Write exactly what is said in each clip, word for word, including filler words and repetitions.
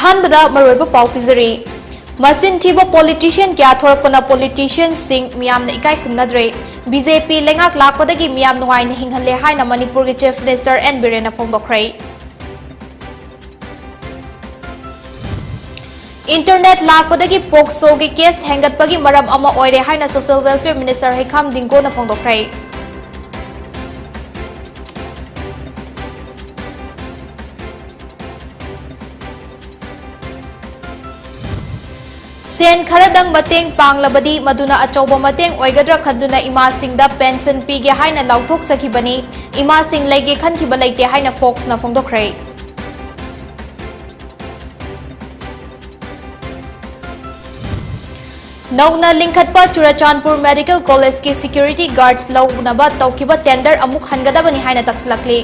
ꯑꯍꯥꯟꯕꯗ ꯃꯔꯨꯑꯣꯏꯕ ꯄꯥꯎ ꯄꯤꯖꯔꯤ꯫ ꯃꯆꯤꯟ ꯊꯤꯕ ꯄꯣꯂꯤꯇꯤꯁꯤꯌꯟ ꯀꯌꯥ ꯊꯣꯔꯛꯄꯅ ꯄꯣꯂꯤꯇꯤꯁꯤꯌꯟꯁꯤꯡ ꯃꯤꯌꯥꯝꯅ ꯏꯀꯥꯏ ꯈꯨꯝꯅꯗ꯭ꯔꯦ꯫ ꯕꯤ ꯖꯦ ꯄꯤ ꯂꯩꯉꯥꯛ ꯂꯥꯛꯄꯗꯒꯤ ꯃꯤꯌꯥꯝ ꯅꯨꯡꯉꯥꯏꯅ ꯍꯤꯡꯍꯜꯂꯦ ꯍꯥꯏꯅ ꯃꯅꯤꯄꯨꯔꯒꯤ ꯆꯤꯐ ꯃꯤꯅꯤꯁꯇꯔ ꯑꯦꯟ ꯕꯤꯔꯦꯟꯅ ꯐꯣꯡꯗꯣꯛꯈ꯭ꯔꯦ꯫ ꯏꯟꯇꯔꯅꯦꯠ ꯂꯥꯛꯄꯗꯒꯤ ꯄꯣꯛꯁꯣꯒꯤ ꯀꯦꯁ ꯍꯦꯟꯒꯠꯄꯒꯤ ꯃꯔꯝ ꯑꯃ ꯑꯣꯏꯔꯦ ꯍꯥꯏꯅ ꯁꯣꯁꯤꯌꯦꯜ ꯋꯦꯜꯐꯤꯌꯔ ꯃꯤꯅꯤꯁꯇꯔ ꯍꯩꯈꯥꯝ ꯗꯤꯡꯒꯣꯅ ꯐꯣꯡꯗꯣꯛꯈ꯭ꯔꯦ꯫ ꯁꯦꯟ ꯈꯔꯗꯪ ꯃꯇꯦꯡ ꯄꯥꯡꯂꯕꯗꯤ ꯃꯗꯨꯅ ꯑꯆꯧꯕ ꯃꯇꯦꯡ ꯑꯣꯏꯒꯗ꯭ꯔꯥ ꯈꯟꯗꯨꯅ ꯏꯃꯥꯁꯤꯡꯗ ꯄꯦꯟꯁꯟ ꯄꯤꯒꯦ ꯍꯥꯏꯅ ꯂꯥꯎꯊꯣꯛꯆꯈꯤꯕꯅꯤ꯫ ꯏꯃꯥꯁꯤꯡ ꯂꯩꯒꯦ ꯈꯟꯈꯤꯕ ꯂꯩꯇꯦ ꯍꯥꯏꯅ ꯐꯣꯛꯁꯅ ꯐꯣꯡꯗꯣꯛꯈ꯭ꯔꯦ꯫ ꯅꯧꯅ ꯂꯤꯡꯈꯠꯄ ꯆꯨꯔꯆꯥꯟꯄꯨꯔ ꯃꯦꯗꯤꯀꯦꯜ ꯀꯣꯂꯦꯖꯀꯤ ꯁꯦꯀ꯭ꯌꯨꯔꯤꯇꯤ ꯒꯥꯔꯗꯁ ꯂꯧꯅꯕ ꯇꯧꯈꯤꯕ ꯇꯦꯟꯗꯔ ꯑꯃꯨꯛ ꯍꯟꯒꯗꯕꯅꯤ ꯍꯥꯏꯅ ꯇꯛꯁꯤꯜꯂꯛꯂꯤ꯫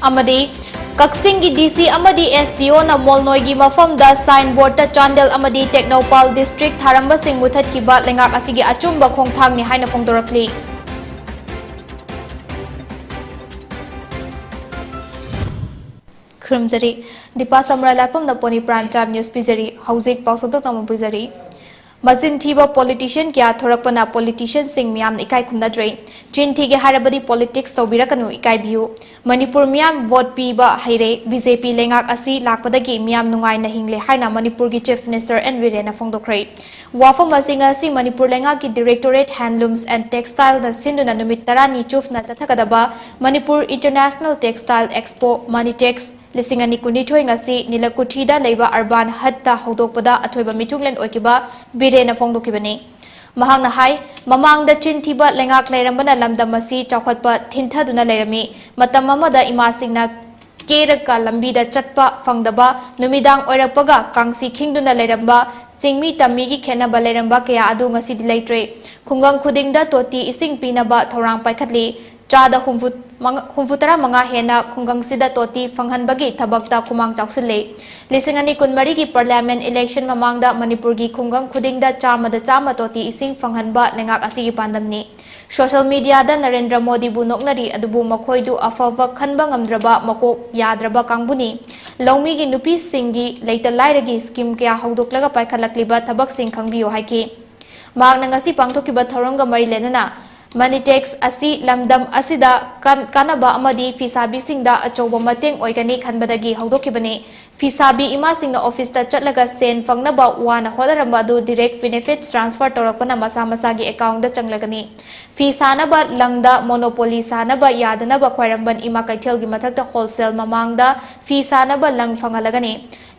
ꯑꯃꯗꯤ ꯀꯛꯆꯤꯡꯒꯤ ꯗꯤ ꯁꯤ ꯑꯃꯗꯤ ꯑꯦꯁ ꯗꯤ ꯑꯣꯅ ꯃꯣꯜꯅꯣꯏꯒꯤ ꯃꯐꯝꯗ ꯁꯥꯏꯟ ꯕꯣꯔꯗꯇ ꯆꯥꯟꯗꯦꯜ ꯑꯃꯗꯤ ꯇꯦꯡꯅꯧꯄꯥꯜ ꯗꯤꯁꯇ꯭ꯔꯤꯛ ꯊꯥꯔꯝꯕꯁꯤꯡ ꯃꯨꯊꯠꯈꯤꯕ ꯂꯩꯉꯥꯛ ꯑꯁꯤꯒꯤ ꯑꯆꯨꯝꯕ ꯈꯣꯡꯊꯥꯡꯅꯤ ꯍꯥꯏꯅ ꯐꯣꯡꯗꯣꯔꯛꯂꯤ꯫ ꯈꯨꯔꯨꯝꯖꯔꯤ꯫ ꯗꯤꯄꯥ ꯁꯃꯨꯔꯥꯏ ꯂꯥꯏꯐꯝꯅ ꯄꯣꯅꯤ ꯄ꯭ꯔꯥꯏꯝ ꯇꯥꯏꯝ ꯅ꯭ꯌꯨꯁ ꯄꯤꯖꯔꯤ꯫ ꯍꯧꯖꯤꯛ ꯄꯥꯎ ꯁꯟꯗꯣꯛꯅ ꯑꯃꯨꯛ ꯄꯤꯖꯔꯤ꯫ ꯃꯆꯤꯟ ꯊꯤꯕ ꯄꯣꯂꯤꯇꯤꯁꯤꯌꯟ ꯀꯌꯥ ꯊꯣꯔꯛꯄꯅ ꯄꯣꯂꯤꯇꯤꯁꯤꯌꯟꯁꯤꯡ ꯃꯤꯌꯥꯝꯅ ꯏꯀꯥꯏ ꯈꯨꯝꯅꯗ꯭ꯔꯦ꯫ ꯆꯤꯟ ꯊꯤꯒꯦ ꯍꯥꯏꯔꯕꯗꯤ ꯄꯣꯂꯤꯇꯤꯛꯁ ꯇꯧꯕꯤꯔꯛꯀꯅꯨ, ꯏꯀꯥꯏꯕꯤꯌꯨ꯫ ꯃꯅꯤꯄꯨꯔ ꯃꯤꯌꯥꯝ ꯚꯣꯠ ꯄꯤꯕ ꯍꯩꯔꯦ, ꯕꯤ ꯖꯦ ꯄꯤ ꯂꯩꯉꯥꯛ ꯑꯁꯤ ꯂꯥꯛꯄꯗꯒꯤ ꯃꯤꯌꯥꯝ ꯅꯨꯡꯉꯥꯏꯅ ꯍꯤꯡꯂꯦ ꯍꯥꯏꯅ ꯃꯅꯤꯄꯨꯔꯒꯤ ꯆꯤꯐ ꯃꯤꯅꯤꯁꯇꯔ ꯑꯦꯟ ꯕꯤꯔꯦꯟꯅ ꯐꯣꯡꯗꯣꯛꯈ꯭ꯔꯦ꯫ ꯋꯥꯐꯝ ꯑꯁꯤ ꯉꯁꯤ ꯃꯅꯤꯄꯨꯔ ꯂꯩꯉꯥꯛꯀꯤ ꯗꯤꯔꯦꯛꯇꯣꯔꯦꯠ ꯍꯦꯟꯂꯨꯝꯁ ꯑꯦꯟ ꯇꯦꯛꯁꯇꯥꯏꯜꯅ ꯁꯤꯟꯗꯨꯅ ꯅꯨꯃꯤꯠ ꯇꯔꯥꯅꯤ ꯆꯨꯞꯅ ꯆꯠꯊꯒꯗꯕ ꯃꯅꯤꯄꯨꯔ ꯏꯟꯇꯔꯅꯦꯁꯅꯦꯜ ꯇꯦꯛꯁꯇꯥꯏꯜ ꯑꯦꯛꯁꯄꯣ ꯃꯅꯤꯇꯦꯛꯁ ꯂꯤꯁꯤꯡ ꯑꯅꯤ ꯀꯨꯟꯅꯤꯊꯣꯏ ꯉꯁꯤ ꯅꯤꯂꯀꯨꯊꯤꯗ ꯂꯩꯕ ꯑꯔꯕꯥꯟ ꯍꯠꯇ ꯍꯧꯗꯣꯛꯄꯗ ꯑꯊꯣꯏꯕ ꯃꯤꯊꯨꯡꯂꯦꯟ ꯑꯣꯏꯈꯤꯕ ꯕꯤꯔꯦꯟꯅ ꯐꯣꯡꯗꯣꯛꯈꯤꯕꯅꯤ꯫ ꯃꯍꯥꯛꯅ ꯍꯥꯏ, ꯃꯃꯥꯡꯗ ꯆꯤꯟ ꯊꯤꯕ ꯂꯩꯉꯥꯛ ꯂꯩꯔꯝꯕꯅ ꯂꯝꯗꯝ ꯑꯁꯤ ꯆꯥꯎꯈꯠꯄ ꯊꯤꯟꯊꯗꯨꯅ ꯂꯩꯔꯝꯃꯤ꯫ ꯃꯇꯝ ꯑꯃꯗ ꯏꯃꯥꯁꯤꯡꯅ ꯀꯦꯔꯒ ꯂꯝꯕꯤꯗ ꯆꯠꯄ ꯐꯪꯗꯕ, ꯅꯨꯃꯤꯗꯥꯡ ꯑꯣꯏꯔꯛꯄꯒ ꯀꯥꯡꯁꯤ ꯈꯤꯡꯗꯨꯅ ꯂꯩꯔꯝꯕ, ꯆꯤꯡꯃꯤ ꯇꯝꯃꯤꯒꯤ ꯈꯦꯠꯅꯕ ꯂꯩꯔꯝꯕ ꯀꯌꯥ ꯑꯗꯨ ꯉꯁꯤꯗꯤ ꯂꯩꯇ꯭ꯔꯦ꯫ ꯈꯨꯡꯒꯪ ꯈꯨꯗꯤꯡꯗ ꯇꯣꯇꯤ ꯏꯁꯤꯡ ꯄꯤꯅꯕ ꯊꯧꯔꯥꯡ ꯄꯥꯏꯈꯠꯂꯤ꯫ ꯆꯥꯗ ꯍꯨꯝꯐꯨ ꯃꯉꯥ, ꯍꯨꯝꯐꯨ ꯇꯔꯥ ꯃꯉꯥ ꯍꯦꯟꯅ ꯈꯨꯡꯒꯪꯁꯤꯗ ꯇꯣꯇꯤ ꯐꯪꯍꯟꯕꯒꯤ ꯊꯕꯛꯇ ꯈꯨꯃꯥꯡ ꯆꯥꯎꯁꯤꯜꯂꯤ꯫ ꯂꯤꯁꯤꯡ ꯑꯅꯤ ꯀꯨꯟꯃꯔꯤꯒꯤ ꯄꯥꯔꯂꯤꯌꯥꯃꯦꯟ ꯏꯂꯦꯛꯁꯟ ꯃꯃꯥꯡꯗ ꯃꯅꯤꯄꯨꯔꯒꯤ ꯈꯨꯡꯒꯪ ꯈꯨꯗꯤꯡꯗ ꯆꯥꯝꯃꯗ ꯆꯥꯝꯃ ꯇꯣꯇꯤ ꯏꯁꯤꯡ ꯐꯪꯍꯟꯕ ꯂꯩꯉꯥꯛ ꯑꯁꯤꯒꯤ ꯄꯥꯟꯗꯝꯅꯤ꯫ ꯁꯣꯁꯤꯌꯦꯜ ꯃꯤꯗꯤꯌꯥꯗ ꯅꯔꯦꯟꯗ꯭ꯔ ꯃꯣꯗꯤꯕꯨ ꯅꯣꯛꯅꯔꯤ, ꯑꯗꯨꯕꯨ ꯃꯈꯣꯏꯗꯨ ꯑꯐꯕ ꯈꯟꯕ ꯉꯝꯗ꯭ꯔꯕ ꯃꯀꯣꯛ ꯌꯥꯗ꯭ꯔꯕ ꯀꯥꯡꯕꯨꯅꯤ꯫ ꯂꯧꯃꯤꯒꯤ ꯅꯨꯄꯤꯁꯤꯡꯒꯤ ꯂꯩꯇ ꯂꯥꯏꯔꯒꯤ ꯁ꯭ꯀꯤꯝ ꯀꯌꯥ ꯍꯧꯗꯣꯛꯂꯒ ꯄꯥꯏꯈꯠꯂꯛꯂꯤꯕ ꯊꯕꯛꯁꯤꯡ ꯈꯪꯕꯤꯌꯨ ꯍꯥꯏꯈꯤ꯫ ꯃꯍꯥꯛꯅ ꯉꯁꯤ ꯄꯥꯡꯊꯣꯛꯈꯤꯕ ꯊꯧꯔꯝꯒ ꯃꯔꯤ ꯂꯩꯅꯅ ꯃꯅꯤꯇꯦꯛꯁ ꯑꯁꯤ ꯂꯝꯗꯝ ꯑꯁꯤꯗ ꯀꯥꯟ-, ꯀꯥꯟꯅꯕ ꯑꯃꯗꯤ ꯐꯤꯁꯥꯕꯤꯁꯤꯡꯗ ꯑꯆꯧꯕ ꯃꯇꯦꯡ ꯑꯣꯏꯒꯅꯤ ꯈꯟꯕꯗꯒꯤ ꯍꯧꯗꯣꯛꯈꯤꯕꯅꯤ꯫ ꯐꯤꯁꯥꯕꯤ ꯏꯃꯥꯁꯤꯡꯅ ꯑꯣꯐꯤꯁꯇ ꯆꯠꯂꯒ ꯁꯦꯟ ꯐꯪꯅꯕ ꯋꯥꯅ ꯍꯣꯠꯅꯔꯝꯕ ꯑꯗꯨ direct benefits transfer ꯇꯧꯔꯛꯄꯅ ꯃꯁꯥ ꯃꯁꯥꯒꯤ ꯑꯦꯀꯥꯎꯟꯗ ꯆꯪꯂꯒꯅꯤ꯫ ꯐꯤ ꯁꯥꯅꯕ ꯂꯪꯗ monopoly ꯁꯥꯅꯕ ꯌꯥꯗꯅꯕ ꯈ꯭ꯋꯥꯏꯔꯝꯕꯟ ꯏꯃꯥ ꯀꯩꯊꯦꯜꯒꯤ ꯃꯊꯛꯇ wholesale ꯃꯃꯥꯡꯗ ꯐꯤ ꯁꯥꯅꯕ ꯂꯪ ꯐꯪꯍꯜꯂꯒꯅꯤ꯫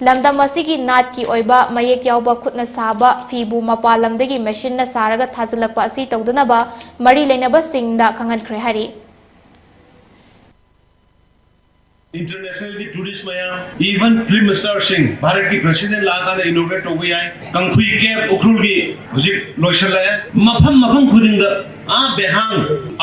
ꯂꯝꯗꯝ ꯑꯁꯤꯒꯤ ꯅꯥꯠꯀꯤ ꯑꯣꯏꯕ ꯃꯌꯦꯛ ꯌꯥꯎꯕ ꯈꯨꯠꯅ ꯁꯥꯕ ꯐꯤꯕꯨ ꯃꯄꯥꯟ ꯂꯝꯗꯒꯤ ꯃꯦꯁꯤꯟꯅ ꯁꯥꯔꯒ ꯊꯥꯖꯤꯜꯂꯛꯄ ꯑꯁꯤ ꯇꯧꯗꯅꯕ ꯃꯔꯤ ꯂꯩꯅꯕꯁꯤꯡꯗ ꯈꯪꯍꯟꯈ꯭ꯔꯦ ꯍꯥꯏꯔꯤ꯫ International ꯒꯤ tourist ꯃꯌꯥꯝ, even Prime Minister ꯁꯤꯡ, ꯚꯥꯔꯠꯀꯤ president ꯂꯥꯛꯑꯀꯥꯟꯗ inaugurate ꯇꯧꯕ ꯌꯥꯏ꯫ ꯀꯥꯡꯈꯨꯏ ꯀꯦꯞ ꯎꯈ꯭ꯔꯨꯜꯒꯤ ꯍꯧꯖꯤꯛ ꯂꯣꯏꯁꯤꯜꯂꯛꯑꯦ꯫ ꯃꯐꯝ ꯃꯐꯝ ꯈꯨꯗꯤꯡꯗ, ꯑꯥ ꯕꯦꯍꯥꯡ,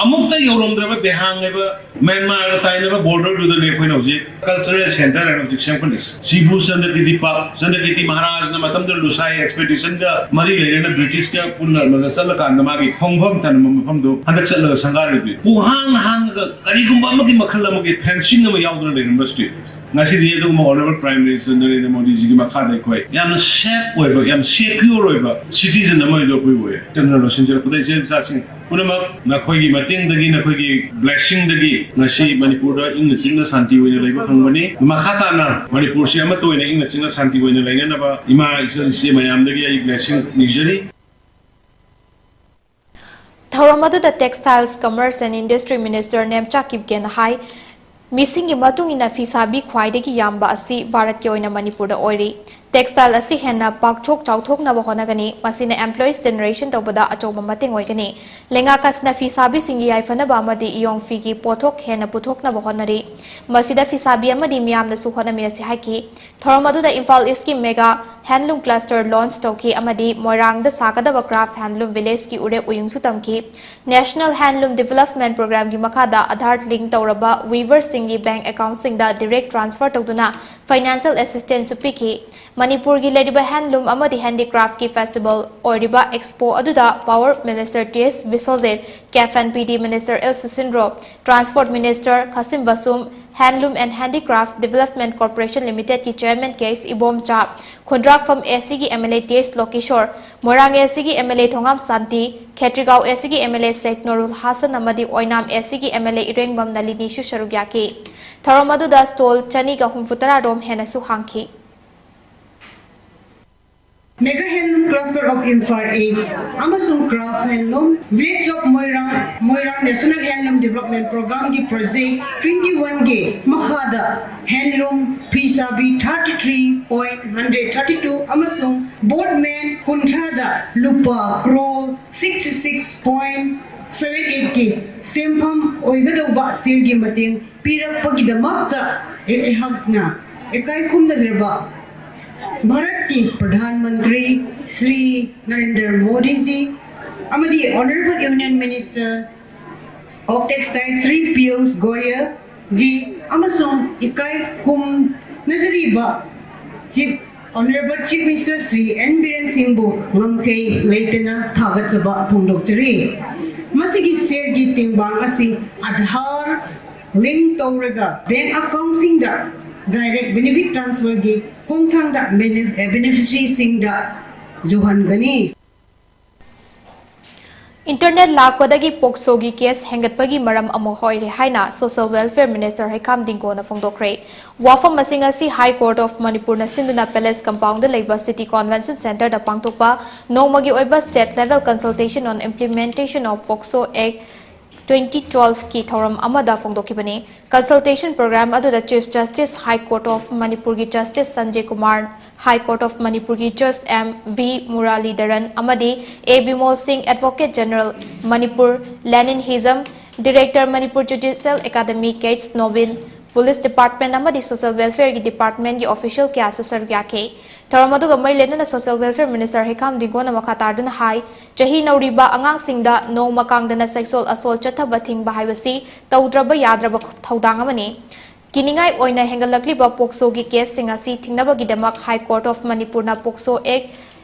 ꯑꯃꯨꯛꯇ ꯌꯧꯔꯝꯗ꯭ꯔꯕ ꯕꯦꯍꯥꯡ ꯍꯥꯏꯕ ꯃ꯭ꯌꯥꯟꯃꯥꯔꯒ ꯇꯥꯏꯅꯕ border ꯗꯨꯗꯅꯦ ꯑꯩꯈꯣꯏꯅ ꯍꯧꯖꯤꯛ cultural centre ꯍꯥꯏꯅ ꯍꯧꯖꯤꯛ ꯁꯦꯝꯒꯠꯂꯤꯁꯦ꯫ ꯁꯤꯕꯨ ꯆꯟꯗ꯭ꯔꯀꯤꯔꯇꯤ ꯄꯥꯔꯛ, ꯆꯟꯗ꯭ꯔꯀꯤꯔꯇꯤ ꯃꯍꯥꯔꯥꯖꯅ ꯃꯇꯝꯗꯨꯗ ꯂꯨꯁꯥꯏ expedition ꯒ ꯃꯔꯤ ꯂꯩꯅꯅ British ꯀ ꯄꯨꯟꯅ ꯆꯠꯂꯀꯥꯟꯗ ꯃꯥꯒꯤ ꯈꯣꯡꯐꯝ ꯊꯅꯝꯕ ꯃꯐꯝꯗꯣ ꯍꯟꯗꯛ ꯆꯠꯂꯒ ꯁꯪꯒꯥꯔꯤꯗꯨꯗꯤ ꯄꯨꯡꯍꯥꯡ ꯍꯥꯡꯉꯒ ꯀꯔꯤꯒꯨꯝꯕ ꯑꯃꯒꯤ ꯃꯈꯜ ꯑꯃꯒꯤ fencing ꯑꯃ ꯌꯥꯎꯗꯅ ꯂꯩꯔꯝꯕ state꯫ ꯉꯁꯤꯗꯤ ꯑꯗꯨꯒꯨꯝꯕ Honourable Prime Minister ꯅꯔꯦꯟꯗ꯭ꯔ ꯃꯣꯗꯤꯖꯤꯒꯤ ꯃꯈꯥꯗ ꯑꯩꯈꯣꯏ ꯌꯥꯝꯅ safe ꯑꯣꯏꯕ, ꯌꯥꯝ secure ꯑꯣꯏꯕ citizen ꯑꯃ ꯑꯣꯏꯗꯣꯏ ꯑꯩꯈꯣꯏ ꯑꯣꯏ꯫ ꯆꯠꯅ ꯂꯣꯏꯁꯤꯟꯖꯔꯛꯄꯗ ꯏꯆꯦ ꯏꯆꯥꯁꯤꯡ ꯄꯨꯝꯅꯃꯛ ꯅꯈꯣꯏꯒꯤ ꯃꯇꯦꯡꯗꯒꯤ, ꯅꯈꯣꯏꯒꯤ blessing ꯗꯒꯤ ꯉꯁꯤ ꯃꯅꯤꯄꯨꯔꯗ ꯏꯪꯅ ꯆꯤꯛꯅ ꯁꯥꯟꯇꯤ ꯑꯣꯏꯅ ꯂꯩꯕ ꯐꯪꯕꯅꯤ꯫ ꯃꯈꯥ ꯇꯥꯅ ꯃꯅꯤꯄꯨꯔꯁꯤ ꯑꯃꯠꯇ ꯑꯣꯏꯅ ꯏꯪꯅ ꯆꯤꯛꯅ ꯁꯥꯟꯇꯤ ꯑꯣꯏꯅ ꯂꯩꯅꯅꯕ ꯏꯃꯥ ꯏꯆꯜ ꯏꯆꯦ ꯃꯌꯥꯝꯗꯒꯤ ꯑꯩ blessing ꯅꯤꯖꯔꯤ꯫ ꯊꯧꯔꯝ ꯑꯗꯨꯗ Textiles, Commerce and Industry Minister Nemcha ꯀꯤꯞꯒꯦꯅ ꯍꯥꯏ, ꯃꯤꯁꯤꯡꯒꯤ ꯃꯇꯨꯡ ꯏꯟꯅ ꯐꯤ ꯁꯥꯕꯤ ꯈ꯭ꯋꯥꯏꯗꯒꯤ ꯌꯥꯝꯕ ꯑꯁꯤ ꯚꯥꯔꯠꯀꯤ ꯑꯣꯏꯅ ꯃꯅꯤꯄꯨꯔꯗ ꯑꯣꯏꯔꯤ꯫ Textile ꯑꯁꯤ ꯍꯦꯟꯅ ꯄꯥꯛꯊꯣꯛ ꯆꯥꯎꯊꯣꯛꯅꯕ ꯍꯣꯠꯅꯒꯅꯤ꯫ ꯃꯁꯤꯅ employees generation ꯇꯧꯕꯗ ꯑꯆꯧꯕ ꯃꯇꯦꯡ ꯑꯣꯏꯒꯅꯤ꯫ ꯂꯩꯉꯥꯛ ꯑꯁꯤꯅ ꯐꯤ ꯁꯥꯕꯤꯁꯤꯡꯒꯤ ꯌꯥꯏꯐꯅꯕ ꯑꯃꯗꯤ ꯏꯌꯣꯡ ꯐꯤꯒꯤ ꯄꯣꯠꯊꯣꯛ ꯍꯦꯟꯅ ꯄꯨꯊꯣꯛꯅꯕ ꯍꯣꯠꯅꯔꯤ꯫ ꯃꯁꯤꯗ ꯐꯤ ꯁꯥꯕꯤ ꯑꯃꯗꯤ ꯃꯤꯌꯥꯝꯅꯁꯨ ꯍꯣꯠꯅꯃꯤꯟꯅꯁꯤ ꯍꯥꯏꯈꯤ꯫ ꯊꯧꯔꯝ ꯑꯗꯨꯗ ꯏꯝꯐꯥꯜ ꯏꯁꯀꯤ mega handloom cluster launch ꯇꯧꯈꯤ ꯑꯃꯗꯤ ꯃꯣꯏꯔꯥꯡꯗ ꯁꯥꯒꯗꯕ craft handloom village ꯀꯤ ꯎꯔꯦꯞ ꯎꯌꯨꯡꯁꯨ ꯇꯝꯈꯤ꯫ National Handloom Development Program ꯒꯤ ꯃꯈꯥꯗ ꯑꯥꯙꯥꯔ link ꯇꯧꯔꯕ weaver ꯁꯤꯡꯒꯤ bank account ꯁꯤꯡꯗ direct transfer ꯇꯧꯗꯨꯅ ꯐꯥꯏꯅꯥꯟꯁꯤꯌꯦꯜ ꯑꯦꯁꯤꯁꯇꯦꯟꯁꯁꯨ ꯄꯤꯈꯤ꯫ ꯃꯅꯤꯄꯨꯔꯒꯤ ꯂꯩꯔꯤꯕ ꯍꯦꯟꯂꯨꯝ ꯑꯃꯗꯤ ꯍꯦꯟꯗꯤꯀ꯭ꯔꯥꯐꯀꯤ ꯐꯦꯁꯇꯤꯚꯦꯜ ꯑꯣꯏꯔꯤꯕ ꯑꯦꯛꯁꯄꯣ ꯑꯗꯨꯗ power minister T S Biswajit, CAF and P D minister L Susindro, transport minister Khashim Vashum, handloom and handicraft development corporation ꯂꯤꯃꯤꯇꯦꯗꯀꯤ chairman K S Ibomcha, Khundrakpam A ꯁꯤꯒꯤ M L A T S Lokeshwar, Moirang A ꯁꯤꯒꯤ M L A Thongam Shanti, Khetrigao A ꯁꯤꯒꯤ M L A Sheikh Nurul Hasan ꯑꯃꯗꯤ ꯑꯣꯏꯅꯥꯝ ꯑꯦ ꯁꯤꯒꯤ M L ꯑꯦ ꯏꯔꯦꯡꯕꯝ ꯅꯂꯤꯅꯤꯁꯨ ꯁꯔꯨꯛ ꯌꯥꯈꯤ꯫ ꯊꯧꯔꯝ ꯑꯗꯨꯗ ꯁ꯭ꯇꯣꯜ ꯆꯅꯤꯒ ꯍꯨꯝꯐꯨ ꯇꯔꯥ ꯔꯣꯝ ꯍꯦꯟꯅꯁꯨ ꯍꯥꯡꯈꯤ꯫ Mega Handloom Cluster of Imphal East ꯑꯃꯁꯨꯡ Craft Handloom Village of Moirang, Moirang National Handloom Development Programꯒꯤ Project twenty-oneꯒꯤ ꯃꯈꯥꯗ handloom ꯐꯤꯁꯥꯕꯤ thirty-three point hundred thirty-two ꯑꯃꯁꯨꯡ boatman ꯀꯨꯟꯊ꯭ꯔꯥꯗ ꯂꯨꯄꯥ crore sixty-six point seven eight ꯀꯤ ꯁꯦꯟꯐꯝ ꯑꯣꯏꯒꯗꯧꯕ ꯁꯦꯜꯒꯤ ꯃꯇꯦꯡ ꯄꯤꯔꯛꯄꯒꯤꯗꯃꯛꯇ ꯑꯩꯍꯥꯛꯅ ꯏꯀꯥꯏ ꯈꯨꯝꯅꯖꯔꯕ ꯚꯥꯔꯠꯀꯤ ꯄ꯭ꯔꯙꯥꯟ ꯃꯟꯇ꯭ꯔꯤ ꯁ꯭ꯔꯤ ꯅꯔꯦꯟꯗ꯭ꯔ ꯃꯣꯗꯤꯖꯤ ꯑꯃꯗꯤ Honourable Union Minister of Textiles Shri Piyush Goyal ji ꯑꯃꯁꯨꯡ ꯏꯀꯥꯏ ꯈꯨꯝꯅꯖꯔꯤꯕ Chief, Honourable Chief Minister Shri N Biren ꯁꯤꯡꯕꯨ ꯉꯝꯈꯩ ꯂꯩꯇꯅ ꯊꯥꯒꯠꯆꯕ ꯐꯣꯡꯗꯣꯛꯆꯔꯤ꯫ ꯃꯁꯤꯒꯤ ꯁꯦꯜꯒꯤ ꯇꯦꯡꯕꯥꯡ ꯑꯁꯤ ꯑꯥꯙꯥꯔ link ꯇꯧꯔꯒ bank accountꯁꯤꯡꯗ direct benefit transferꯒꯤ ꯈꯣꯡꯊꯥꯡꯗ bene-, beneficiaryꯁꯤꯡꯗ ꯌꯧꯍꯟꯒꯅꯤ꯫ ꯏꯟꯇꯔꯅꯦꯠ ꯂꯥꯛꯄꯗꯒꯤ ꯄꯣꯛꯁꯣꯒꯤ ꯀꯦꯁ ꯍꯦꯟꯒꯠꯄꯒꯤ ꯃꯔꯝ ꯑꯃ ꯑꯣꯏꯔꯦ ꯍꯥꯏꯅ Social Welfare Minister ꯍꯩꯈꯥꯝ ꯗꯤꯡꯒꯣꯅ ꯐꯣꯡꯗꯣꯛꯈ꯭ꯔꯦ꯫ ꯋꯥꯐꯝ ꯑꯁꯤꯡ ꯑꯁꯤ High Court of ꯃꯅꯤꯄꯨꯔꯅ ꯁꯤꯟꯗꯨꯅ Palace Compoundꯗ ꯂꯩꯕ City Convention Centreꯗ ꯄꯥꯡꯊꯣꯛꯄ ꯅꯣꯡꯃꯒꯤ ꯑꯣꯏꯕ State Level Consultation on Implementation of POCSO Act twenty twelveꯀꯤ ꯊꯧꯔꯝ ꯑꯃꯗ ꯐꯣꯡꯗꯣꯛꯈꯤꯕꯅꯤ꯫ Consultation program ꯑꯗꯨꯗ Chief Justice High Court of ꯃꯅꯤꯄꯨꯔꯒꯤ Justice Sanjay Kumar, High Court of ꯃꯅꯤꯄꯨꯔꯒꯤ Judge ꯑꯦꯝ ꯚꯤ ꯃꯨꯔꯥꯂꯤꯙꯔꯟ ꯑꯃꯗꯤ A Bimol Singh, Advocate General Manipur, Lenin Hism, Director Manipur Judicial Academy K H Nobin, Police Department ꯑꯃꯗꯤ Social Welfareꯒꯤ departmentꯀꯤ official ꯀꯌꯥꯁꯨ ꯁꯔꯨꯛ ꯌꯥꯈꯤ꯫ ꯊꯧꯔꯝ ꯑꯗꯨꯒ ꯃꯔꯤ ꯂꯩꯅꯅ Social Welfare Minister ꯍꯩꯈꯥꯝ ꯗꯤꯡꯒꯣꯅ ꯃꯈꯥ ꯇꯥꯗꯨꯅ ꯍꯥꯏ, ꯆꯍꯤ ꯅꯧꯔꯤꯕ ꯑꯉꯥꯡꯁꯤꯡꯗ ꯅꯣꯡꯃ ꯀꯥꯡꯗꯅ sexual assault ꯆꯠꯊꯕ ꯊꯤꯡꯕ ꯍꯥꯏꯕꯁꯤ ꯇꯧꯗ꯭ꯔꯕ ꯌꯥꯗ꯭ꯔꯕ ꯊꯧꯗꯥꯡ ꯑꯃꯅꯤ꯫ ꯀꯤꯅꯤꯡꯉꯥꯏ ꯑꯣꯏꯅ ꯍꯦꯟꯒꯠꯂꯛꯂꯤꯕ ꯄꯣꯛꯁꯣꯒꯤ ꯀꯦꯁꯁꯤꯡ ꯑꯁꯤ ꯊꯤꯡꯅꯕꯒꯤꯗꯃꯛ High Court of ꯃꯅꯤꯄꯨꯔꯅ ꯄꯣꯛꯁꯣ ꯑꯦꯛ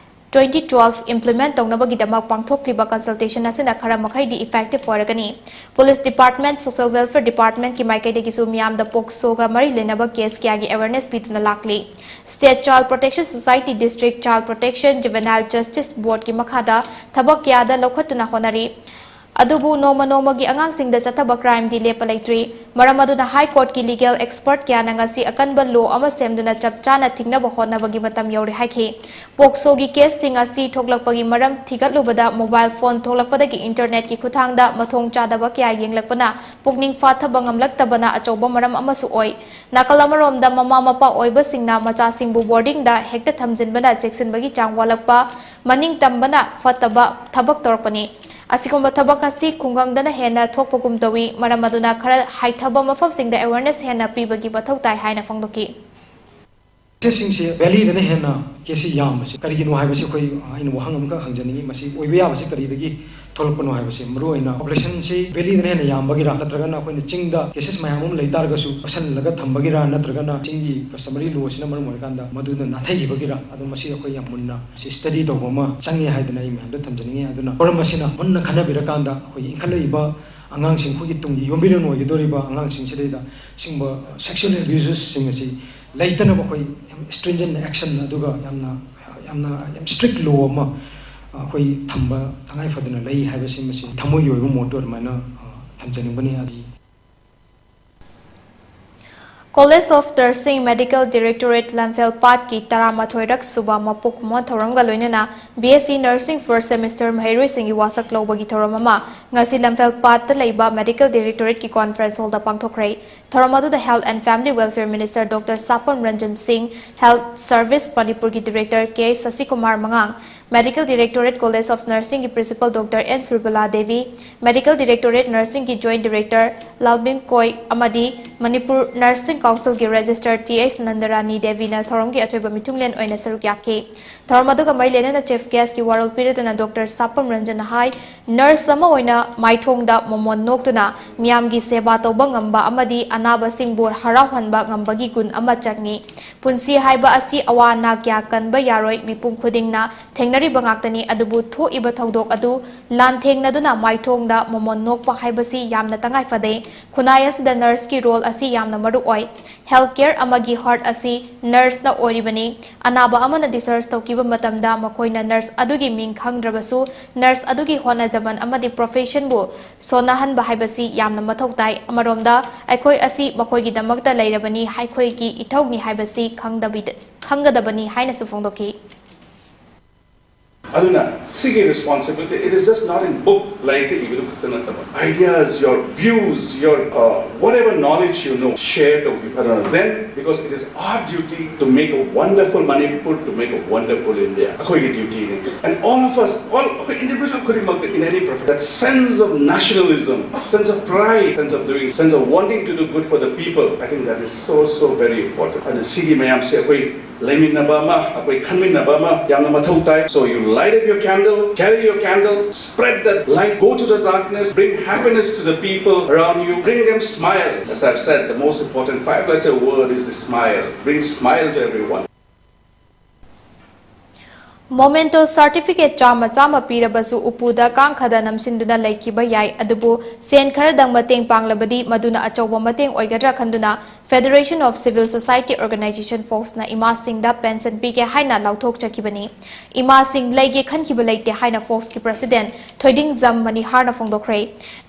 twenty twelve implement ꯇꯧꯅꯕꯒꯤꯗꯃꯛ ꯄꯥꯡꯊꯣꯛꯂꯤꯕ consultation ꯑꯁꯤꯅ ꯈꯔ ꯃꯈꯩꯗꯤ effective ꯑꯣꯏꯔꯒꯅꯤ꯫ Police Department, Social Welfare Department ꯀꯤ ꯃꯥꯏꯀꯩꯗꯒꯤꯁꯨ ꯃꯤꯌꯥꯝꯗ ꯄꯣꯛꯁꯣꯒ ꯃꯔꯤ ꯂꯩꯅꯕ case ꯀꯌꯥꯒꯤ awareness ꯄꯤꯗꯨꯅ ꯂꯥꯛꯂꯤ꯫ State Child Protection Society, District Child Protection, Juvenile Justice Board ꯀꯤ ꯃꯈꯥꯗ ꯊꯕꯛ ꯀꯌꯥꯗ ꯂꯧꯈꯠꯇꯨꯅ ꯍꯣꯠꯅꯔꯤ꯫ ꯑꯗꯨꯕꯨ ꯅꯣꯡꯃ ꯅꯣꯡꯃꯒꯤ ꯑꯉꯥꯡꯁꯤꯡꯗ ꯆꯠꯊꯕ crime ꯗꯤ ꯂꯦꯞꯄ ꯂꯩꯇ꯭ꯔꯤ꯫ ꯃꯔꯝ ꯑꯗꯨꯅ High Court ꯀꯤ legal expert ꯀꯌꯥꯅ ꯉꯁꯤ ꯑꯀꯟꯕ law ꯑꯃ ꯁꯦꯝꯗꯨꯅ ꯆꯞ ꯆꯥꯅ ꯊꯤꯡꯅꯕ ꯍꯣꯠꯅꯕꯒꯤ ꯃꯇꯝ ꯌꯧꯔꯦ ꯍꯥꯏꯈꯤ꯫ ꯄꯣꯛꯁꯣꯒꯤ case ꯁꯤꯡ ꯑꯁꯤ ꯊꯣꯛꯂꯛꯄꯒꯤ ꯃꯔꯝ ꯊꯤꯒꯠꯂꯨꯕꯗ mobile phone ꯊꯣꯛꯂꯛꯄꯗꯒꯤ internet ꯀꯤ ꯈꯨꯠꯊꯥꯡꯗ ꯃꯊꯣꯡ ꯆꯥꯗꯕ ꯀꯌꯥ ꯌꯦꯡꯂꯛꯄꯅ ꯄꯨꯛꯅꯤꯡ ꯐꯥꯊꯕ ꯉꯝꯂꯛꯇꯕꯅ ꯑꯆꯧꯕ ꯃꯔꯝ ꯑꯃꯁꯨ ꯑꯣꯏ꯫ ꯅꯥꯀꯜ ꯑꯃꯔꯣꯝꯗ ꯃꯃꯥ ꯃꯄꯥ ꯑꯣꯏꯕꯁꯤꯡꯅ ꯃꯆꯥꯁꯤꯡꯕꯨ boarding ꯗ ꯍꯦꯛꯇ ꯊꯝꯖꯤꯟꯕꯅ ꯆꯦꯛꯁꯤꯟꯕꯒꯤ ꯆꯥꯡ ꯋꯥꯠꯂꯛꯄ, ꯃꯅꯤꯡ ꯇꯝꯕꯅ ꯐꯠꯇꯕ ꯊꯕꯛ ꯇꯧꯔꯛꯄꯅꯤ꯫ ꯑꯁꯤꯒꯨꯝꯕ ꯊꯕꯛ ꯑꯁꯤ ꯈꯨꯡꯒꯪꯗꯅ ꯍꯦꯟꯅ ꯊꯣꯛꯄꯒꯨꯝ ꯇꯧꯏ꯫ ꯃꯔꯝ ꯑꯗꯨꯅ ꯈꯔ ꯍꯥꯏꯊꯕ ꯃꯐꯝꯁꯤꯡꯗ awareness ꯍꯦꯟꯅ ꯄꯤꯕꯒꯤ ꯃꯊꯧ ꯇꯥꯏ ꯍꯥꯏꯅ ꯐꯣꯡꯗꯣꯛꯈꯤ꯫ Cases ꯁꯤꯡꯁꯦ valley ꯗꯅ ꯍꯦꯟꯅ case ꯁꯤ ꯌꯥꯝꯕꯁꯦ ꯀꯔꯤꯒꯤꯅꯣ ꯍꯥꯏꯕꯁꯤ ꯑꯩꯈꯣꯏ, ꯑ, ꯑꯩꯅ ꯋꯥꯍꯪ ꯑꯃꯈꯛ ꯍꯪꯖꯅꯤꯡꯉꯤ꯫ ꯃꯁꯤ ꯑꯣꯏꯕ ꯌꯥꯕꯁꯤ ꯀꯔꯤꯗꯒꯤ ꯊꯣꯛꯂꯛꯄꯅꯣ ꯍꯥꯏꯕꯁꯦ, ꯃꯔꯨꯑꯣꯏꯅ population ꯁꯤ valley ꯗꯅ ꯍꯦꯟꯅ ꯌꯥꯝꯕꯒꯤꯔꯥ, ꯅꯠꯇ꯭ꯔꯒꯅ ꯑꯩꯈꯣꯏꯅ ꯆꯤꯡꯗ cases ꯃꯌꯥꯝ ꯑꯃ ꯂꯩ ꯇꯥꯔꯒꯁꯨ ꯄꯛꯁꯜꯂꯒ ꯊꯝꯕꯒꯤꯔꯥ, ꯅꯠꯇ꯭ꯔꯒꯅ ꯆꯤꯡꯒꯤ customary law ꯁꯤꯅ ꯃꯔꯝ ꯑꯣꯏꯔꯀꯥꯟꯗ ꯃꯗꯨꯅ ꯅꯥꯊꯩꯈꯤꯕꯒꯤꯔꯥ, ꯑꯗꯣ ꯃꯁꯤ ꯑꯩꯈꯣꯏ ꯌꯥꯝ ꯃꯨꯟꯅ ꯃꯁꯤ study ꯇꯧꯕ ꯑꯃ ꯆꯪꯉꯤ ꯍꯥꯏꯗꯅ ꯑꯩ ꯃꯌꯥꯝꯗ ꯊꯝꯖꯅꯤꯡꯉꯤ꯫ ꯑꯗꯨꯅ forum ꯑꯁꯤꯅ ꯃꯨꯟꯅ ꯈꯟꯅꯕꯤꯔꯀꯥꯟꯗ ꯑꯩꯈꯣꯏꯒꯤ ꯏꯟꯈꯠꯂꯛꯏꯕ ꯑꯉꯥꯡꯁꯤꯡ, ꯑꯩꯈꯣꯏꯒꯤ ꯇꯨꯡꯒꯤ ꯌꯨꯝꯕꯤꯔꯦꯟ ꯑꯣꯏꯒꯗꯧꯔꯤꯕ ꯑꯉꯥꯡꯁꯤꯡꯁꯤꯗꯩꯗ ꯁꯤꯒꯨꯝꯕ sexual abuses ꯁꯤꯡ ꯑꯁꯤ ꯂꯩꯇꯅꯕ ꯑꯩꯈꯣꯏ ꯌꯥꯝ stringent action, ꯑꯗꯨꯒ ꯌꯥꯝꯅ, ꯌꯥꯝꯅ ꯌꯥꯝ strict law ꯑꯃ ꯑꯩꯈꯣꯏ ꯊꯝꯕ ꯇꯉꯥꯏ ꯐꯗꯅ ꯂꯩ ꯍꯥꯏꯕꯁꯤ ꯃꯁꯤ ꯊꯃꯣꯏꯒꯤ ꯑꯣꯏꯕ ꯃꯣꯠꯇ ꯑꯗꯨꯃꯥꯏꯅ, ꯑ, ꯊꯝꯖꯅꯤꯡꯕꯅꯤ꯫ ꯑꯗꯨ College of Nursing Medical Directorate ꯂꯝꯐꯦꯜꯄꯥꯠꯀꯤ ꯇꯔꯥꯃꯥꯊꯣꯏꯔꯛ ꯁꯨꯕ ꯃꯄꯣꯛ ꯀꯨꯝꯑꯣꯟ ꯊꯧꯔꯝꯒ ꯂꯣꯏꯅꯅ B S C Nursing first semester ꯃꯍꯩꯔꯣꯏꯁꯤꯡꯒꯤ ꯋꯥꯁꯛ ꯂꯧꯕꯒꯤ ꯊꯧꯔꯝ ꯑꯃ ꯉꯁꯤ ꯂꯝꯐꯦꯜꯄꯥꯠꯇ ꯂꯩꯕ Medical Directorate ꯀꯤ conference hall ꯗ ꯄꯥꯡꯊꯣꯛꯈ꯭ꯔꯦ꯫ ꯊꯧꯔꯝ ꯑꯗꯨꯗ Health and Family Welfare Minister Doctor ꯁꯥꯄꯝ Ranjan ꯁꯤꯡ, Health Service ꯃꯅꯤꯄꯨꯔꯒꯤ Director ꯀꯦ ꯁꯁꯤꯀꯨꯃꯥꯔ ꯃꯉꯥꯡ, Medical Directorate College of Nursing ꯒꯤ Principal Doctor N Surbala Devi, Medical Directorate Nursing ꯒꯤ Joint Director ꯂꯥꯜꯕꯤꯝ ꯀꯣꯏ ꯑꯃꯗꯤ ꯃꯅꯤꯄꯨꯔ ꯅꯔꯁꯤꯡ ꯀꯥꯎꯟꯁꯤꯜꯒꯤ ꯔꯦꯖꯤꯁꯇꯔ ꯇꯤ ꯑꯩꯆ ꯅꯟꯗꯔꯥꯅꯤ ꯗꯦꯕꯤꯅ ꯊꯧꯔꯝꯒꯤ ꯑꯊꯣꯏꯕ ꯃꯤꯊꯨꯡꯂꯦꯟ ꯑꯣꯏꯅ ꯁꯔꯨꯛ ꯌꯥꯈꯤ꯫ ꯊꯧꯔꯝ ꯑꯗꯨꯒ ꯃꯔꯤ ꯂꯩꯅꯅ ꯆꯤꯐ ꯒꯦꯁ꯭ꯠꯀꯤ ꯋꯥꯔꯣꯜ ꯄꯤꯔꯗꯨꯅ ꯗꯣꯛꯇꯔ ꯁꯥꯄꯝ ꯔꯟꯖꯟꯅ ꯍꯥꯏ, ꯅꯔꯁ ꯑꯃ ꯑꯣꯏꯅ ꯃꯥꯏꯊꯣꯡꯗ ꯃꯣꯃꯣꯟ ꯅꯣꯛꯇꯨꯅ ꯃꯤꯌꯥꯝꯒꯤ ꯁꯦꯕꯥ ꯇꯧꯕ ꯉꯝꯕ ꯑꯃꯗꯤ ꯑꯅꯥꯕꯁꯤꯡꯕꯨ ꯍꯔꯥꯎꯍꯟꯕ ꯉꯝꯕꯒꯤ ꯒꯨꯟ ꯑꯃ ꯆꯪꯏ꯫ ꯄꯨꯟꯁꯤ ꯍꯥꯏꯕ ꯑꯁꯤ ꯑꯋꯥ ꯑꯅꯥ ꯀꯌꯥ ꯀꯟꯕ ꯌꯥꯔꯣꯏ, ꯃꯤꯄꯨꯝ ꯈꯨꯗꯤꯡꯅ ꯊꯦꯡꯅꯔꯤꯕ ꯉꯥꯛꯇꯅꯤ꯫ ꯑꯗꯨꯕꯨ ꯊꯣꯛꯏꯕ ꯊꯧꯗꯣꯛ ꯑꯗꯨ ꯂꯥꯟꯊꯦꯡꯅꯗꯨꯅ ꯃꯥꯏꯊꯣꯡꯗ ꯃꯣꯃꯣꯟ ꯅꯣꯛꯄ ꯍꯥꯏꯕꯁꯤ ꯌꯥꯝꯅ ꯇꯉꯥꯏ ꯐꯗꯦ꯫ ꯈꯨꯟꯅꯥꯏ ꯑꯁꯤꯗ ꯅꯔꯁꯀꯤ ꯔꯣꯜ ꯑꯁꯤ ꯌꯥꯝꯅ ꯃꯔꯨ ꯑꯣꯏ꯫ ꯍꯦꯜꯊ ꯀꯦꯌꯔ ꯑꯃꯒꯤ ꯍꯥꯔꯠ ꯑꯁꯤ ꯅꯔꯁꯅ ꯑꯣꯏꯔꯤꯕꯅꯤ꯫ ꯑꯅꯥꯕ ꯑꯃꯅ ꯗꯤꯁꯆꯥꯔꯖ ꯇꯧꯈꯤꯕ ꯃꯇꯝꯗ ꯃꯈꯣꯏꯅ ꯅꯔꯁ ꯑꯗꯨꯒꯤ ꯃꯤꯡ ꯈꯪꯗ꯭ꯔꯕꯁꯨ, ꯅꯔꯁ ꯑꯗꯨꯒꯤ ꯍꯣꯠꯅꯖꯃꯟ ꯑꯃꯗꯤ ꯄ꯭ꯔꯣꯐꯦꯁꯟꯕꯨ ꯁꯣꯟꯅꯍꯟꯕ ꯍꯥꯏꯕꯁꯤ ꯌꯥꯝꯅ ꯃꯊꯧ ꯇꯥꯏ꯫ ꯑꯃꯔꯣꯝꯗ, ꯑꯩꯈꯣꯏ ꯑꯁꯤ ꯃꯈꯣꯏꯒꯤꯗꯃꯛꯇ ꯂꯩꯔꯕꯅꯤ, ꯑꯩꯈꯣꯏꯒꯤ ꯏꯊꯧꯅꯤ ꯍꯥꯏꯕꯁꯤ ꯈꯪꯗꯕꯤꯗ-, ꯈꯪꯒꯗꯕꯅꯤ ꯍꯥꯏꯅꯁꯨ ꯐꯣꯡꯗꯣꯛꯈꯤ꯫ ꯑꯗꯨꯅ ꯁꯤꯒꯤ responsibility, it is just not in book, ꯂꯥꯏꯔꯤꯛꯇ ꯏꯕꯗꯨ ꯈꯛꯇ ꯅꯠꯇꯕ, ideas, your views, your, uh, whatever knowledge you know, share ꯇꯧꯕꯤꯌꯨ꯫ ꯑꯗꯨꯅ then, because it is our duty to make a wonderful Manipur, to make a wonderful India. ꯑꯩꯈꯣꯏꯒꯤ duty ꯅꯤ꯫ And all of us, all ꯑꯩꯈꯣꯏ individual ꯈꯨꯗꯤꯡꯃꯛꯇ, in any profession, that sense of nationalism, sense of pride, sense of doing, sense of wanting to do good for the people, I think that is so, so very important. ꯑꯗꯨꯅ ꯁꯤꯒꯤ ꯃꯌꯥꯝꯁꯦ ꯑꯩꯈꯣꯏ ꯂꯩꯃꯤꯟꯅꯕ ꯑꯃ, ꯑꯩꯈꯣꯏ ꯈꯟꯃꯤꯟꯅꯕ ꯑꯃ ꯌꯥꯝꯅ ꯃꯊꯧ ꯇꯥꯏ꯫ So you light up your candle, carry your candle, spread that light, go to the darkness, bring happiness to the people around you, bring them smile. As I've said, the most important five-letter word is the smile. Bring smile to everyone. Memento certificate ꯆꯥꯝꯃ ꯆꯥꯝꯃ ꯄꯤꯔꯕꯁꯨ ꯎꯄꯨꯗ ꯀꯥꯡꯈꯗ ꯅꯝꯁꯤꯟꯗꯨꯅ ꯂꯩꯈꯤꯕ ꯌꯥꯏ, ꯑꯗꯨꯕꯨ ꯁꯦꯟ ꯈꯔꯗꯪ ꯃꯇꯦꯡ ꯄꯥꯡꯂꯕꯗꯤ ꯃꯗꯨꯅ ꯑꯆꯧꯕ ꯃꯇꯦꯡ ꯑꯣꯏꯒꯗ꯭ꯔꯥ ꯈꯟꯗꯨꯅ Federation of Civil Society Organization, ꯐꯣꯛꯁꯅ ꯏꯃꯥꯁꯤꯡꯗ ꯄꯦꯟꯁꯟ ꯄꯤꯒꯦ ꯍꯥꯏꯅ ꯂꯥꯎꯊꯣꯛꯆꯈꯤꯕꯅꯤ꯫ ꯏꯃꯥꯁꯤꯡ ꯂꯩꯒꯦ ꯈꯟꯈꯤꯕ ꯂꯩꯇꯦ ꯍꯥꯏꯅ ꯐꯣꯛꯁꯀꯤ ꯄ꯭ꯔꯁꯤꯗꯦꯟ ꯊꯣꯏꯗꯤꯡꯖꯝ ꯃꯅꯤꯍꯥꯔꯅ ꯐꯣꯡꯗꯣꯛꯈ꯭ꯔꯦ꯫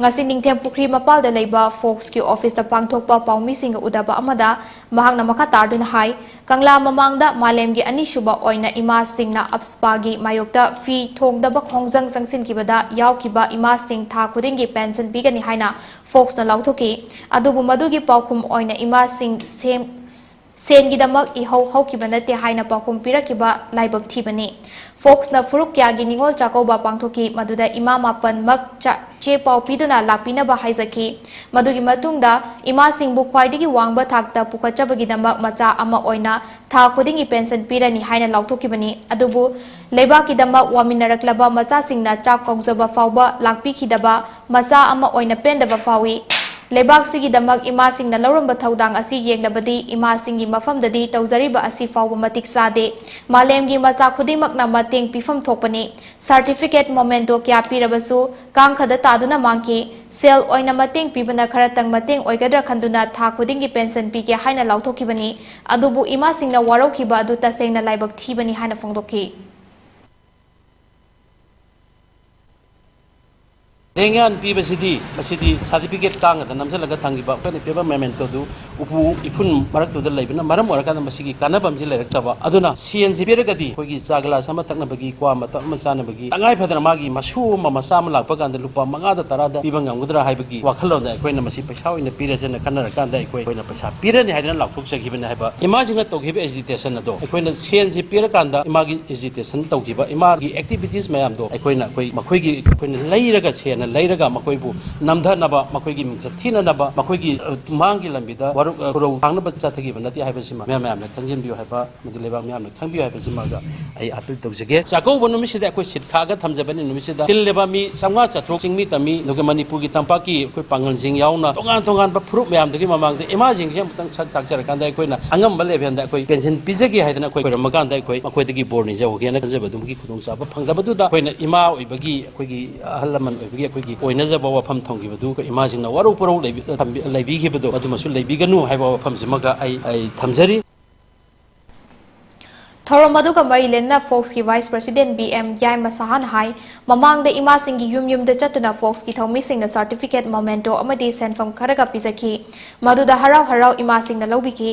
ꯉꯁꯤ ꯅꯤꯡꯊꯦꯝ ꯄꯨꯈ꯭ꯔꯤ ꯃꯄꯥꯜꯗ ꯂꯩꯕ ꯐꯣꯛꯁꯀꯤ ꯑꯣꯐꯤꯁꯇ ꯄꯥꯡꯊꯣꯛꯄ ꯄꯥꯎꯃꯤꯁꯤꯡꯒ ꯎꯗꯕ ꯑꯃꯗ ꯃꯍꯥꯛꯅ ꯃꯈꯥ ꯇꯥꯗꯨꯅ ꯍꯥꯏ, ꯀꯪꯂꯥ ꯃꯃꯥꯡꯗ ꯃꯥꯂꯦꯝꯒꯤ ꯑꯅꯤꯁꯨꯕ ꯑꯣꯏꯅ ꯏꯃꯥꯁꯤꯡꯅ ꯑꯞꯁꯄꯥꯒꯤ ꯃꯥꯌꯣꯛꯇ ꯐꯤ ꯊꯣꯡꯗꯕ ꯈꯣꯡꯖꯪ ꯆꯪꯁꯤꯟꯈꯤꯕꯗ ꯌꯥꯎꯈꯤꯕ ꯏꯃꯥꯁꯤꯡ ꯊꯥ ꯈꯨꯗꯤꯡꯒꯤ ꯄꯦꯟꯁꯟ ꯄꯤꯒꯅꯤ ꯍꯥꯏꯅ ꯐꯣꯛꯁꯅ ꯂꯥꯎꯊꯣꯛꯈꯤ꯫ ꯑꯗꯨꯕꯨ ꯃꯗꯨꯒꯤ ꯄꯥꯎꯈꯨꯝ ꯑꯣꯏꯅ ꯏꯃꯥꯁꯤꯡ ꯁꯦꯝ-, ꯁꯦꯟꯒꯤꯗꯃꯛ ꯏꯍꯧ ꯍꯧꯈꯤꯕ ꯅꯠꯇꯦ ꯍꯥꯏꯅ ꯄꯥꯎꯈꯨꯝ ꯄꯤꯔꯛꯈꯤꯕ ꯂꯥꯏꯕꯛ ꯊꯤꯕꯅꯤ꯫ ꯐꯣꯛꯁꯅ ꯐꯨꯔꯨꯞ ꯀꯌꯥꯒꯤ ꯅꯤꯉꯣꯜ ꯆꯥꯛꯀꯧꯕ ꯄꯥꯡꯊꯣꯛꯈꯤ, ꯃꯗꯨꯗ ꯏꯃꯥ ꯃꯥꯄꯟꯃꯛ ꯆꯥ-, ꯆꯦ ꯄꯥꯎ ꯄꯤꯗꯨꯅ ꯂꯥꯛꯄꯤꯅꯕ ꯍꯥꯏꯖꯈꯤ꯫ ꯃꯗꯨꯒꯤ ꯃꯇꯨꯡꯗ ꯏꯃꯥꯁꯤꯡꯕꯨ ꯈ꯭ꯋꯥꯏꯗꯒꯤ ꯋꯥꯡꯕ ꯊꯥꯛꯇ ꯄꯨꯈꯠꯆꯕꯒꯤꯗꯃꯛ ꯃꯆꯥ ꯑꯃ ꯑꯣꯏꯅ ꯊꯥ ꯈꯨꯗꯤꯡꯒꯤ ꯄꯦꯟꯁꯟ ꯄꯤꯔꯅꯤ ꯍꯥꯏꯅ ꯂꯥꯎꯊꯣꯛꯈꯤꯕꯅꯤ꯫ ꯑꯗꯨꯕꯨ ꯂꯩꯕꯥꯛꯀꯤꯗꯃꯛ ꯋꯥꯃꯤꯟꯅꯔꯛꯂꯕ ꯃꯆꯥꯁꯤꯡꯅ ꯆꯥꯛ ꯀꯧꯖꯕ ꯐꯥꯎꯕ ꯂꯥꯛꯄꯤꯈꯤꯗꯕ ꯃꯆꯥ ꯑꯃ ꯑꯣꯏꯅ ꯄꯦꯟꯗꯕ ꯐꯥꯎꯏ꯫ ꯂꯩꯕꯥꯛꯁꯤꯒꯤꯗꯃꯛ ꯏꯃꯥꯁꯤꯡꯅ ꯂꯧꯔꯝꯕ ꯊꯧꯗꯥꯡ ꯑꯁꯤ ꯌꯦꯡꯂꯕꯗꯤ ꯏꯃꯥꯁꯤꯡꯒꯤ ꯃꯐꯝꯗꯗꯤ ꯇꯧꯖꯔꯤꯕ ꯑꯁꯤ ꯐꯥꯎꯕ ꯃꯇꯤꯛ ꯆꯥꯗꯦ꯫ ꯃꯥꯂꯦꯝꯒꯤ ꯃꯆꯥ ꯈꯨꯗꯤꯡꯃꯛꯅ ꯃꯇꯦꯡ ꯄꯤꯐꯝ ꯊꯣꯛꯄꯅꯤ꯫ ꯁꯥꯔꯇꯤꯐꯤꯀꯦꯠ ꯃꯣꯃꯦꯟꯇꯣ ꯀꯌꯥ ꯄꯤꯔꯕꯁꯨ ꯀꯥꯡꯈꯗ ꯇꯥꯗꯨꯅ ꯃꯥꯡꯈꯤ꯫ ꯁꯦꯜ ꯑꯣꯏꯅ ꯃꯇꯦꯡ ꯄꯤꯕꯅ ꯈꯔꯇꯪ ꯃꯇꯦꯡ ꯑꯣꯏꯒꯗ꯭ꯔꯥ ꯈꯟꯗꯨꯅ ꯊꯥ ꯈꯨꯗꯤꯡꯒꯤ ꯄꯦꯟꯁꯟ ꯄꯤꯒꯦ ꯍꯥꯏꯅ ꯂꯥꯎꯊꯣꯛꯈꯤꯕꯅꯤ꯫ ꯑꯗꯨꯕꯨ ꯏꯃꯥꯁꯤꯡꯅ ꯋꯥꯔꯧꯈꯤꯕ ꯑꯗꯨ ꯇꯁꯦꯡꯅ ꯂꯥꯏꯕꯛ ꯊꯤꯕꯅꯤ ꯍꯥꯏꯅ ꯐꯣꯡꯗꯣꯛꯈꯤ꯫ ꯂꯦꯡꯌꯥꯟ ꯄꯤꯕꯁꯤꯗꯤ, ꯃꯁꯤꯗꯤ ꯁꯥꯔꯇꯤꯐꯤꯀꯦꯠ ꯀꯥꯡꯒꯗ ꯅꯝꯁꯤꯜꯂꯒ ꯊꯝꯈꯤꯕ ꯑꯩꯈꯣꯏꯅ ꯄꯤꯕ ꯃꯦꯃꯦꯟꯇꯣꯗꯨ ꯎꯄꯨ ꯏꯐꯨꯟ ꯃꯔꯛꯇꯨꯗ ꯂꯩꯕꯅ ꯃꯔꯝ ꯑꯣꯏꯔꯀꯥꯟꯗ ꯃꯁꯤꯒꯤ ꯀꯥꯟꯅꯕ ꯑꯃꯁꯤ ꯂꯩꯔꯛꯇꯕ꯫ ꯑꯗꯨꯅ ꯁꯦꯟꯁꯤ ꯄꯤꯔꯒꯗꯤ ꯑꯩꯈꯣꯏꯒꯤ ꯆꯥ ꯒꯤꯂꯥꯁ ꯑꯃ ꯊꯛꯅꯕꯒꯤ, ꯀ꯭ꯋꯥ ꯃꯇꯞ ꯑꯃ ꯆꯥꯅꯕꯒꯤ, ꯇꯉꯥꯏ ꯐꯗꯅ ꯃꯥꯒꯤ ꯃꯁꯨ ꯑꯃ, ꯃꯆꯥ ꯑꯃ ꯂꯥꯛꯄ ꯀꯥꯟꯗ ꯂꯨꯄꯥ ꯃꯉꯥꯗ ꯇꯔꯥꯗ ꯄꯤꯕ ꯉꯝꯒꯗ꯭ꯔꯥ ꯍꯥꯏꯕꯒꯤ ꯋꯥꯈꯜꯂꯣꯟꯗ ꯑꯩꯈꯣꯏꯅ ꯃꯁꯤ ꯄꯩꯁꯥ ꯑꯣꯏꯅ ꯄꯤꯔꯁꯦꯅ ꯈꯟꯅꯔꯀꯥꯟꯗ ꯑꯩꯈꯣꯏ, ꯑꯩꯈꯣꯏꯅ ꯄꯩꯁꯥ ꯄꯤꯔꯅꯤ ꯍꯥꯏꯗꯅ ꯂꯥꯎꯊꯣꯛꯆꯈꯤꯕꯅꯤ ꯍꯥꯏꯕ꯫ ꯏꯃꯥꯁꯤꯡꯅ ꯇꯧꯈꯤꯕ ꯑꯦꯖꯤꯇꯦꯁꯟ ꯑꯗꯣ ꯑꯩꯈꯣꯏꯅ ꯁꯦꯟꯁꯤ ꯄꯤꯔꯀꯥꯟꯗ ꯏꯃꯥꯒꯤ ꯑꯦꯖꯤꯇꯦꯁꯟ ꯇꯧꯈꯤꯕ, ꯏꯃꯥꯒꯤ ꯑꯦꯛꯇꯤꯚꯤꯇꯤꯁ ꯃꯌꯥꯝꯗꯣ ꯑꯩꯈꯣꯏꯅ, ꯑꯩꯈꯣꯏ, ꯃꯈꯣꯏꯒꯤ, ꯑꯩꯈꯣꯏꯅ ꯂꯩꯔꯒ, ꯁꯦꯟꯅ ꯂꯩꯔꯒ ꯃꯈꯣꯏꯕꯨ ꯅꯝꯊꯅꯕ, ꯃꯈꯣꯏꯒꯤ ꯃꯤꯡꯆꯠ ꯊꯤꯅꯅꯕ, ꯃꯈꯣꯏꯒꯤ, ꯑ, ꯃꯥꯡꯒꯤ ꯂꯝꯕꯤꯗ ꯋꯥꯔꯧ-, ꯑ, ꯈꯨꯔꯧ ꯊꯥꯡꯅꯕ ꯆꯠꯊꯈꯤꯕ ꯅꯠꯇꯦ ꯍꯥꯏꯕꯁꯤꯃ ꯃꯌꯥꯝ ꯃꯌꯥꯝꯅ ꯈꯪꯖꯤꯟꯕꯤꯌꯨ ꯍꯥꯏꯕ, ꯑꯃꯗꯤ ꯂꯩꯕꯥꯛ ꯃꯤꯌꯥꯝꯅ ꯈꯪꯕꯤꯌꯨ ꯍꯥꯏꯕꯁꯤꯃꯒ ꯑꯩ ꯑꯥꯄꯤꯜ ꯇꯧꯖꯒꯦ꯫ ꯆꯥꯛꯀꯧꯕ ꯅꯨꯃꯤꯠꯁꯤꯗ ꯑꯩꯈꯣꯏ ꯁꯤꯠ ꯈꯥꯛꯑꯒ ꯊꯝꯖꯕꯅꯤ꯫ ꯅꯨꯃꯤꯠꯁꯤꯗ ꯇꯤꯜꯂꯤꯕ ꯃꯤ ꯆꯥꯝꯃꯉꯥ ꯆꯥꯇ꯭ꯔꯨꯛ, ꯆꯤꯡꯃꯤ ꯇꯝꯃꯤ, ꯑꯗꯨꯒ ꯃꯅꯤꯄꯨꯔꯒꯤ ꯇꯝꯄꯥꯛꯀꯤ ꯑꯩꯈꯣꯏ ꯄꯥꯡꯒꯜꯁꯤꯡ ꯌꯥꯎꯅ ꯇꯣꯉꯥꯟ ꯇꯣꯉꯥꯟꯕ ꯐꯨꯔꯨꯞ ꯃꯌꯥꯝꯗꯨꯒꯤ ꯃꯃꯥꯡꯗ ꯏꯃꯥꯁꯤꯡꯁꯦ ꯑꯃꯨꯛꯇꯪ ꯁꯛ ꯇꯥꯛꯆꯔꯀꯥꯟꯗ ꯑꯩꯈꯣꯏꯅ ꯑꯉꯝꯕ ꯂꯦꯚꯦꯜꯗ ꯑꯩꯈꯣꯏ ꯄꯦꯟꯁꯤꯟ ꯄꯤꯖꯒꯦ ꯍꯥꯏꯗꯅ ꯑꯩꯈꯣꯏ ꯈꯣꯏꯔꯝꯕ ꯀꯥꯟꯗ ꯑꯩꯈꯣꯏ ꯃꯈꯣꯏꯗꯒꯤ ꯕꯣꯔ ꯅꯤꯖꯍꯧꯒꯦꯅ ꯈꯟꯖꯕ ꯑꯗꯨꯒꯤ ꯈꯨꯗꯣꯡꯆꯥꯕ ꯐꯪꯗꯕꯗꯨꯗ ꯑꯩꯈꯣꯏꯅ ꯏꯃꯥ ꯑꯣꯏꯕꯒꯤ, ꯑꯩꯈꯣꯏꯒꯤ ꯑꯍꯜ ꯂꯃꯟ ꯑꯣꯏꯕꯒꯤ ꯑꯩꯈꯣꯏꯒꯤ ꯑꯣꯏꯅꯖꯕ ꯋꯥꯐꯝ ꯊꯝꯈꯤꯕꯗꯨ ꯑꯩꯈꯣꯏ ꯏꯃꯥꯁꯤꯡꯅ ꯋꯥꯔꯧ ꯄꯨꯔꯧ ꯂꯩꯕꯤ-, ꯊꯝꯕꯤ-, ꯂꯩꯕꯤꯈꯤꯕꯗꯣ ꯑꯗꯨꯃꯁꯨ ꯂꯩꯕꯤꯒꯅꯨ ꯍꯥꯏꯕ ꯋꯥꯐꯝꯁꯤꯃꯒ ꯑꯩ, ꯑꯩ ꯊꯝꯖꯔꯤ꯫ ꯊꯧꯔꯝ ꯑꯗꯨꯒ ꯃꯔꯤ ꯂꯩꯅꯅ ꯐꯣꯛꯁꯀꯤ ꯚꯥꯏꯁ ꯄ꯭ꯔꯁꯤꯗꯦꯟ ꯕꯤ ꯑꯦꯝ ꯌꯥꯏꯃ ꯁꯍꯥꯅ ꯍꯥꯏ, ꯃꯃꯥꯡꯗ ꯏꯃꯥꯁꯤꯡꯒꯤ ꯌꯨꯝ ꯌꯨꯝꯗ ꯆꯠꯇꯨꯅ ꯐꯣꯛꯁꯀꯤ ꯊꯧꯃꯤꯁꯤꯡꯅ ꯁꯥꯔꯇꯤꯐꯤꯀꯦꯠ, ꯃꯣꯃꯦꯟꯇꯣ ꯑꯃꯗꯤ ꯁꯦꯟꯐꯝ ꯈꯔꯒ ꯄꯤꯖꯈꯤ꯫ ꯃꯗꯨꯗ ꯍꯔꯥꯎ ꯍꯔꯥꯎ ꯏꯃꯥꯁꯤꯡꯅ ꯂꯧꯕꯤꯈꯤ꯫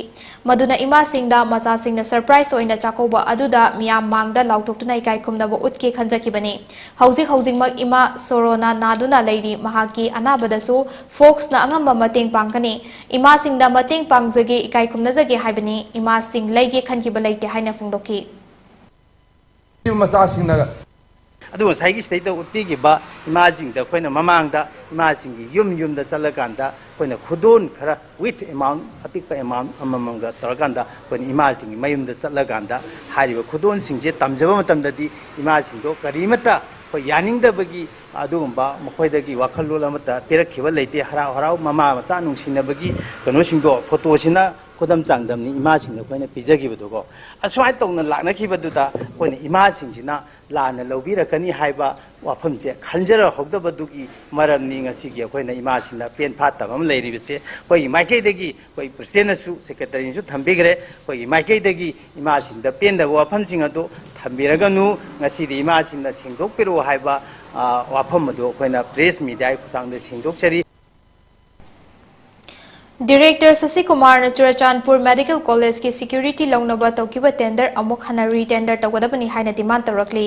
ꯃꯗꯨꯅ ꯏꯃꯥꯁꯤꯡꯗ ꯃꯆꯥꯁꯤꯡꯅ ꯁꯔꯄ꯭ꯔꯥꯏꯖ ꯑꯣꯏꯅ ꯆꯥꯛꯀꯧꯕ ꯑꯗꯨꯗ ꯃꯤꯌꯥꯝ ꯃꯥꯡꯗ ꯂꯥꯎꯊꯣꯛꯇꯨꯅ ꯏꯀꯥꯏ ꯈꯨꯝꯅꯕ ꯎꯠꯀꯦ ꯈꯟꯖꯈꯤꯕꯅꯤ꯫ ꯍꯧꯖꯤꯛ ꯍꯧꯖꯤꯛꯃꯛ ꯏꯃꯥ ꯁꯣꯔꯣꯅꯥ ꯅꯥꯗꯨꯅ ꯂꯩꯔꯤ꯫ ꯃꯍꯥꯛꯀꯤ ꯑꯅꯥꯕꯗꯁꯨ ꯐꯣꯛꯁꯅ ꯑꯉꯝꯕ ꯃꯇꯦꯡ ꯄꯥꯡꯒꯅꯤ꯫ ꯏꯃꯥꯁꯤꯡꯗ ꯃꯇꯦꯡ ꯄꯥꯡꯖꯒꯦ, ꯏꯀꯥꯏ ꯈꯨꯝꯅꯖꯒꯦ ꯍꯥꯏꯕꯅꯤ꯫ ꯏꯃꯥꯁꯤꯡ ꯂꯩꯒꯦ ꯈꯟꯈꯤꯕ ꯂꯩꯇꯦ ꯍꯥꯏꯅ ꯐꯣꯡꯗꯣꯛꯈꯤ꯫ ꯃꯆꯥꯁꯤꯡꯅ ꯑꯗꯨ ꯉꯁꯥꯏꯒꯤ ꯁꯤꯗꯩꯗ ꯎꯠꯄꯤꯈꯤꯕ ꯏꯃꯥꯁꯤꯡꯗ ꯑꯩꯈꯣꯏꯅ ꯃꯃꯥꯡꯗ ꯏꯃꯥꯁꯤꯡꯒꯤ ꯌꯨꯝ ꯌꯨꯝꯗ ꯆꯠꯂꯀꯥꯟꯗ ꯑꯩꯈꯣꯏꯅ ꯈꯨꯗꯣꯜ ꯈꯔ with amount, ꯑꯄꯤꯛꯄ amount ꯑꯃꯃꯝꯒ ꯇꯧꯔꯀꯥꯟꯗ ꯑꯩꯈꯣꯏꯅ ꯏꯃꯥꯁꯤꯡꯒꯤ ꯃꯌꯨꯝꯗ ꯆꯠꯂꯀꯥꯟꯗ ꯍꯥꯏꯔꯤꯕ ꯈꯨꯗꯣꯜꯁꯤꯡꯁꯦ ꯇꯝꯖꯕ ꯃꯇꯝꯗꯗꯤ ꯏꯃꯥꯁꯤꯡꯗꯣ ꯀꯔꯤꯃꯠꯇ ꯑꯩꯈꯣꯏ ꯌꯥꯅꯤꯡꯗꯕꯒꯤ ꯑꯗꯨꯒꯨꯝꯕ ꯃꯈꯣꯏꯗꯒꯤ ꯋꯥꯈꯜꯂꯣꯟ ꯑꯃꯠꯇ ꯄꯤꯔꯛꯈꯤꯕ ꯂꯩꯇꯦ꯫ ꯍꯔꯥꯎ ꯍꯔꯥꯎ ꯃꯃꯥ ꯃꯆꯥ ꯅꯨꯡꯁꯤꯅꯕꯒꯤ ꯀꯩꯅꯣꯁꯤꯡꯗꯣ, ꯐꯣꯇꯣꯁꯤꯅ ꯈꯨꯗꯝ ꯆꯥꯡꯗꯝꯅꯤ ꯏꯃꯥꯁꯤꯡꯗ ꯑꯩꯈꯣꯏꯅ ꯄꯤꯖꯈꯤꯕꯗꯨꯀꯣ꯫ ꯑꯁꯨꯃꯥꯏꯅ ꯇꯧꯅ ꯂꯥꯛꯅꯈꯤꯕꯗꯨꯗ ꯑꯩꯈꯣꯏꯅ ꯏꯃꯥꯁꯤꯡꯁꯤꯅ ꯂꯥꯟꯅ ꯂꯧꯕꯤꯔꯛꯀꯅꯤ ꯍꯥꯏꯕ ꯋꯥꯐꯝꯁꯦ ꯈꯟꯖꯔꯍꯧꯗꯕꯗꯨꯒꯤ ꯃꯔꯝꯅꯤ ꯉꯁꯤꯒꯤ ꯑꯩꯈꯣꯏꯅ ꯏꯃꯥꯁꯤꯡꯅ ꯄꯦꯟ ꯐꯥꯠꯇꯕ ꯑꯃ ꯂꯩꯔꯤꯕꯁꯦ꯫ ꯑꯩꯈꯣꯏꯒꯤ ꯃꯥꯏꯀꯩꯗꯒꯤ ꯑꯩꯈꯣꯏ ꯄ꯭ꯔꯁꯤꯗꯦꯟꯅꯁꯨ, ꯁꯦꯀ꯭ꯔꯦꯇꯔꯤꯅꯁꯨ ꯊꯝꯕꯤꯈ꯭ꯔꯦ꯫ ꯑꯩꯈꯣꯏꯒꯤ ꯃꯥꯏꯀꯩꯗꯒꯤ ꯏꯃꯥꯁꯤꯡꯗ ꯄꯦꯟꯗꯕ ꯋꯥꯐꯝꯁꯤꯡ ꯑꯗꯨ ꯊꯝꯕꯤꯔꯒꯅꯨ, ꯉꯁꯤꯗꯤ ꯏꯃꯥꯁꯤꯡꯅ ꯁꯦꯡꯗꯣꯛꯄꯤꯔꯛꯑꯣ ꯍꯥꯏꯕ, ꯑ, ꯋꯥꯐꯝ ꯑꯗꯨ ꯑꯩꯈꯣꯏꯅ ꯄ꯭ꯔꯦꯁ ꯃꯤꯗꯤꯌꯥꯒꯤ ꯈꯨꯠꯊꯥꯡꯗ ꯁꯦꯡꯗꯣꯛꯆꯔꯤ꯫ ꯗꯤꯔꯦꯛꯇꯔ ꯁꯁꯤꯀꯨꯃꯥꯔꯅ ꯆꯨꯔꯆꯥꯟꯄꯨꯔ ꯃꯦꯗꯤꯀꯦꯜ ꯀꯣꯂꯦꯖꯀꯤ ꯁꯦꯀ꯭ꯌꯨꯔꯤꯇꯤ ꯂꯧꯅꯕ ꯇꯧꯈꯤꯕ ꯇꯦꯟꯗꯔ ꯑꯃꯨꯛ ꯍꯟꯅ ꯔꯤꯇꯦꯟꯗꯔ ꯇꯧꯒꯗꯕꯅꯤ ꯍꯥꯏꯅ ꯗꯤꯃꯥꯟ ꯇꯧꯔꯛꯂꯤ꯫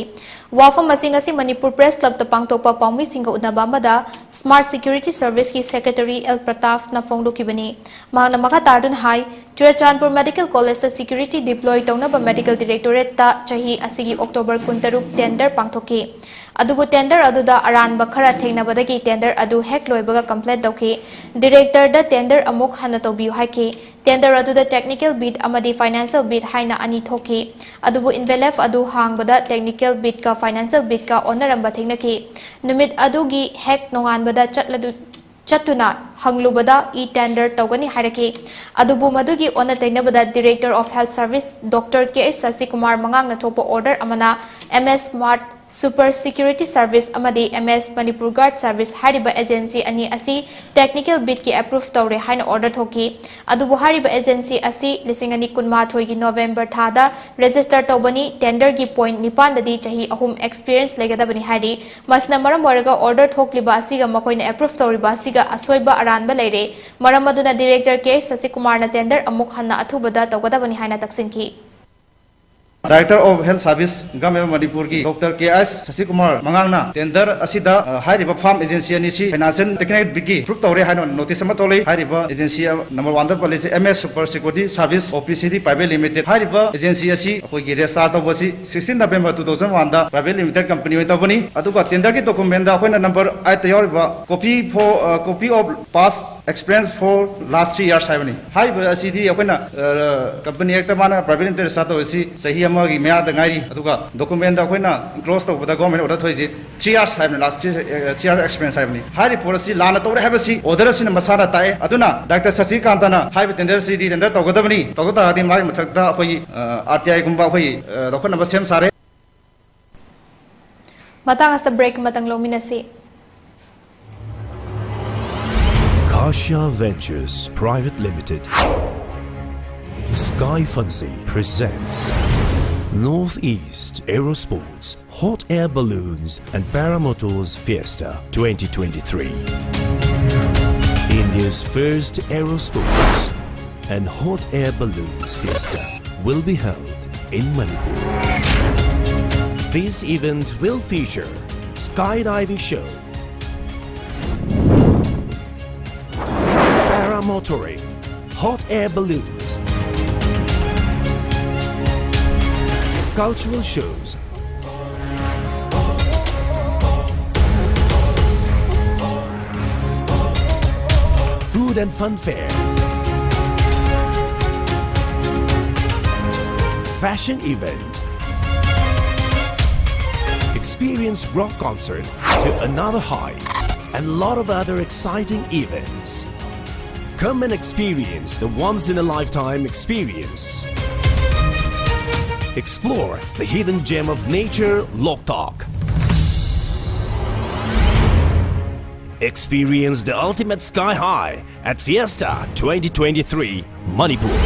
ꯋꯥꯐꯝ ꯑꯁꯤ ꯉꯁꯤ ꯃꯅꯤꯄꯨꯔ ꯄ꯭ꯔꯦꯁ ꯀ꯭ꯂꯕꯇ ꯄꯥꯡꯊꯣꯛꯄ ꯄꯥꯎꯃꯤꯁꯤꯡꯒ ꯎꯅꯕ ꯑꯃꯗ ꯁ꯭ꯃꯥꯔꯠ ꯁꯦꯀ꯭ꯌꯨꯔꯤꯇꯤ ꯁꯔꯚꯤꯁꯀꯤ ꯁꯦꯀ꯭ꯔꯦꯇꯔꯤ ꯑꯦꯜ ꯄ꯭ꯔꯇꯥꯞꯅ ꯐꯣꯡꯗꯣꯛꯈꯤꯕꯅꯤ꯫ ꯃꯍꯥꯛꯅ ꯃꯈꯥ ꯇꯥꯗꯨꯅ ꯍꯥꯏ, ꯆꯨꯔꯆꯥꯟꯄꯨꯔ ꯃꯦꯗꯤꯀꯦꯜ ꯀꯣꯂꯦꯖꯇ ꯁꯦꯀ꯭ꯌꯨꯔꯤꯇꯤ ꯗꯤꯄ꯭ꯂꯣꯏ ꯇꯧꯅꯕ ꯃꯦꯗꯤꯀꯦꯜ ꯗꯤꯔꯦꯛꯇꯣꯔꯦꯠꯇ ꯆꯍꯤ ꯑꯁꯤꯒꯤ ꯑꯣꯛꯇꯣꯕꯔ ꯀꯨꯟꯇꯔꯨꯛ ꯇꯦꯟꯗꯔ ꯄꯥꯡꯊꯣꯛꯈꯤ꯫ ꯑꯗꯨꯕꯨ ꯇꯦꯟꯗꯔ ꯑꯗꯨꯗ ꯑꯔꯥꯟꯕ ꯈꯔ ꯊꯦꯡꯅꯕꯗꯒꯤ ꯇꯦꯟꯗꯔ ꯑꯗꯨ ꯍꯦꯛ ꯂꯣꯏꯕꯒ ꯀꯝꯄ꯭ꯂꯦꯟ ꯇꯧꯈꯤ꯫ ꯗꯤꯔꯦꯛꯇꯔꯗ ꯇꯦꯟꯗꯔ ꯑꯃꯨꯛ ꯍꯟꯅ ꯇꯧꯕꯤꯌꯨ ꯍꯥꯏꯈꯤ꯫ ꯇꯦꯟꯗꯔ ꯑꯗꯨꯗ ꯇꯦꯛꯅꯤꯀꯦꯜ ꯕꯤꯗ ꯑꯃꯗꯤ ꯐꯥꯏꯅꯥꯟꯁꯤꯌꯦꯜ ꯕꯤꯗ ꯍꯥꯏꯅ ꯑꯅꯤ ꯊꯣꯛꯈꯤ꯫ ꯑꯗꯨꯕꯨ ꯏꯟꯚꯦꯂꯞ ꯑꯗꯨ ꯍꯥꯡꯕꯗ ꯇꯦꯛꯅꯤꯀꯦꯜ ꯕꯤꯗꯀ ꯐꯥꯏꯅꯥꯟꯁꯤꯌꯦꯜ ꯕꯤꯗꯀ ꯑꯣꯟꯅꯔꯝꯕ ꯊꯦꯡꯅꯈꯤ꯫ ꯅꯨꯃꯤꯠ ꯑꯗꯨꯒꯤ ꯍꯦꯛ ꯅꯣꯡꯉꯥꯟꯕꯗ ꯆꯠꯂꯗꯨ-, ꯆꯠꯇꯨꯅ ꯍꯪꯂꯨꯕꯗ ꯏ ꯇꯦꯟꯗꯔ ꯇꯧꯒꯅꯤ ꯍꯥꯏꯔꯛꯈꯤ꯫ ꯑꯗꯨꯕꯨ ꯃꯗꯨꯒꯤ ꯑꯣꯟꯅ ꯇꯩꯅꯕꯗ director of health service doctor K H Sasikumar ꯃꯉꯥꯡꯅ ꯊꯣꯛꯄ ꯑꯣꯔꯗꯔ ꯑꯃꯅ M S smart super security service ꯑꯃꯗꯤ M S Manipur guard service ꯍꯥꯏꯔꯤꯕ ꯑꯦꯖꯦꯟꯁꯤ ꯑꯅꯤ ꯑꯁꯤ ꯇꯦꯛꯅꯤꯀꯦꯜ ꯕꯤꯗꯀꯤ ꯑꯦꯄ꯭ꯔꯨꯚ ꯇꯧꯔꯦ ꯍꯥꯏꯅ ꯑꯣꯔꯗꯔ ꯊꯣꯛꯈꯤ꯫ ꯑꯗꯨꯕꯨ ꯍꯥꯏꯔꯤꯕ ꯑꯦꯖꯦꯟꯁꯤ ꯑꯁꯤ ꯂꯤꯁꯤꯡ ꯑꯅꯤ ꯀꯨꯟꯃꯥꯊꯣꯏꯒꯤ ꯅꯣꯕꯦꯝꯕꯔ ꯊꯥꯗ ꯔꯦꯖꯤꯁꯇꯔ ꯇꯧꯕꯅꯤ꯫ ꯇꯦꯟꯗꯔꯒꯤ ꯄꯣꯏꯟꯠ ꯅꯤꯄꯥꯟꯗꯗꯤ ꯆꯍꯤ ꯑꯍꯨꯝ ꯑꯦꯛꯁꯄꯤꯔꯤꯌꯦꯟꯁ ꯂꯩꯒꯗꯕꯅꯤ ꯍꯥꯏꯔꯤ꯫ ꯃꯁꯤꯅ ꯃꯔꯝ ꯑꯣꯏꯔꯒ ꯑꯣꯔꯗꯔ ꯊꯣꯛꯂꯤꯕ ꯑꯁꯤꯒ ꯃꯈꯣꯏꯅ ꯑꯦꯄ꯭ꯔꯨꯚ ꯇꯧꯔꯤꯕ ꯑꯁꯤꯒ ꯑꯁꯣꯏꯕ ꯑꯔꯥꯟꯕ ꯂꯩꯔꯦ꯫ ꯃꯔꯝ ꯑꯗꯨꯅ ꯗꯤꯔꯦꯛꯇꯔ ꯀꯦ ꯑꯩꯆ ꯁꯁꯤꯀꯨꯃꯥꯔꯅ ꯇꯦꯟꯗꯔ ꯑꯃꯨꯛ ꯍꯟꯅ ꯑꯊꯨꯕꯗ ꯇꯧꯒꯗꯕꯅꯤ ꯍꯥꯏꯅ ꯇꯛꯁꯤꯟꯈꯤ꯫ Director of Health Service, Government of ꯃꯅꯤꯄꯨꯔꯒꯤ ꯗꯣꯛꯇꯔ ꯀꯦ ꯑꯥꯏ ꯁꯁꯤꯀꯨꯃꯥꯔ ꯃꯉꯥꯡꯅ tender ꯑꯁꯤꯗ, ꯑ, ꯍꯥꯏꯔꯤꯕ farm agency ꯑꯅꯤꯁꯤ financial technical ꯕꯤꯠꯀꯤ approve ꯇꯧꯔꯦ ꯍꯥꯏꯅ notice ꯑꯃ ꯊꯣꯛꯂꯛꯏ꯫ ꯍꯥꯏꯔꯤꯕ agency number one ꯗ ꯄꯜꯂꯤꯁꯦ M S Super Security Service, O P C D Private Limited꯫ ꯍꯥꯏꯔꯤꯕ agency ꯑꯁꯤ ꯑꯩꯈꯣꯏꯒꯤ register ꯇꯧꯕꯁꯤ sixteen November two thousand one ꯗ private limited company ꯑꯣꯏꯅ ꯇꯧꯕꯅꯤ꯫ ꯑꯗꯨꯒ tender ꯒꯤ document ꯗ ꯑꯩꯈꯣꯏꯅ number eight ꯇ ꯌꯥꯎꯔꯤꯕ copy for, ꯑ, copy of past experience for last three years ꯍꯥꯏꯕꯅꯤ꯫ ꯍꯥꯏꯔꯤꯕ ꯑꯁꯤꯗꯤ ꯑꯩꯈꯣꯏꯅ, ꯑ, company act ꯇ ꯃꯥꯅ private limited register ꯇꯧꯔꯤꯁꯤ ꯆꯍꯤ ꯑꯃꯒꯤ ꯃꯌꯥꯗ ꯉꯥꯏꯔꯤ꯫ ꯑꯗꯨꯒ document ꯗ ꯑꯩꯈꯣꯏꯅ enclose ꯇꯧꯕꯗ government order ꯊꯣꯛꯏꯁꯤ three years ꯍꯥꯏꯕꯅꯤ, last three, ꯑ, three years experience ꯍꯥꯏꯕꯅꯤ꯫ ꯍꯥꯏꯔꯤꯕ ꯄꯣꯠ ꯑꯁꯤ ꯂꯥꯟꯅ ꯇꯧꯔꯦ ꯍꯥꯏꯕꯁꯤ order ꯑꯁꯤꯅ ꯃꯁꯥꯅ ꯇꯥꯛꯑꯦ꯫ ꯑꯗꯨꯅ Doctor ꯁꯁꯤꯀꯥꯟꯇꯅ ꯍꯥꯏꯔꯤꯕ tender ꯑꯁꯤ re-tender ꯇꯧꯒꯗꯕꯅꯤ꯫ ꯇꯧꯗ ꯇꯥꯔꯒꯗꯤ ꯃꯥꯒꯤ ꯃꯊꯛꯇ ꯑꯩꯈꯣꯏꯒꯤ, ꯑ, R T I ꯒꯨꯝꯕ ꯑꯩꯈꯣꯏꯒꯤ, ꯑ, ꯂꯧꯈꯠꯅꯕ ꯁꯦꯝ ꯁꯥꯔꯦ꯫ ꯃꯇꯥꯡ ꯑꯁꯤꯗ break ꯑꯃꯇꯪ ꯂꯧꯃꯤꯟꯅꯁꯤ꯫ Kashya Ventures Private Limited, Sky Fancy presents Northeast Aerosports Hot Air Balloons and Paramotors Fiesta twenty twenty-three. India's first aerosports and hot air balloons fiesta will be held in Manipur. This event will feature skydiving show, paramotoring, hot air balloons, cultural shows, food and fun fair, fashion event, experience rock concert to another height, and lot of other exciting events. Come and experience the once in a lifetime experience. Explore the hidden gem of nature, Loktak. Experience the ultimate sky high at Fiesta twenty twenty-three Manipur.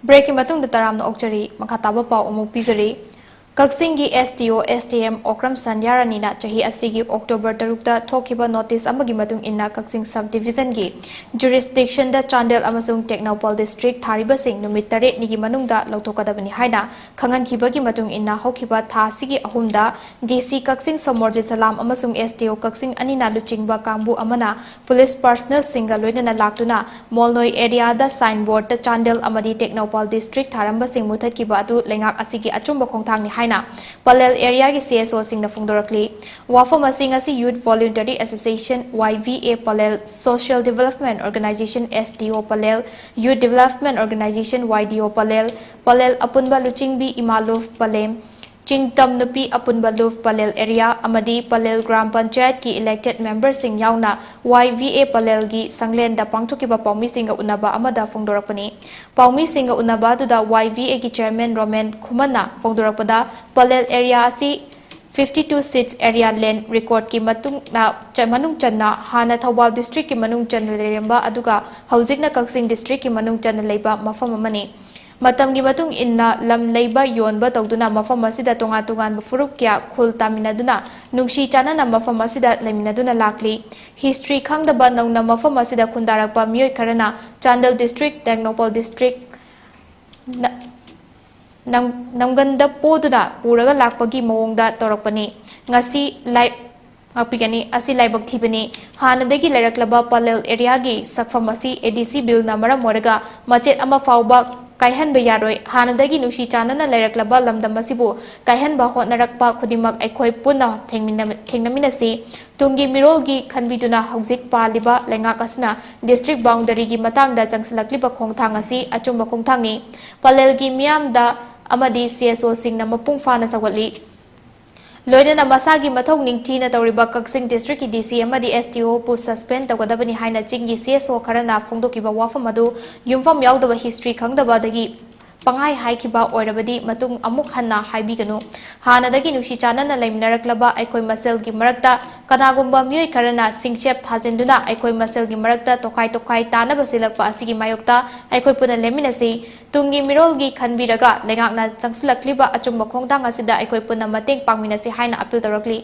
Breakꯀꯤ ꯃꯇꯨꯡꯗ ꯇꯔꯥꯝꯅ ꯑꯣꯛꯆꯔꯤ꯫ ꯃꯈꯥ ꯇꯥꯕ ꯄꯥꯎ ꯑꯃꯨꯛ ꯄꯤꯖꯔꯤ꯫ ꯀꯛꯆꯤꯡꯒꯤ S D O, S D M Okram ꯁꯟꯙ꯭ꯌꯥꯔꯥꯅꯤꯅ ꯆꯍꯤ ꯑꯁꯤꯒꯤ October ꯇꯔꯨꯛꯇ ꯊꯣꯛꯈꯤꯕ notice ꯑꯃꯒꯤ ꯃꯇꯨꯡ ꯏꯟꯅ ꯀꯛꯆꯤꯡ sub divisionꯒꯤ jurisdictionꯗ ꯆꯥꯟꯗꯦꯜ ꯑꯃꯁꯨꯡ ꯇꯦꯡꯅꯧꯄꯜ district ꯊꯥꯔꯤꯕꯁꯤꯡ ꯅꯨꯃꯤꯠ ꯇꯔꯦꯠꯅꯤꯒꯤ ꯃꯅꯨꯡꯗ ꯂꯧꯊꯣꯛꯀꯗꯕꯅꯤ ꯍꯥꯏꯅ ꯈꯪꯍꯟꯈꯤꯕꯒꯤ ꯃꯇꯨꯡ ꯏꯟꯅ ꯍꯧꯈꯤꯕ ꯊꯥ ꯑꯁꯤꯒꯤ ꯑꯍꯨꯝꯗ D C ꯀꯛꯆꯤꯡ ꯁꯣꯃꯣꯔꯖꯤꯠ ꯁꯂꯥꯝ ꯑꯃꯁꯨꯡ S D O ꯀꯛꯆꯤꯡ ꯑꯅꯤꯅ ꯂꯨꯆꯤꯡꯕ ꯀꯥꯡꯕꯨ ꯑꯃꯅ police personnelꯁꯤꯡꯒ ꯂꯣꯏꯅꯅ ꯂꯥꯛꯇꯨꯅ ꯃꯣꯜꯅꯣꯏ areaꯗ signboardꯇ ꯆꯥꯟꯗꯦꯜ ꯑꯃꯗꯤ ꯇꯦꯡꯅꯧꯄꯜ district ꯊꯥꯔꯝꯕꯁꯤꯡ ꯃꯨꯊꯠꯈꯤꯕ ꯑꯗꯨ ꯂꯩꯉꯥꯛ ꯑꯁꯤꯒꯤ ꯑꯆꯨꯝꯕ ꯈꯣꯡꯊꯥꯡꯅꯤ ꯍꯥꯏꯅ ꯄꯂꯦꯜ areaꯒꯤ C S Oꯁꯤꯡꯅ ꯐꯣꯡꯗꯣꯔꯛꯂꯤ꯫ ꯋꯥꯐꯝ ꯑꯁꯤ ꯉꯁꯤ Youth Voluntary Association, Y V A Pallel, Social Development Organization, S D O Pallel, Youth Development Organization, Y D O Pallel, Pallel ꯑꯄꯨꯟꯕ ꯂꯨꯆꯤꯡꯕꯤ ꯏꯃꯥꯂꯨꯞ ꯄꯂꯦꯝ, ꯆꯤꯡꯇꯝ ꯅꯨꯄꯤ ꯑꯄꯨꯟꯕ ꯂꯨꯞ ꯄꯂꯦꯜ area ꯑꯃꯗꯤ ꯄꯂꯦꯜ ꯒ꯭ꯔꯥꯝ ꯄꯟꯆꯥꯌꯠꯀꯤ elected memberꯁꯤꯡ ꯌꯥꯎꯅ Y V A ꯄꯂꯦꯜꯒꯤ ꯁꯪꯂꯦꯟꯗ ꯄꯥꯡꯊꯣꯛꯈꯤꯕ ꯄꯥꯎꯃꯤꯁꯤꯡꯒ ꯎꯅꯕ ꯑꯃꯗ ꯐꯣꯡꯗꯣꯔꯛꯄꯅꯤ꯫ ꯄꯥꯎꯃꯤꯁꯤꯡꯒ ꯎꯅꯕ ꯑꯗꯨꯗ Y V Aꯒꯤ chairman ꯔꯣꯃꯦꯟ ꯈꯨꯃꯟꯅ ꯐꯣꯡꯗꯣꯔꯛꯄꯗ, ꯄꯂꯦꯜ area ꯑꯁꯤ fifty two seats area land recordꯀꯤ ꯃꯇꯨꯡ ꯆ-, ꯃꯅꯨꯡ ꯆꯟꯅ ꯍꯥꯟꯅ ꯊꯧꯕꯥꯜ districtꯀꯤ ꯃꯅꯨꯡ ꯆꯟꯅ ꯂꯩꯔꯝꯕ ꯑꯗꯨꯒ ꯍꯧꯖꯤꯛꯅ ꯀꯛꯆꯤꯡ districtꯀꯤ ꯃꯅꯨꯡ ꯆꯟꯅ ꯂꯩꯕ ꯃꯐꯝ ꯑꯃꯅꯤ꯫ ꯃꯇꯝꯒꯤ ꯃꯇꯨꯡ ꯏꯟꯅ ꯂꯝ ꯂꯩꯕ ꯌꯣꯟꯕ ꯇꯧꯗꯨꯅ ꯃꯐꯝ ꯑꯁꯤꯗ ꯇꯣꯉꯥꯟ ꯇꯣꯉꯥꯟꯕ ꯐꯨꯔꯨꯞ ꯀꯌꯥ ꯈꯨꯜ ꯇꯥꯃꯤꯟꯅꯗꯨꯅ ꯅꯨꯡꯁꯤ ꯆꯥꯟꯅꯅ ꯃꯐꯝ ꯑꯁꯤꯗ ꯂꯩꯃꯤꯟꯅꯗꯨꯅ ꯂꯥꯛꯂꯤ꯫ History ꯈꯪꯗꯕ ꯅꯧꯅ ꯃꯐꯝ ꯑꯁꯤꯗ ꯈꯨꯟꯗꯥꯔꯛꯄ ꯃꯤꯑꯣꯏ ꯈꯔꯅ ꯆꯥꯟꯗꯦꯜ district, ꯇꯦꯡꯅꯧꯄꯜ district, ꯅ-, ꯅꯝ-, ꯅꯝꯒꯟꯗ ꯄꯣꯗꯨꯅ ꯄꯨꯔꯒ ꯂꯥꯛꯄꯒꯤ ꯃꯑꯣꯡꯗ ꯇꯧꯔꯛꯄꯅꯤ꯫ ꯉꯁꯤ ꯂꯥꯏ-, ꯉꯥꯛꯄꯤꯒꯅꯤ꯫ ꯑꯁꯤ ꯂꯥꯏꯕꯛ ꯊꯤꯕꯅꯤ꯫ ꯍꯥꯟꯅꯗꯒꯤ ꯂꯩꯔꯛꯂꯕ ꯄꯂꯦꯜ areaꯒꯤ ꯁꯛꯐꯝ ꯑꯁꯤ A D C billꯅ ꯃꯔꯝ ꯑꯣꯏꯔꯒ ꯃꯆꯦꯠ ꯑꯃ ꯐꯥꯎꯕ ꯀꯥꯏꯍꯟꯕ ꯌꯥꯔꯣꯏ꯫ ꯍꯥꯟꯅꯗꯒꯤ ꯅꯨꯡꯁꯤ ꯆꯥꯟꯅꯅ ꯂꯩꯔꯛꯂꯕ ꯂꯝꯗꯝ ꯑꯁꯤꯕꯨ ꯀꯥꯏꯍꯟꯕ ꯍꯣꯠꯅꯔꯛꯄ ꯈꯨꯗꯤꯡꯃꯛ ꯑꯩꯈꯣꯏ ꯄꯨꯟꯅ ꯊꯦꯡꯃꯤꯟꯅ-, ꯊꯦꯡꯅꯃꯤꯟꯅꯁꯤ꯫ ꯇꯨꯡꯒꯤ ꯃꯤꯔꯣꯜꯒꯤ ꯈꯟꯕꯤꯗꯨꯅ ꯍꯧꯖꯤꯛ ꯄꯥꯜꯂꯤꯕ ꯂꯩꯉꯥꯛ ꯑꯁꯤꯅ district boundaryꯒꯤ ꯃꯇꯥꯡꯗ ꯆꯪꯁꯤꯜꯂꯛꯂꯤꯕ ꯈꯣꯡꯊꯥꯡ ꯑꯁꯤ ꯑꯆꯨꯝꯕ ꯈꯣꯡꯊꯥꯡꯅꯤ꯫ ꯄꯂꯦꯜꯒꯤ ꯃꯤꯌꯥꯝꯗ ꯑꯃꯗꯤ C S Oꯁꯤꯡꯅ ꯃꯄꯨꯡ ꯐꯥꯅ ꯁꯧꯒꯠꯂꯤ꯫ ꯂꯣꯏꯅꯅ ꯃꯁꯥꯒꯤ ꯃꯊꯧ ꯅꯤꯡꯊꯤꯅ ꯇꯧꯔꯤꯕ ꯀꯛꯆꯤꯡ districtꯀꯤ D C ꯑꯃꯗꯤ S D Oꯕꯨ suspend ꯇꯧꯒꯗꯕꯅꯤ ꯍꯥꯏꯅ ꯆꯤꯡꯒꯤ C S O ꯈꯔꯅ ꯐꯣꯡꯗꯣꯛꯈꯤꯕ ꯋꯥꯐꯝ ꯑꯗꯨ ꯌꯨꯝꯐꯝ ꯌꯥꯎꯗꯕ, history ꯈꯪꯗꯕ ꯑꯗꯒꯤ ꯄꯪꯍꯥꯏ ꯍꯥꯏꯈꯤꯕ ꯑꯣꯏꯔꯕꯗꯤ ꯃꯇꯨꯡ ꯑꯃꯨꯛ ꯍꯟꯅ ꯍꯥꯏꯕꯤꯒꯅꯨ꯫ ꯍꯥꯟꯅꯗꯒꯤ ꯅꯨꯡꯁꯤ ꯆꯥꯟꯅꯅ ꯂꯩꯃꯤꯟꯅꯔꯛꯂꯕ ꯑꯩꯈꯣꯏ ꯃꯁꯦꯜꯒꯤ ꯃꯔꯛꯇ ꯀꯅꯥꯒꯨꯝꯕ ꯃꯤꯑꯣꯏ ꯈꯔꯅ ꯁꯤꯡꯆꯦꯞ ꯊꯥꯖꯤꯟꯗꯨꯅ ꯑꯩꯈꯣꯏ ꯃꯁꯦꯜꯒꯤ ꯃꯔꯛꯇ ꯇꯣꯈꯥꯏ ꯇꯣꯈꯥꯏ ꯇꯥꯅꯕ ꯁꯤꯜꯂꯛꯄ ꯑꯁꯤꯒꯤ ꯃꯥꯌꯣꯛꯇ ꯑꯩꯈꯣꯏ ꯄꯨꯟꯅ ꯂꯦꯝꯃꯤꯟꯅꯁꯤ꯫ ꯇꯨꯡꯒꯤ ꯃꯤꯔꯣꯜꯒꯤ ꯈꯟꯕꯤꯔꯒ ꯂꯩꯉꯥꯛꯅ ꯆꯪꯁꯤꯜꯂꯛꯂꯤꯕ ꯑꯆꯨꯝꯕ ꯈꯣꯡꯊꯥꯡ ꯑꯁꯤꯗ ꯑꯩꯈꯣꯏ ꯄꯨꯟꯅ ꯃꯇꯦꯡ ꯄꯥꯡꯃꯤꯟꯅꯁꯤ ꯍꯥꯏꯅ ꯑꯄꯤꯜ ꯇꯧꯔꯛꯂꯤ꯫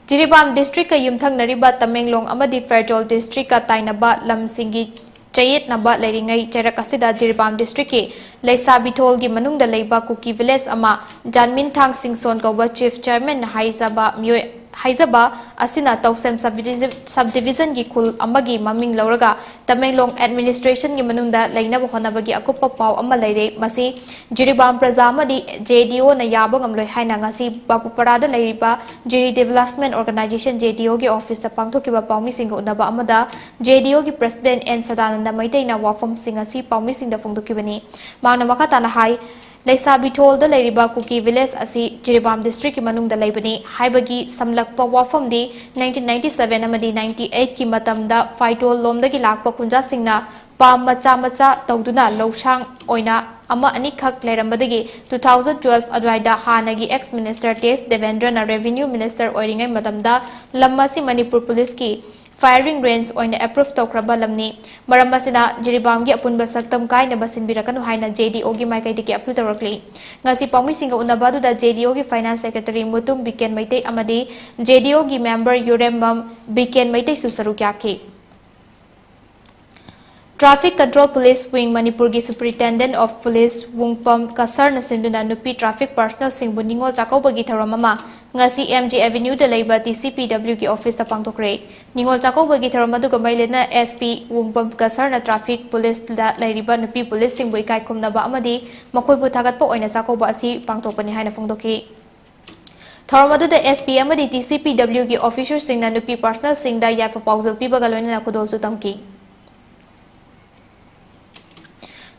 ꯖꯤꯔꯤꯕꯥꯝ ꯗꯤꯁꯇ꯭ꯔꯤꯛꯀ ꯌꯨꯝꯊꯪꯅꯔꯤꯕ ꯇꯃꯦꯡꯂꯣꯡ ꯑꯃꯗꯤ ꯐꯦꯔꯖꯣꯜ ꯗꯤꯁꯇ꯭ꯔꯤꯛꯀ ꯇꯥꯏꯅꯕ ꯂꯝꯁꯤꯡꯒꯤ ꯆꯌꯦꯠꯅꯕ ꯂꯩꯔꯤꯉꯩ ꯆꯩꯔꯛ ꯑꯁꯤꯗ ꯖꯤꯔꯤꯕꯥꯝ ꯗꯤꯁꯇ꯭ꯔꯤꯛꯀꯤ ꯂꯩꯁꯥꯕꯤꯊꯣꯜꯒꯤ ꯃꯅꯨꯡꯗ ꯂꯩꯕ ꯀꯨꯀꯤ ꯚꯤꯂꯦꯖ ꯑꯃ ꯖꯥꯟꯃꯤꯟꯊꯥꯡ ꯁꯤꯡꯁꯣꯟ ꯀꯧꯕ ꯆꯤꯐ ꯆꯤꯌꯔꯃꯦꯟꯅ ꯍꯥꯏꯖꯕ ꯃꯤꯑꯣꯏ ꯍꯥꯏꯖꯕ ꯑꯁꯤꯅ ꯇꯧꯁꯦꯝ ꯁꯕ ꯗꯤꯚꯤꯖꯟꯒꯤ ꯈꯨꯜ ꯑꯃꯒꯤ ꯃꯃꯤꯡ ꯂꯧꯔꯒ ꯇꯃꯦꯡꯂꯣꯡ ꯑꯦꯗꯃꯤꯅꯤꯁꯇ꯭ꯔꯦꯁꯟꯒꯤ ꯃꯅꯨꯡꯗ ꯂꯩꯅꯕ ꯍꯣꯠꯅꯕꯒꯤ ꯑꯀꯨꯞꯄ ꯄꯥꯎ ꯑꯃ ꯂꯩꯔꯦ꯫ ꯃꯁꯤ ꯖꯤꯔꯤꯕꯥꯝ ꯄ꯭ꯔꯖꯥ ꯑꯃꯗꯤ ꯖꯦ ꯗꯤ ꯑꯣꯅ ꯌꯥꯕ ꯉꯝꯂꯣꯏ ꯍꯥꯏꯅ ꯉꯁꯤ ꯕꯥꯄꯨꯄꯔꯥꯗ ꯂꯩꯔꯤꯕ ꯖꯤꯔꯤ ꯗꯤꯚꯦꯂꯞꯃꯦꯟ ꯑꯣꯔꯒꯅꯥꯏꯖꯦꯁꯟ, ꯖꯦ ꯗꯤ ꯑꯣꯒꯤ ꯑꯣꯐꯤꯁꯇ ꯄꯥꯡꯊꯣꯛꯈꯤꯕ ꯄꯥꯎꯃꯤꯁꯤꯡꯒ ꯎꯅꯕ ꯑꯃꯗ ꯖꯦ ꯗꯤ ꯑꯣꯒꯤ ꯄ꯭ꯔꯁꯤꯗꯦꯟꯠ ꯑꯦꯟ ꯁꯗꯥꯅꯟꯗ ꯃꯩꯇꯩꯅ ꯋꯥꯐꯝꯁꯤꯡ ꯑꯁꯤ ꯄꯥꯎꯃꯤꯁꯤꯡꯗ ꯐꯣꯡꯗꯣꯛꯈꯤꯕꯅꯤ꯫ ꯃꯍꯥꯛꯅ ꯃꯈꯥ ꯇꯥꯅ ꯍꯥꯏ, ꯂꯩꯁꯥꯕꯤꯊꯣꯜꯗ ꯂꯩꯔꯤꯕ ꯀꯨꯀꯤ ꯚꯤꯂꯦꯖ ꯑꯁꯤ ꯖꯤꯔꯤꯕꯥꯝ ꯗꯤꯁꯇ꯭ꯔꯤꯛꯀꯤ ꯃꯅꯨꯡꯗ ꯂꯩꯕꯅꯤ ꯍꯥꯏꯕꯒꯤ ꯁꯝꯂꯛꯄ ꯋꯥꯐꯝꯗꯤ nineteen ninety seven ꯑꯃꯗꯤ ninety eight ꯀꯤ ꯃꯇꯝꯗ ꯐꯥꯏꯇꯣꯜ ꯂꯣꯝꯗꯒꯤ ꯂꯥꯛꯄ ꯈꯨꯟꯖꯥꯁꯤꯡꯅ ꯄꯥꯝ ꯃꯆꯥ ꯃꯆꯥ ꯇꯧꯗꯨꯅ ꯂꯧꯁꯥꯡ ꯑꯣꯏꯅ ꯑꯃ ꯑꯅꯤꯈꯛ ꯂꯩꯔꯝꯕꯗꯒꯤ two thousand twelve ꯑꯗꯨꯋꯥꯏꯗ ꯍꯥꯟꯅꯒꯤ ex minister ꯇꯦꯖ ꯗꯦꯕꯦꯟꯗ꯭ꯔꯅ revenue minister ꯑꯣꯏꯔꯤꯉꯩ ꯃꯇꯝꯗ ꯂꯝ ꯑꯁꯤ ꯃꯅꯤꯄꯨꯔ ꯄꯨꯂꯤꯁꯀꯤ firing range ꯑꯣꯏꯅ approve ꯇꯧꯈ꯭ꯔꯕ ꯂꯝꯅꯤ꯫ ꯃꯔꯝ ꯑꯁꯤꯅ ꯖꯤꯔꯤꯕꯥꯝꯒꯤ ꯑꯄꯨꯟꯕ ꯁꯛꯇꯝ ꯀꯥꯏꯅꯕ ꯁꯤꯟꯕꯤꯔꯛꯀꯅꯨ ꯍꯥꯏꯅ ꯖꯦ ꯗꯤ ꯑꯣꯒꯤ ꯃꯥꯏꯀꯩꯗꯒꯤ ꯑꯄꯤꯜ ꯇꯧꯔꯛꯂꯤ꯫ ꯉꯁꯤ ꯄꯥꯎꯃꯤꯁꯤꯡꯒ ꯎꯅꯕ ꯑꯗꯨꯗ ꯖꯦ ꯗꯤ ꯑꯣꯒꯤ finance secretary ꯃꯨꯇꯨꯝ ꯕꯤꯀꯦꯟ ꯃꯩꯇꯩ ꯑꯃꯗꯤ ꯖꯦ ꯗꯤ ꯑꯣꯒꯤ member ꯌꯨꯔꯦꯝꯕꯝ ꯕꯤꯀꯦꯟ ꯃꯩꯇꯩꯁꯨ ꯁꯔꯨꯛ ꯌꯥꯈꯤ꯫ Traffic Control Police Wing ꯃꯅꯤꯄꯨꯔꯒꯤ Superintendent of Police ꯋꯨꯡꯄꯝ ꯀꯁꯔꯅ ꯁꯤꯟꯗꯨꯅ ꯅꯨꯄꯤ traffic personnelꯁꯤꯡꯕꯨ ꯅꯤꯉꯣꯜ ꯆꯥꯛꯀꯧꯕꯒꯤ ꯊꯧꯔꯝ ꯑꯃ ꯉꯁꯤ ꯑꯦꯝ ꯖꯤ ꯑꯦꯚꯦꯅ꯭ꯌꯨꯗ ꯂꯩꯕ ꯗꯤ ꯁꯤ ꯄꯤ ꯗꯕ꯭ꯂꯤꯎꯒꯤ ꯑꯣꯐꯤꯁꯇ ꯄꯥꯡꯊꯣꯛꯈ꯭ꯔꯦ꯫ ꯅꯤꯉꯣꯜ ꯆꯥꯛꯀꯧꯕꯒꯤ ꯊꯧꯔꯝ ꯑꯗꯨꯒ ꯃꯔꯤ ꯂꯩꯅꯅ ꯑꯦꯁ ꯄꯤ ꯋꯨꯡꯄꯝ ꯀꯁꯔꯅ traffic policeꯗ ꯂꯩꯔꯤꯕ ꯅꯨꯄꯤ ꯄꯨꯂꯤꯁꯁꯤꯡꯕꯨ ꯏꯀꯥꯏ ꯈꯨꯝꯅꯕ ꯑꯃꯗꯤ ꯃꯈꯣꯏꯕꯨ ꯊꯥꯒꯠꯄ ꯑꯣꯏꯅ ꯆꯥꯛꯀꯧꯕ ꯑꯁꯤ ꯄꯥꯡꯊꯣꯛꯄꯅꯤ ꯍꯥꯏꯅ ꯐꯣꯡꯗꯣꯛꯈꯤ꯫ ꯊꯧꯔꯝ ꯑꯗꯨꯗ ꯑꯦꯁ ꯄꯤ ꯑꯃꯗꯤ ꯗꯤ ꯁꯤ ꯄꯤ ꯗꯕ꯭ꯂꯤꯎꯒꯤ officerꯁꯤꯡꯅ ꯅꯨꯄꯤ personnelꯁꯤꯡꯗ ꯌꯥꯏꯐ ꯄꯥꯎꯖꯦꯜ ꯄꯤꯕꯒ ꯂꯣꯏꯅꯅ ꯈꯨꯗꯣꯜꯁꯨ ꯇꯝꯈꯤ꯫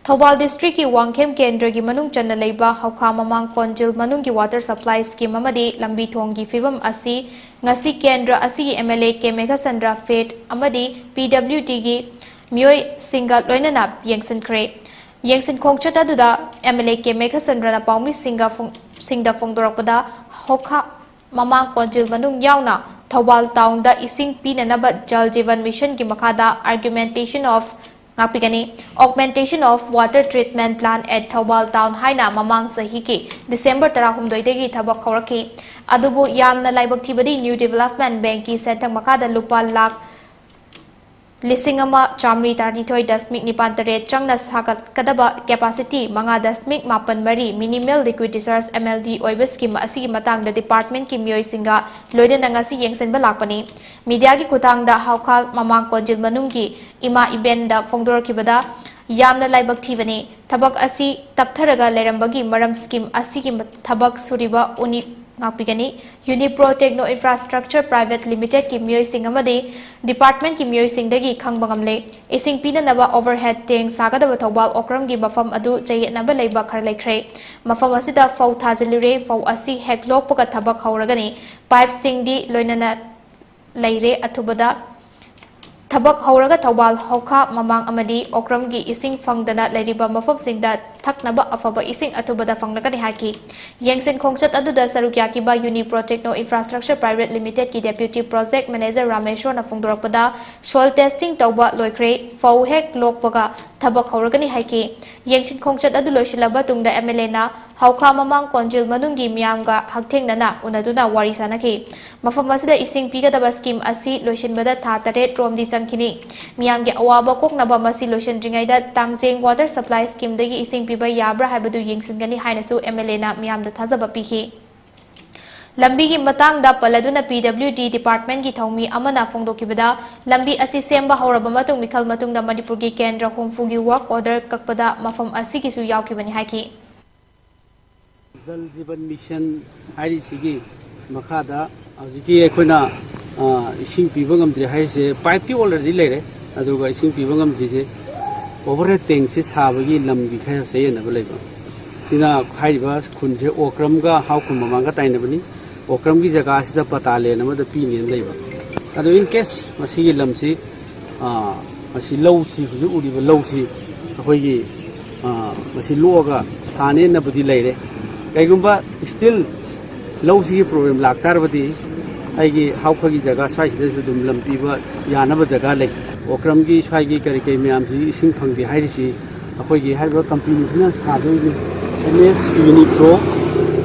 ꯊꯧꯕꯥꯜ ꯗꯤꯁꯇ꯭ꯔꯤꯛꯀꯤ ꯋꯥꯡꯈꯦꯝ ꯀꯦꯟꯗ꯭ꯔꯒꯤ ꯃꯅꯨꯡ ꯆꯟꯅ ꯂꯩꯕ ꯍꯧꯈꯥ ꯃꯃꯥꯡ ꯀꯣꯟꯖꯤꯜ ꯃꯅꯨꯡꯒꯤ ꯋꯥꯇꯔ ꯁꯄ꯭ꯂꯥꯏ ꯁ꯭ꯀꯤꯝ ꯑꯃꯗꯤ ꯂꯝꯕꯤ ꯊꯣꯡꯒꯤ ꯐꯤꯕꯝ ꯑꯁꯤ ꯉꯁꯤ ꯀꯦꯟꯗ꯭ꯔ ꯑꯁꯤꯒꯤ M L A K Meghachandra ꯐꯦꯠ ꯑꯃꯗꯤ ꯄꯤ ꯗꯕ꯭ꯂꯤꯎ ꯗꯤꯒꯤ ꯃꯤꯑꯣꯏꯁꯤꯡꯒ ꯂꯣꯏꯅꯅ ꯌꯦꯡꯁꯤꯟꯈ꯭ꯔꯦ꯫ ꯌꯦꯡꯁꯤꯟ ꯈꯣꯡꯆꯠ ꯑꯗꯨꯗ ꯑꯦꯝ ꯑꯦꯜ ꯑꯦ ꯀꯦ ꯃꯦꯘꯆꯟꯗ꯭ꯔꯅ ꯄꯥꯎꯃꯤꯁꯤꯡꯒ ꯐꯣꯡ-, ꯁꯤꯡꯗ ꯐꯣꯡꯗꯣꯔꯛꯄꯗ ꯍꯧꯈꯥ ꯃꯃꯥꯡ ꯀꯣꯟꯖꯤꯜ ꯃꯅꯨꯡ ꯌꯥꯎꯅ ꯊꯧꯕꯥꯜ ꯇꯥꯎꯟꯗ ꯏꯁꯤꯡ ꯄꯤꯅꯅꯕ ꯖꯜ ꯖꯤꯕꯟ ꯃꯤꯁꯟꯒꯤ ꯃꯈꯥꯗ ꯑꯥꯔꯒ꯭ꯌꯨꯃꯦꯟꯇꯦꯁꯟ of ꯉꯥꯛꯄꯤꯒꯅꯤ꯫ Augmentation of Water Treatment Plant at Thoubal Town ꯍꯥꯏꯅ ꯃꯃꯥꯡ ꯆꯍꯤꯒꯤ ꯗꯤꯁꯦꯝꯕꯔ ꯇꯔꯥꯍꯨꯝꯗꯣꯏꯗꯒꯤ ꯊꯕꯛ ꯍꯧꯔꯛꯈꯤ꯫ ꯑꯗꯨꯕꯨ ꯌꯥꯝꯅ ꯂꯥꯏꯕꯛ ꯊꯤꯕꯗꯤ New Development Bankꯀꯤ ꯁꯦꯟꯊꯪ ꯃꯈꯥꯗ ꯂꯨꯄꯥ ꯂꯥꯈ ꯂꯤꯁꯤꯡ ꯑꯃ ꯆꯥꯃꯔꯤ ꯇꯔꯥꯅꯤꯊꯣꯏ ꯗꯁꯃꯤꯛ ꯅꯤꯄꯥꯟ ꯇꯔꯦꯠ ꯆꯪꯅ ꯁꯥꯒꯠꯀꯗꯕ capacity ꯃꯉꯥ ꯗꯁꯃꯤꯛ ꯃꯥꯄꯟ ꯃꯔꯤ minimal liquid discharge M L D ꯑꯣꯏꯕ ꯁ꯭ꯀꯤꯝ ꯑꯁꯤꯒꯤ ꯃꯇꯥꯡꯗ ꯗꯤꯄꯥꯔꯠꯃꯦꯟꯠꯀꯤ ꯃꯤꯑꯣꯏꯁꯤꯡꯒ ꯂꯣꯏꯅꯅ ꯉꯁꯤ ꯌꯦꯡꯁꯤꯟꯕ ꯂꯥꯛꯄꯅꯤ꯫ ꯃꯤꯗꯤꯌꯥꯒꯤ ꯈꯨꯠꯊꯥꯡꯗ ꯍꯧꯈꯥ ꯃꯃꯥꯡ ꯀꯣꯟꯖꯤꯜ ꯃꯅꯨꯡꯒꯤ ꯏꯃꯥ ꯏꯕꯦꯟꯗ ꯐꯣꯡꯗꯣꯔꯛꯈꯤꯕꯗ ꯌꯥꯝꯅ ꯂꯥꯏꯕꯛ ꯊꯤꯕꯅꯤ꯫ ꯊꯕꯛ ꯑꯁꯤ ꯇꯞꯊꯔꯒ ꯂꯩꯔꯝꯕꯒꯤ ꯃꯔꯝ ꯁ꯭ꯀꯤꯝ ꯑꯁꯤꯒꯤ ꯊꯕꯛ ꯁꯨꯔꯤꯕ ꯎꯅꯤ ꯉꯥꯛꯄꯤꯒꯅꯤ꯫ ꯌꯨꯅꯤꯄ꯭ꯔꯣ ꯇꯦꯛꯅꯣ ꯏꯟꯐ꯭ꯔꯥꯁ꯭ꯇ꯭ꯔꯛꯆꯔ ꯄ꯭ꯔꯥꯏꯚꯦꯠ ꯂꯤꯃꯤꯇꯦꯗꯀꯤ ꯃꯤꯑꯣꯏꯁꯤꯡ ꯑꯃꯗꯤ ꯗꯤꯄꯥꯔꯠꯃꯦꯟꯠꯀꯤ ꯃꯤꯑꯣꯏꯁꯤꯡꯗꯒꯤ ꯈꯪꯕ ꯉꯝꯂꯦ꯫ ꯏꯁꯤꯡ ꯄꯤꯅꯅꯕ ꯑꯣꯚꯔꯍꯦꯗ ꯇꯦꯡ ꯁꯥꯒꯗꯕ ꯊꯧꯕꯥꯜ ꯑꯣꯀ꯭ꯔꯝꯒꯤ ꯃꯐꯝ ꯑꯗꯨ ꯆꯌꯦꯠꯅꯕ ꯂꯩꯕ ꯈꯔ ꯂꯩꯈ꯭ꯔꯦ꯫ ꯃꯐꯝ ꯑꯁꯤꯗ ꯐꯧ ꯊꯥꯖꯤꯜꯂꯨꯔꯦ꯫ ꯐꯧ ꯑꯁꯤ ꯍꯦꯛ ꯂꯣꯛꯄꯒ ꯊꯕꯛ ꯍꯧꯔꯒꯅꯤ꯫ ꯄꯥꯏꯞꯁꯤꯡꯗꯤ ꯂꯣꯏꯅꯅ ꯂꯩꯔꯦ꯫ ꯑꯊꯨꯕꯗ ꯊꯕꯛ ꯍꯧꯔꯒ ꯊꯧꯕꯥꯜ, ꯍꯧꯈꯥ ꯃꯃꯥꯡ ꯑꯃꯗꯤ ꯑꯣꯀ꯭ꯔꯝꯒꯤ ꯏꯁꯤꯡ ꯐꯪꯗꯅ ꯂꯩꯔꯤꯕ ꯃꯐꯝꯁꯤꯡꯗ ꯊꯛꯅꯕ ꯑꯐꯕ ꯏꯁꯤꯡ ꯑꯊꯨꯕꯗ ꯐꯪꯂꯒꯅꯤ ꯍꯥꯏꯈꯤ꯫ ꯌꯦꯡꯁꯤꯟ ꯈꯣꯡꯆꯠ ꯑꯗꯨꯗ ꯁꯔꯨꯛ ꯌꯥꯈꯤꯕ ꯌꯨꯅꯤꯄ꯭ꯔꯣ ꯇꯦꯛꯅꯣ ꯏꯟꯐ꯭ꯔꯥꯁ꯭ꯇ꯭ꯔꯛꯆꯔ ꯄ꯭ꯔꯥꯏꯚꯦꯠ ꯂꯤꯃꯤꯇꯦꯗꯀꯤ ꯗꯦꯄ꯭ꯌꯨꯇꯤ ꯄ꯭ꯔꯣꯖꯦꯛꯠ ꯃꯦꯅꯦꯖꯔ ꯔꯥꯃꯦꯁꯣꯔꯅ ꯐꯣꯡꯗꯣꯔꯛꯄꯗ, ꯁꯣꯏꯜ ꯇꯦꯁꯇꯤꯡ ꯇꯧꯕ ꯂꯣꯏꯈ꯭ꯔꯦ, ꯐꯧ ꯍꯦꯛ ꯂꯣꯛꯄꯒ ꯊꯕꯛ ꯍꯧꯔꯒꯅꯤ ꯍꯥꯏꯈꯤ꯫ ꯌꯦꯡꯁꯤꯟ ꯈꯣꯡꯆꯠ ꯑꯗꯨ ꯂꯣꯏꯁꯤꯜꯂꯕ ꯇꯨꯡꯗ ꯑꯦꯝ ꯑꯦꯜ ꯑꯦꯅ ꯍꯧꯈꯥ ꯃꯃꯥꯡ ꯀꯣꯟꯖꯤꯜ ꯃꯅꯨꯡꯒꯤ ꯃꯤꯌꯥꯝꯒ ꯍꯛꯊꯦꯡꯅꯅ ꯎꯅꯗꯨꯅ ꯋꯥꯔꯤ ꯁꯥꯅꯈꯤ꯫ ꯃꯐꯝ ꯑꯁꯤꯗ ꯏꯁꯤꯡ ꯄꯤꯒꯗꯕ ꯁ꯭ꯀꯤꯝ ꯑꯁꯤ ꯂꯣꯏꯁꯤꯟꯕꯗ ꯊꯥ ꯇꯔꯦꯠ ꯔꯣꯝꯗꯤ ꯆꯪꯈꯤꯅꯤ꯫ ꯃꯤꯌꯥꯝꯒꯤ ꯑꯋꯥꯕ ꯀꯣꯛꯅꯕ ꯃꯁꯤ ꯂꯣꯏꯁꯤꯟꯗ꯭ꯔꯤꯉꯩꯗ ꯇꯥꯡꯖꯦꯡ ꯋꯥꯇꯔ ꯁꯄ꯭ꯂꯥꯏ ꯁ꯭ꯀꯤꯝꯗꯒꯤ ꯏꯁꯤꯡ ꯄꯤꯕ ꯌꯥꯕ꯭ꯔꯥ ꯍꯥꯏꯕꯗꯨ ꯌꯦꯡꯁꯤꯟꯒꯅꯤ ꯍꯥꯏꯅꯁꯨ ꯑꯦꯝ ꯑꯦꯜ ꯑꯦꯅ ꯃꯤꯌꯥꯝꯗ ꯊꯥꯖꯕ ꯄꯤꯈꯤ꯫ ꯂꯝꯕꯤꯒꯤ ꯃꯇꯥꯡꯗ ꯄꯜꯂꯗꯨꯅ ꯄꯤ ꯗꯕ꯭ꯂꯤꯎ ꯗꯤ ꯗꯤꯄꯥꯔꯠꯃꯦꯟꯠꯀꯤ ꯊꯧꯃꯤ ꯑꯃꯅ ꯐꯣꯡꯗꯣꯛꯈꯤꯕꯗ, ꯂꯝꯕꯤ ꯑꯁꯤ ꯁꯦꯝꯕ ꯍꯧꯔꯕ ꯃꯇꯨꯡ ꯃꯤꯈꯜ ꯃꯇꯨꯡꯗ ꯃꯅꯤꯄꯨꯔꯒꯤ ꯀꯦꯟꯗ꯭ꯔ ꯍꯨꯝꯐꯨꯒꯤ ꯋꯥꯔꯛ ꯑꯣꯔꯗꯔ ꯀꯛꯄꯗ ꯃꯐꯝ ꯑꯁꯤꯒꯤꯁꯨ ꯌꯥꯎꯈꯤꯕꯅꯤ ꯍꯥꯏꯈꯤ꯫ ꯖꯜ ꯖꯤꯕꯟ ꯃꯤꯁꯟ ꯍꯥꯏꯔꯤꯁꯤꯒꯤ ꯃꯈꯥꯗ ꯍꯧꯖꯤꯛꯀꯤ ꯑꯩꯈꯣꯏꯅ, ꯑ, ꯏꯁꯤꯡ ꯄꯤꯕ ꯉꯝꯗ꯭ꯔꯤ ꯍꯥꯏꯔꯤꯁꯦ, ꯄꯥꯏꯞꯇꯤ ꯑꯣꯜꯔꯦꯗꯤ ꯂꯩꯔꯦ, ꯑꯗꯨꯒ ꯏꯁꯤꯡ ꯄꯤꯕ ꯉꯝꯗ꯭ꯔꯤꯁꯦ ꯑꯣꯚꯔꯍꯦꯗ ꯇꯦꯡꯁꯤ ꯁꯥꯕꯒꯤ ꯂꯝꯒꯤ ꯈꯔ ꯆꯌꯦꯠꯅꯕ ꯂꯩꯕ꯫ ꯁꯤꯅ ꯍꯥꯏꯔꯤꯕ ꯈꯨꯟꯁꯦ ꯑꯣꯀ꯭ꯔꯝꯒ ꯍꯥꯎꯈꯨꯝ ꯃꯃꯥꯡꯒ ꯇꯥꯏꯅꯕꯅꯤ꯫ ꯑꯣꯀ꯭ꯔꯝꯒꯤ ꯖꯒꯥꯁꯤꯗ ꯄꯇꯥ ꯂꯦꯟ ꯑꯃꯗ ꯄꯤꯅꯦꯅ ꯂꯩꯕ꯫ ꯑꯗꯣ in case ꯃꯁꯤꯒꯤ ꯂꯝꯁꯤ, ꯑ, ꯃꯁꯤ ꯂꯧꯁꯤ, ꯍꯧꯖꯤꯛ ꯎꯔꯤꯕ ꯂꯧꯁꯤ ꯑꯩꯈꯣꯏꯒꯤ, ꯑ, ꯃꯁꯤ ꯂꯣꯛꯑꯒ ꯁꯥꯅꯦꯅꯕꯨꯗꯤ ꯂꯩꯔꯦ꯫ ꯀꯩꯒꯨꯝꯕ still ꯂꯧꯁꯤꯒꯤ problem ꯂꯥꯛꯇꯥꯔꯕꯗꯤ ꯑꯩꯒꯤ ꯍꯥꯎꯈꯒꯤ ꯖꯒꯥ ꯁ꯭ꯋꯥꯏꯁꯤꯗꯁꯨ ꯑꯗꯨꯝ ꯂꯝ ꯄꯤꯕ ꯌꯥꯅꯕ ꯖꯒꯥ ꯂꯩ꯫ ꯑꯣꯀ꯭ꯔꯝꯒꯤ ꯁ꯭ꯋꯥꯏꯒꯤ ꯀꯔꯤ ꯀꯔꯤ ꯃꯌꯥꯝꯁꯤ ꯏꯁꯤꯡ ꯐꯪꯗꯦ ꯍꯥꯏꯔꯤꯁꯤ ꯑꯩꯈꯣꯏꯒꯤ ꯍꯥꯏꯔꯤꯕ ꯀꯝꯄꯦꯅꯤꯁꯤꯅ ꯁꯥꯗꯣꯏꯅꯤ, M S Unipro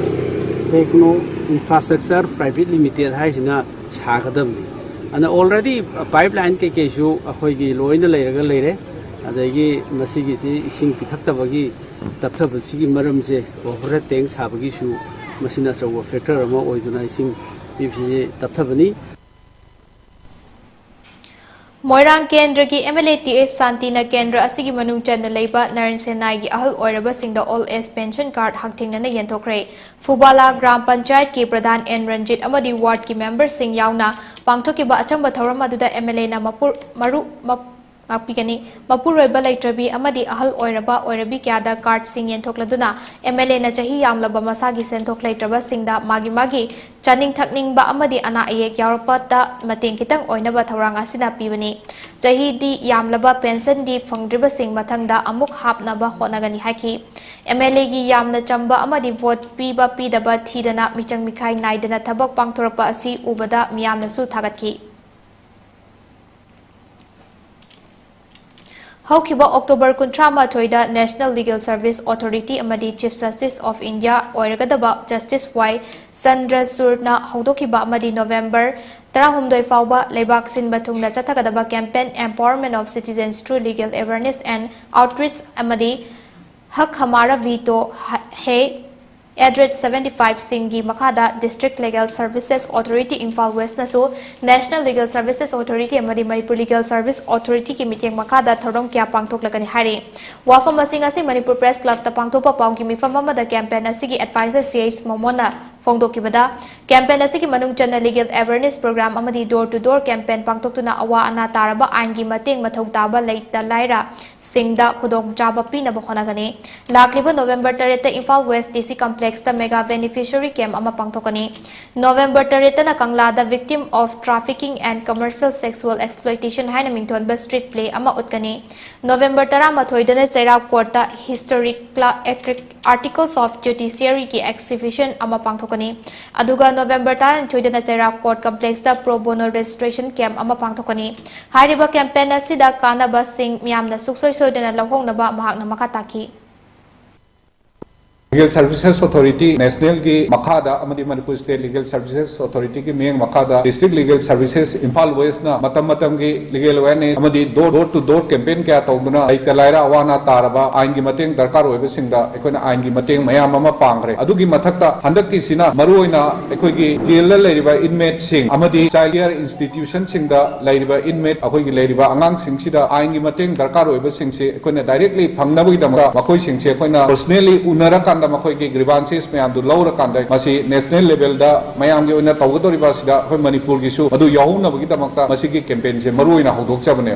Techno Infrastructure Private Limited ꯍꯥꯏꯁꯤꯅ ꯁꯥꯒꯗꯕꯅꯤ꯫ ꯑꯗꯨꯅ already pipeline ꯀꯩꯀꯩꯁꯨ ꯑꯩꯈꯣꯏꯒꯤ ꯂꯣꯏꯅ ꯂꯩꯔꯒ ꯂꯩꯔꯦ꯫ ꯑꯗꯒꯤ ꯃꯁꯤꯒꯤꯁꯤ ꯏꯁꯤꯡ ꯄꯤꯊꯛꯇꯕꯒꯤ ꯇꯞꯊꯕꯁꯤꯒꯤ ꯃꯔꯝꯁꯦ ꯑꯣꯚꯔꯍꯦꯗ ꯇꯦꯡ ꯁꯥꯕꯒꯤꯁꯨ ꯃꯁꯤꯅ ꯑꯆꯧꯕ factor ꯑꯃ ꯑꯣꯏꯗꯨꯅ ꯏꯁꯤꯡ ꯄꯤꯕꯁꯤ ꯇꯞꯊꯕꯅꯤ꯫ ꯃꯣꯏꯔꯥꯡ ꯀꯦꯟꯗ꯭ꯔꯒꯤ M L A T H ꯁꯥꯟꯇꯤꯅ ꯀꯦꯟꯗ꯭ꯔ ꯑꯁꯤꯒꯤ ꯃꯅꯨꯡ ꯆꯟꯅ ꯂꯩꯕ ꯅꯔꯟ ꯁꯦꯅꯥꯏꯒꯤ ꯑꯍꯜ ꯑꯣꯏꯔꯕꯁꯤꯡꯗ Old Age Pension Card ꯍꯛꯊꯦꯡꯅꯅ ꯌꯦꯟꯊꯣꯛꯈ꯭ꯔꯦ꯫ ꯐꯨꯕꯥꯂꯥ ꯒ꯭ꯔꯥꯝ ꯄꯟꯆꯥꯌꯠꯀꯤ ꯄ꯭ꯔꯙꯥꯟ ꯑꯦꯟ ꯔꯟꯖꯤꯠ ꯑꯃꯗꯤ ꯋꯥꯔꯗꯀꯤ ꯃꯦꯝꯕꯔꯁꯤꯡ ꯌꯥꯎꯅ ꯄꯥꯡꯊꯣꯛꯈꯤꯕ ꯑꯆꯝꯕ ꯊꯧꯔꯝ ꯑꯗꯨꯗ M L A ꯅ ꯃꯄꯨ-, ꯃꯔꯨ-, ꯃꯞ-, ꯉꯥꯛꯄꯤꯒꯅꯤ꯫ ꯃꯄꯨꯔꯣꯏꯕ ꯂꯩꯇ꯭ꯔꯕꯤ ꯑꯃꯗꯤ ꯑꯍꯜ ꯑꯣꯏꯔꯕ ꯑꯣꯏꯔꯕꯤ ꯀꯌꯥꯗ ꯀꯥꯔꯗꯁꯤꯡ ꯌꯦꯟꯊꯣꯛꯂꯗꯨꯅ M L A ꯅ ꯆꯍꯤ ꯌꯥꯝꯂꯕ ꯃꯁꯥꯒꯤ ꯁꯦꯟꯊꯣꯛ ꯂꯩꯇ꯭ꯔꯕꯁꯤꯡꯗ ꯃꯥꯒꯤ ꯃꯥꯒꯤ ꯆꯥꯅꯤꯡ ꯊꯛꯅꯤꯡꯕ ꯑꯃꯗꯤ ꯑꯅꯥ ꯑꯌꯦꯛ ꯌꯥꯎꯔꯛꯄꯗ ꯃꯇꯦꯡ ꯈꯤꯇꯪ ꯑꯣꯏꯅꯕ ꯊꯧꯔꯥꯡ ꯑꯁꯤꯅ ꯄꯤꯕꯅꯤ꯫ ꯆꯍꯤꯗꯤ ꯌꯥꯝꯂꯕ ꯄꯦꯟꯁꯟꯗꯤ ꯐꯪꯗ꯭ꯔꯤꯕꯁꯤꯡ ꯃꯊꯪꯗ ꯑꯃꯨꯛ ꯍꯥꯞꯅꯕ ꯍꯣꯠꯅꯒꯅꯤ ꯍꯥꯏꯈꯤ꯫ M L A ꯒꯤ ꯌꯥꯝꯅ ꯆꯝꯕ ꯑꯃꯗꯤ ꯚꯣꯠ ꯄꯤꯕ ꯄꯤꯗꯕ ꯊꯤꯗꯅ ꯃꯤꯆꯪ ꯃꯤꯈꯥꯏ ꯅꯥꯏꯗꯅ ꯊꯕꯛ ꯄꯥꯡꯊꯣꯔꯛꯄ ꯑꯁꯤ ꯎꯕꯗ ꯃꯤꯌꯥꯝꯅꯁꯨ ꯊꯥꯒꯠꯈꯤ꯫ ꯍꯧꯈꯤꯕ ꯑꯣꯛꯇꯣꯕꯔ ꯀꯨꯟꯊ꯭ꯔꯥ ꯃꯥꯊꯣꯏꯗ National Legal Service Authority ꯑꯃꯗꯤ Chief Justice of India ꯑꯣꯏꯔꯒꯗꯕ Justice Y ꯆꯟꯗ꯭ꯔꯆꯨꯗꯅ ꯍꯧꯗꯣꯛꯈꯤꯕ ꯑꯃꯗꯤ ꯅꯣꯕꯦꯝꯕꯔ ꯇꯔꯥꯍꯨꯝꯗꯣꯏ ꯐꯥꯎꯕ ꯂꯩꯕꯥꯛ ꯁꯤꯟꯕ ꯊꯨꯡꯅ ꯆꯠꯊꯒꯗꯕ campaign Empowerment of Citizens Through Legal Awareness and Outreach ꯑꯃꯗꯤ ꯍꯛ ꯍꯃꯥꯔꯥ ꯚꯤ ꯇꯣ ꯍꯦ ꯑꯦꯠ ꯔꯦꯠ ꯁꯚꯦꯟꯇꯤ ꯐꯥꯏꯚ ꯁꯤꯡꯒꯤ ꯃꯈꯥꯗ District Legal Services Authority Imphal West ꯅꯁꯨ National Legal Services Authority ꯑꯃꯗꯤ Manipur Legal Service Authority ꯒꯤ ꯃꯤꯠꯌꯦꯡ ꯃꯈꯥꯗ ꯊꯧꯔꯝ ꯀꯌꯥ ꯄꯥꯡꯊꯣꯛꯂꯒꯅꯤ ꯍꯥꯏꯔꯤ꯫ ꯋꯥꯐꯝ ꯑꯁꯤꯡ ꯑꯁꯤ ꯃꯅꯤꯄꯨꯔ ꯄ꯭ꯔꯦꯁ ꯀ꯭ꯂꯕꯇ ꯄꯥꯡꯊꯣꯛꯄ ꯄꯥꯎꯒꯤ ꯃꯤꯐꯝ ꯑꯃꯗ campaign ꯑꯁꯤꯒꯤ advisor C H ꯃꯣꯃꯣꯟꯅ ꯐꯣꯡꯗꯣꯛꯈꯤꯕꯗ, campaign ꯑꯁꯤꯒꯤ ꯃꯅꯨꯡ ꯆꯟꯅ legal awareness program ꯑꯃꯗꯤ door to door campaign ꯄꯥꯡꯊꯣꯛꯇꯨꯅ ꯑꯋꯥ ꯑꯅꯥ ꯇꯥꯔꯕ ꯑꯥꯏꯟꯒꯤ ꯃꯇꯦꯡ ꯃꯊꯧ ꯇꯥꯕ ꯂꯩꯇ ꯂꯥꯏꯔꯁꯤꯡꯗ ꯈꯨꯗꯣꯡꯆꯥꯕ ꯄꯤꯅꯕ ꯍꯣꯠꯅꯒꯅꯤ꯫ ꯂꯥꯛꯂꯤꯕ November ꯇꯔꯦꯠꯇ Imphal West D C Complexꯇ mega beneficiary camp ꯑꯃ ꯄꯥꯡꯊꯣꯛꯀꯅꯤ꯫ November ꯇꯔꯦꯠꯇꯅ ꯀꯪꯂꯥꯗ Victim of Trafficking and Commercial Sexual Exploitation ꯍꯥꯏꯅ ꯃꯤꯡꯊꯣꯟꯕ street play ꯑꯃ ꯎꯠꯀꯅꯤ꯫ November ꯇꯔꯥꯃꯥꯊꯣꯏꯗꯅ ꯆꯩꯔꯥꯎ courtꯇ Historic Cla-, Articles of Judiciaryꯒꯤ exhibition ꯑꯃ ꯄꯥꯡꯊꯣꯛꯀꯅꯤ꯫ ꯑꯗꯨꯒ November ꯇꯔꯥꯅꯤꯊꯣꯏꯗꯅ ꯆꯩꯔꯥꯎ court complexꯇ pro bono registration camp ꯑꯃ ꯄꯥꯡꯊꯣꯛꯀꯅꯤ꯫ ꯍꯥꯏꯔꯤꯕ campaign ꯑꯁꯤꯗ ꯀꯥꯟꯅꯕꯁꯤꯡ ꯃꯤꯌꯥꯝꯅ ꯁꯨꯡꯁꯣꯏ ꯁꯣꯏꯗꯅ ꯂꯧꯍꯧꯅꯕ ꯃꯍꯥꯛꯅ ꯃꯈꯥ ꯇꯥꯈꯤ꯫ Legal Services Authority Nationalꯒꯤ ꯃꯈꯥꯗ ꯑꯃꯗꯤ Manipur State Legal Services Authorityꯒꯤ ꯃꯤꯠꯌꯦꯡ ꯃꯈꯥꯗ District Legal Services Imphal Westꯅ ꯃꯇꯝ ꯃꯇꯝꯒꯤ legal awareness ꯑꯃꯗꯤ door, door to door campaign ꯀꯌꯥ ꯇꯧꯗꯨꯅ ꯂꯩꯇ ꯂꯥꯏꯔ ꯑꯋꯥ ꯑꯅꯥ ꯇꯥꯔꯕ ꯑꯥꯏꯟꯒꯤ ꯃꯇꯦꯡ ꯗꯔꯀꯥꯔ ꯑꯣꯏꯕꯁꯤꯡꯗ ꯑꯩꯈꯣꯏꯅ ꯑꯥꯏꯟꯒꯤ ꯃꯇꯦꯡ ꯃꯌꯥꯝ ꯑꯃ ꯄꯥꯡꯈ꯭ꯔꯦ꯫ ꯑꯗꯨꯒꯤ ꯃꯊꯛꯇ ꯍꯟꯗꯛꯀꯤꯁꯤꯅ ꯃꯔꯨꯑꯣꯏꯅ ꯑꯩꯈꯣꯏꯒꯤ jailꯗ ꯂꯩꯔꯤꯕ inmateꯁꯤꯡ ꯑꯃꯗꯤ child care institutionꯁꯤꯡꯗ ꯂꯩꯔꯤꯕ inmate ꯑꯩꯈꯣꯏꯒꯤ ꯂꯩꯔꯤꯕ ꯑꯉꯥꯡꯁꯤꯡꯁꯤꯗ ꯑꯥꯏꯟꯒꯤ ꯃꯇꯦꯡ ꯗꯔꯀꯥꯔ ꯑꯣꯏꯕꯁꯤꯡꯁꯤ ꯑꯩꯈꯣꯏꯅ directly ꯐꯪꯅꯕꯒꯤꯗꯃꯛꯇ ꯃꯈꯣꯏꯁꯤꯡꯁꯦ ꯑꯩꯈꯣꯏꯅ personally ꯎꯅꯔꯀꯥꯟꯗ ꯃꯈꯣꯏꯒꯤ grievances ꯃꯌꯥꯝꯗꯨ ꯂꯧꯔꯀꯥꯟꯗ ꯃꯁꯤ national levelꯗ ꯃꯌꯥꯝꯒꯤ ꯑꯣꯏꯅ ꯇꯧꯒꯗꯧꯔꯤꯕ ꯑꯁꯤꯗ ꯑꯩꯈꯣꯏ ꯃꯅꯤꯄꯨꯔꯒꯤꯁꯨ ꯃꯗꯨ ꯌꯥꯎꯍꯧꯅꯕꯒꯤꯗꯃꯛꯇ ꯃꯁꯤꯒꯤ campaignꯁꯦ ꯃꯔꯨꯑꯣꯏꯅ ꯍꯧꯗꯣꯛꯆꯕꯅꯦ꯫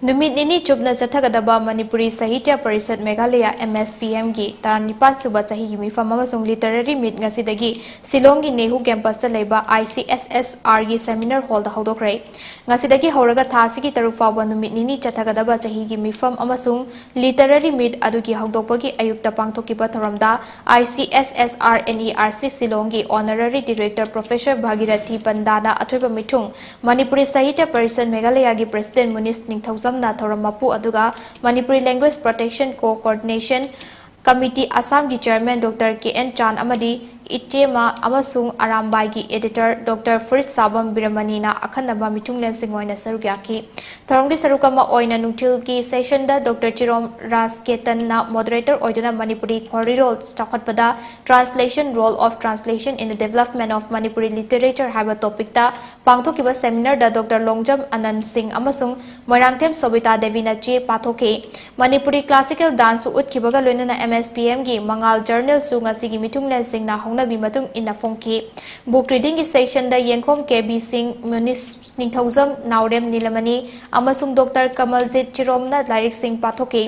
ꯅꯨꯃꯤꯠ ꯅꯤꯅꯤ ꯆꯨꯞꯅ ꯆꯠꯊꯒꯗꯕ ꯃꯅꯤꯄꯨꯔꯤ ꯁꯥꯍꯤꯇ꯭ꯌ parishad Meghalaya, M S P M, ꯒꯤ ꯇꯔꯥꯅꯤꯄꯥꯟ ꯁꯨꯕ ꯆꯍꯤꯒꯤ ꯃꯤꯐꯝ ꯑꯃꯁꯨꯡ literary meet ꯉꯁꯤꯗꯒꯤ ꯁꯤꯂꯣꯡꯒꯤ ꯅꯦꯍꯨ campusꯇ ꯂꯩꯕ I C S S R ꯒꯤ seminar hallꯗ ꯍꯧꯗꯣꯛꯈ꯭ꯔꯦ꯫ ꯉꯁꯤꯗꯒꯤ ꯍꯧꯔꯒ ꯊꯥ ꯑꯁꯤꯒꯤ ꯇꯔꯨꯛ ꯐꯥꯎꯕ ꯅꯨꯃꯤꯠ ꯅꯤꯅꯤ ꯆꯠꯊꯒꯗꯕ ꯆꯍꯤꯒꯤ ꯃꯤꯐꯝ ꯑꯃꯁꯨꯡ literary meet ꯑꯗꯨꯒꯤ ꯍꯧꯗꯣꯛꯄꯒꯤ ꯑꯌꯨꯛꯇ ꯄꯥꯡꯊꯣꯛꯈꯤꯕ ꯊꯧꯔꯝꯗ I C S S R N E R C ꯁꯤꯂꯣꯡꯒꯤ honorary director Professor Bhagirathi ꯄꯟꯗꯥꯅ ꯑꯊꯣꯏꯕ ꯃꯤꯊꯨꯡ, ꯃꯅꯤꯄꯨꯔꯤ ꯁꯥꯍꯤꯇ꯭ꯌ ꯄꯔꯤꯁꯠ ꯃꯦꯘꯥꯂꯌꯒꯤ president ꯃꯨꯅꯤꯁ ꯅꯤꯡꯊꯧꯖꯝꯅ ꯊꯧꯔꯝ ꯃꯄꯨ, ꯑꯗꯨꯒ Manipuri Language Protection Co-ordination Committee ꯑꯁꯥꯝꯒꯤ chairman Doctor K N ꯆꯥꯟ ꯑꯃꯗꯤ ꯏꯆꯦꯃ ꯑꯃꯁꯨꯡ ꯑꯔꯥꯝꯕꯥꯏꯒꯤ editor Doctor ꯐꯨꯔꯤꯠꯁꯥꯕꯝ ꯕꯤꯔꯃꯅꯤꯅ ꯑꯈꯟꯅꯕ ꯃꯤꯊꯨꯡꯂꯦꯟꯁꯤꯡ ꯑꯣꯏꯅ ꯁꯔꯨꯛ ꯌꯥꯈꯤ꯫ ꯊꯧꯔꯝꯒꯤ ꯁꯔꯨꯛ ꯑꯃ ꯑꯣꯏꯅ ꯅꯨꯡꯊꯤꯜꯒꯤ sessionꯗ Doctor ꯆꯤꯔꯣꯝ ꯔꯥꯖꯀꯦꯇꯟꯅ moderator ꯑꯣꯏꯗꯨꯅ ꯃꯅꯤꯄꯨꯔꯤ ꯈꯣꯔꯤꯔꯣꯜ ꯆꯥꯎꯈꯠꯄꯗ Translation, Role of Translation in the Development of Manipuri Literature ꯍꯥꯏꯕ topicꯇ ꯄꯥꯡꯊꯣꯛꯈꯤꯕ seminarꯗ Doctor ꯂꯣꯡꯖꯝ ꯑꯅꯟ ꯁꯤꯡ ꯑꯃꯁꯨꯡ ꯃꯣꯏꯔꯥꯡꯊꯦꯝ ꯁꯣꯕꯤꯇꯥ ꯗꯦꯕꯤꯅ ꯆꯦ ꯄꯥꯊꯣꯛꯈꯤ꯫ ꯃꯅꯤꯄꯨꯔꯤ classical danceꯁꯨ ꯎꯠꯈꯤꯕꯒ ꯂꯣꯏꯅꯅ M S P Mꯒꯤ ꯃꯉꯥꯜ journalꯁꯨ ꯉꯁꯤꯒꯤ ꯃꯤꯊꯨꯡꯂꯦꯟꯁꯤꯡꯅ ꯍꯧꯅꯕꯤ ꯃꯇꯨꯡ ꯏꯟꯅ ꯐꯣꯡꯈꯤ꯫ Book readingꯒꯤ sessionꯗ ꯌꯦꯡꯈꯣꯝ ꯀꯦ ꯕꯤ ꯁꯤꯡ, ꯃꯨꯅꯤꯁ ꯅꯤꯡꯊꯧꯖꯝ, ꯅꯥꯎꯔꯦꯝ ꯅꯤꯂꯃꯅꯤ ꯑꯃꯁꯨꯡ Doctor ꯀꯃꯜꯖꯤꯠ ꯆꯤꯔꯣꯝꯅ ꯂꯥꯏꯔꯤꯛꯁꯤꯡ ꯄꯥꯊꯣꯛꯈꯤ꯫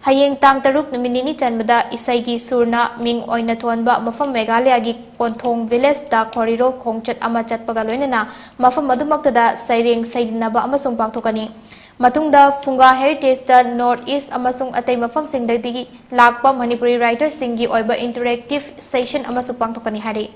ꯍꯌꯦꯡ ꯇꯥꯡ ꯇꯔꯨꯛ ꯅꯨꯃꯤꯠ ꯅꯤꯅꯤ ꯆꯟꯕꯗ ꯏꯁꯩꯒꯤ ꯁꯨꯔꯅ ꯃꯤꯡ ꯑꯣꯏꯅ ꯊꯣꯟꯕ ꯃꯐꯝ ꯃꯦꯘꯥꯂꯌꯥꯒꯤ ꯀꯣꯟꯊꯣꯡ villageꯇ ꯈꯣꯔꯤꯔꯣꯜ ꯈꯣꯡꯆꯠ ꯑꯃ ꯆꯠꯄꯒ ꯂꯣꯏꯅꯅ ꯃꯐꯝ ꯑꯗꯨꯃꯛꯇꯗ ꯁꯩꯔꯦꯡ ꯁꯩꯗꯤꯟꯅꯕ ꯑꯃꯁꯨꯡ ꯄꯥꯡꯊꯣꯛꯀꯅꯤ꯫ ꯃꯇꯨꯡꯗ ꯐꯨꯡꯒꯥ Heritageꯇ North East ꯑꯃꯁꯨꯡ ꯑꯇꯩ ꯃꯐꯝꯁꯤꯡꯗꯒꯤ ꯂꯥꯛꯄ ꯃꯅꯤꯄꯨꯔꯤ writerꯁꯤꯡꯒꯤ ꯑꯣꯏꯕ interactive session ꯑꯃꯁꯨ ꯄꯥꯡꯊꯣꯛꯀꯅꯤ ꯍꯥꯏꯔꯤ꯫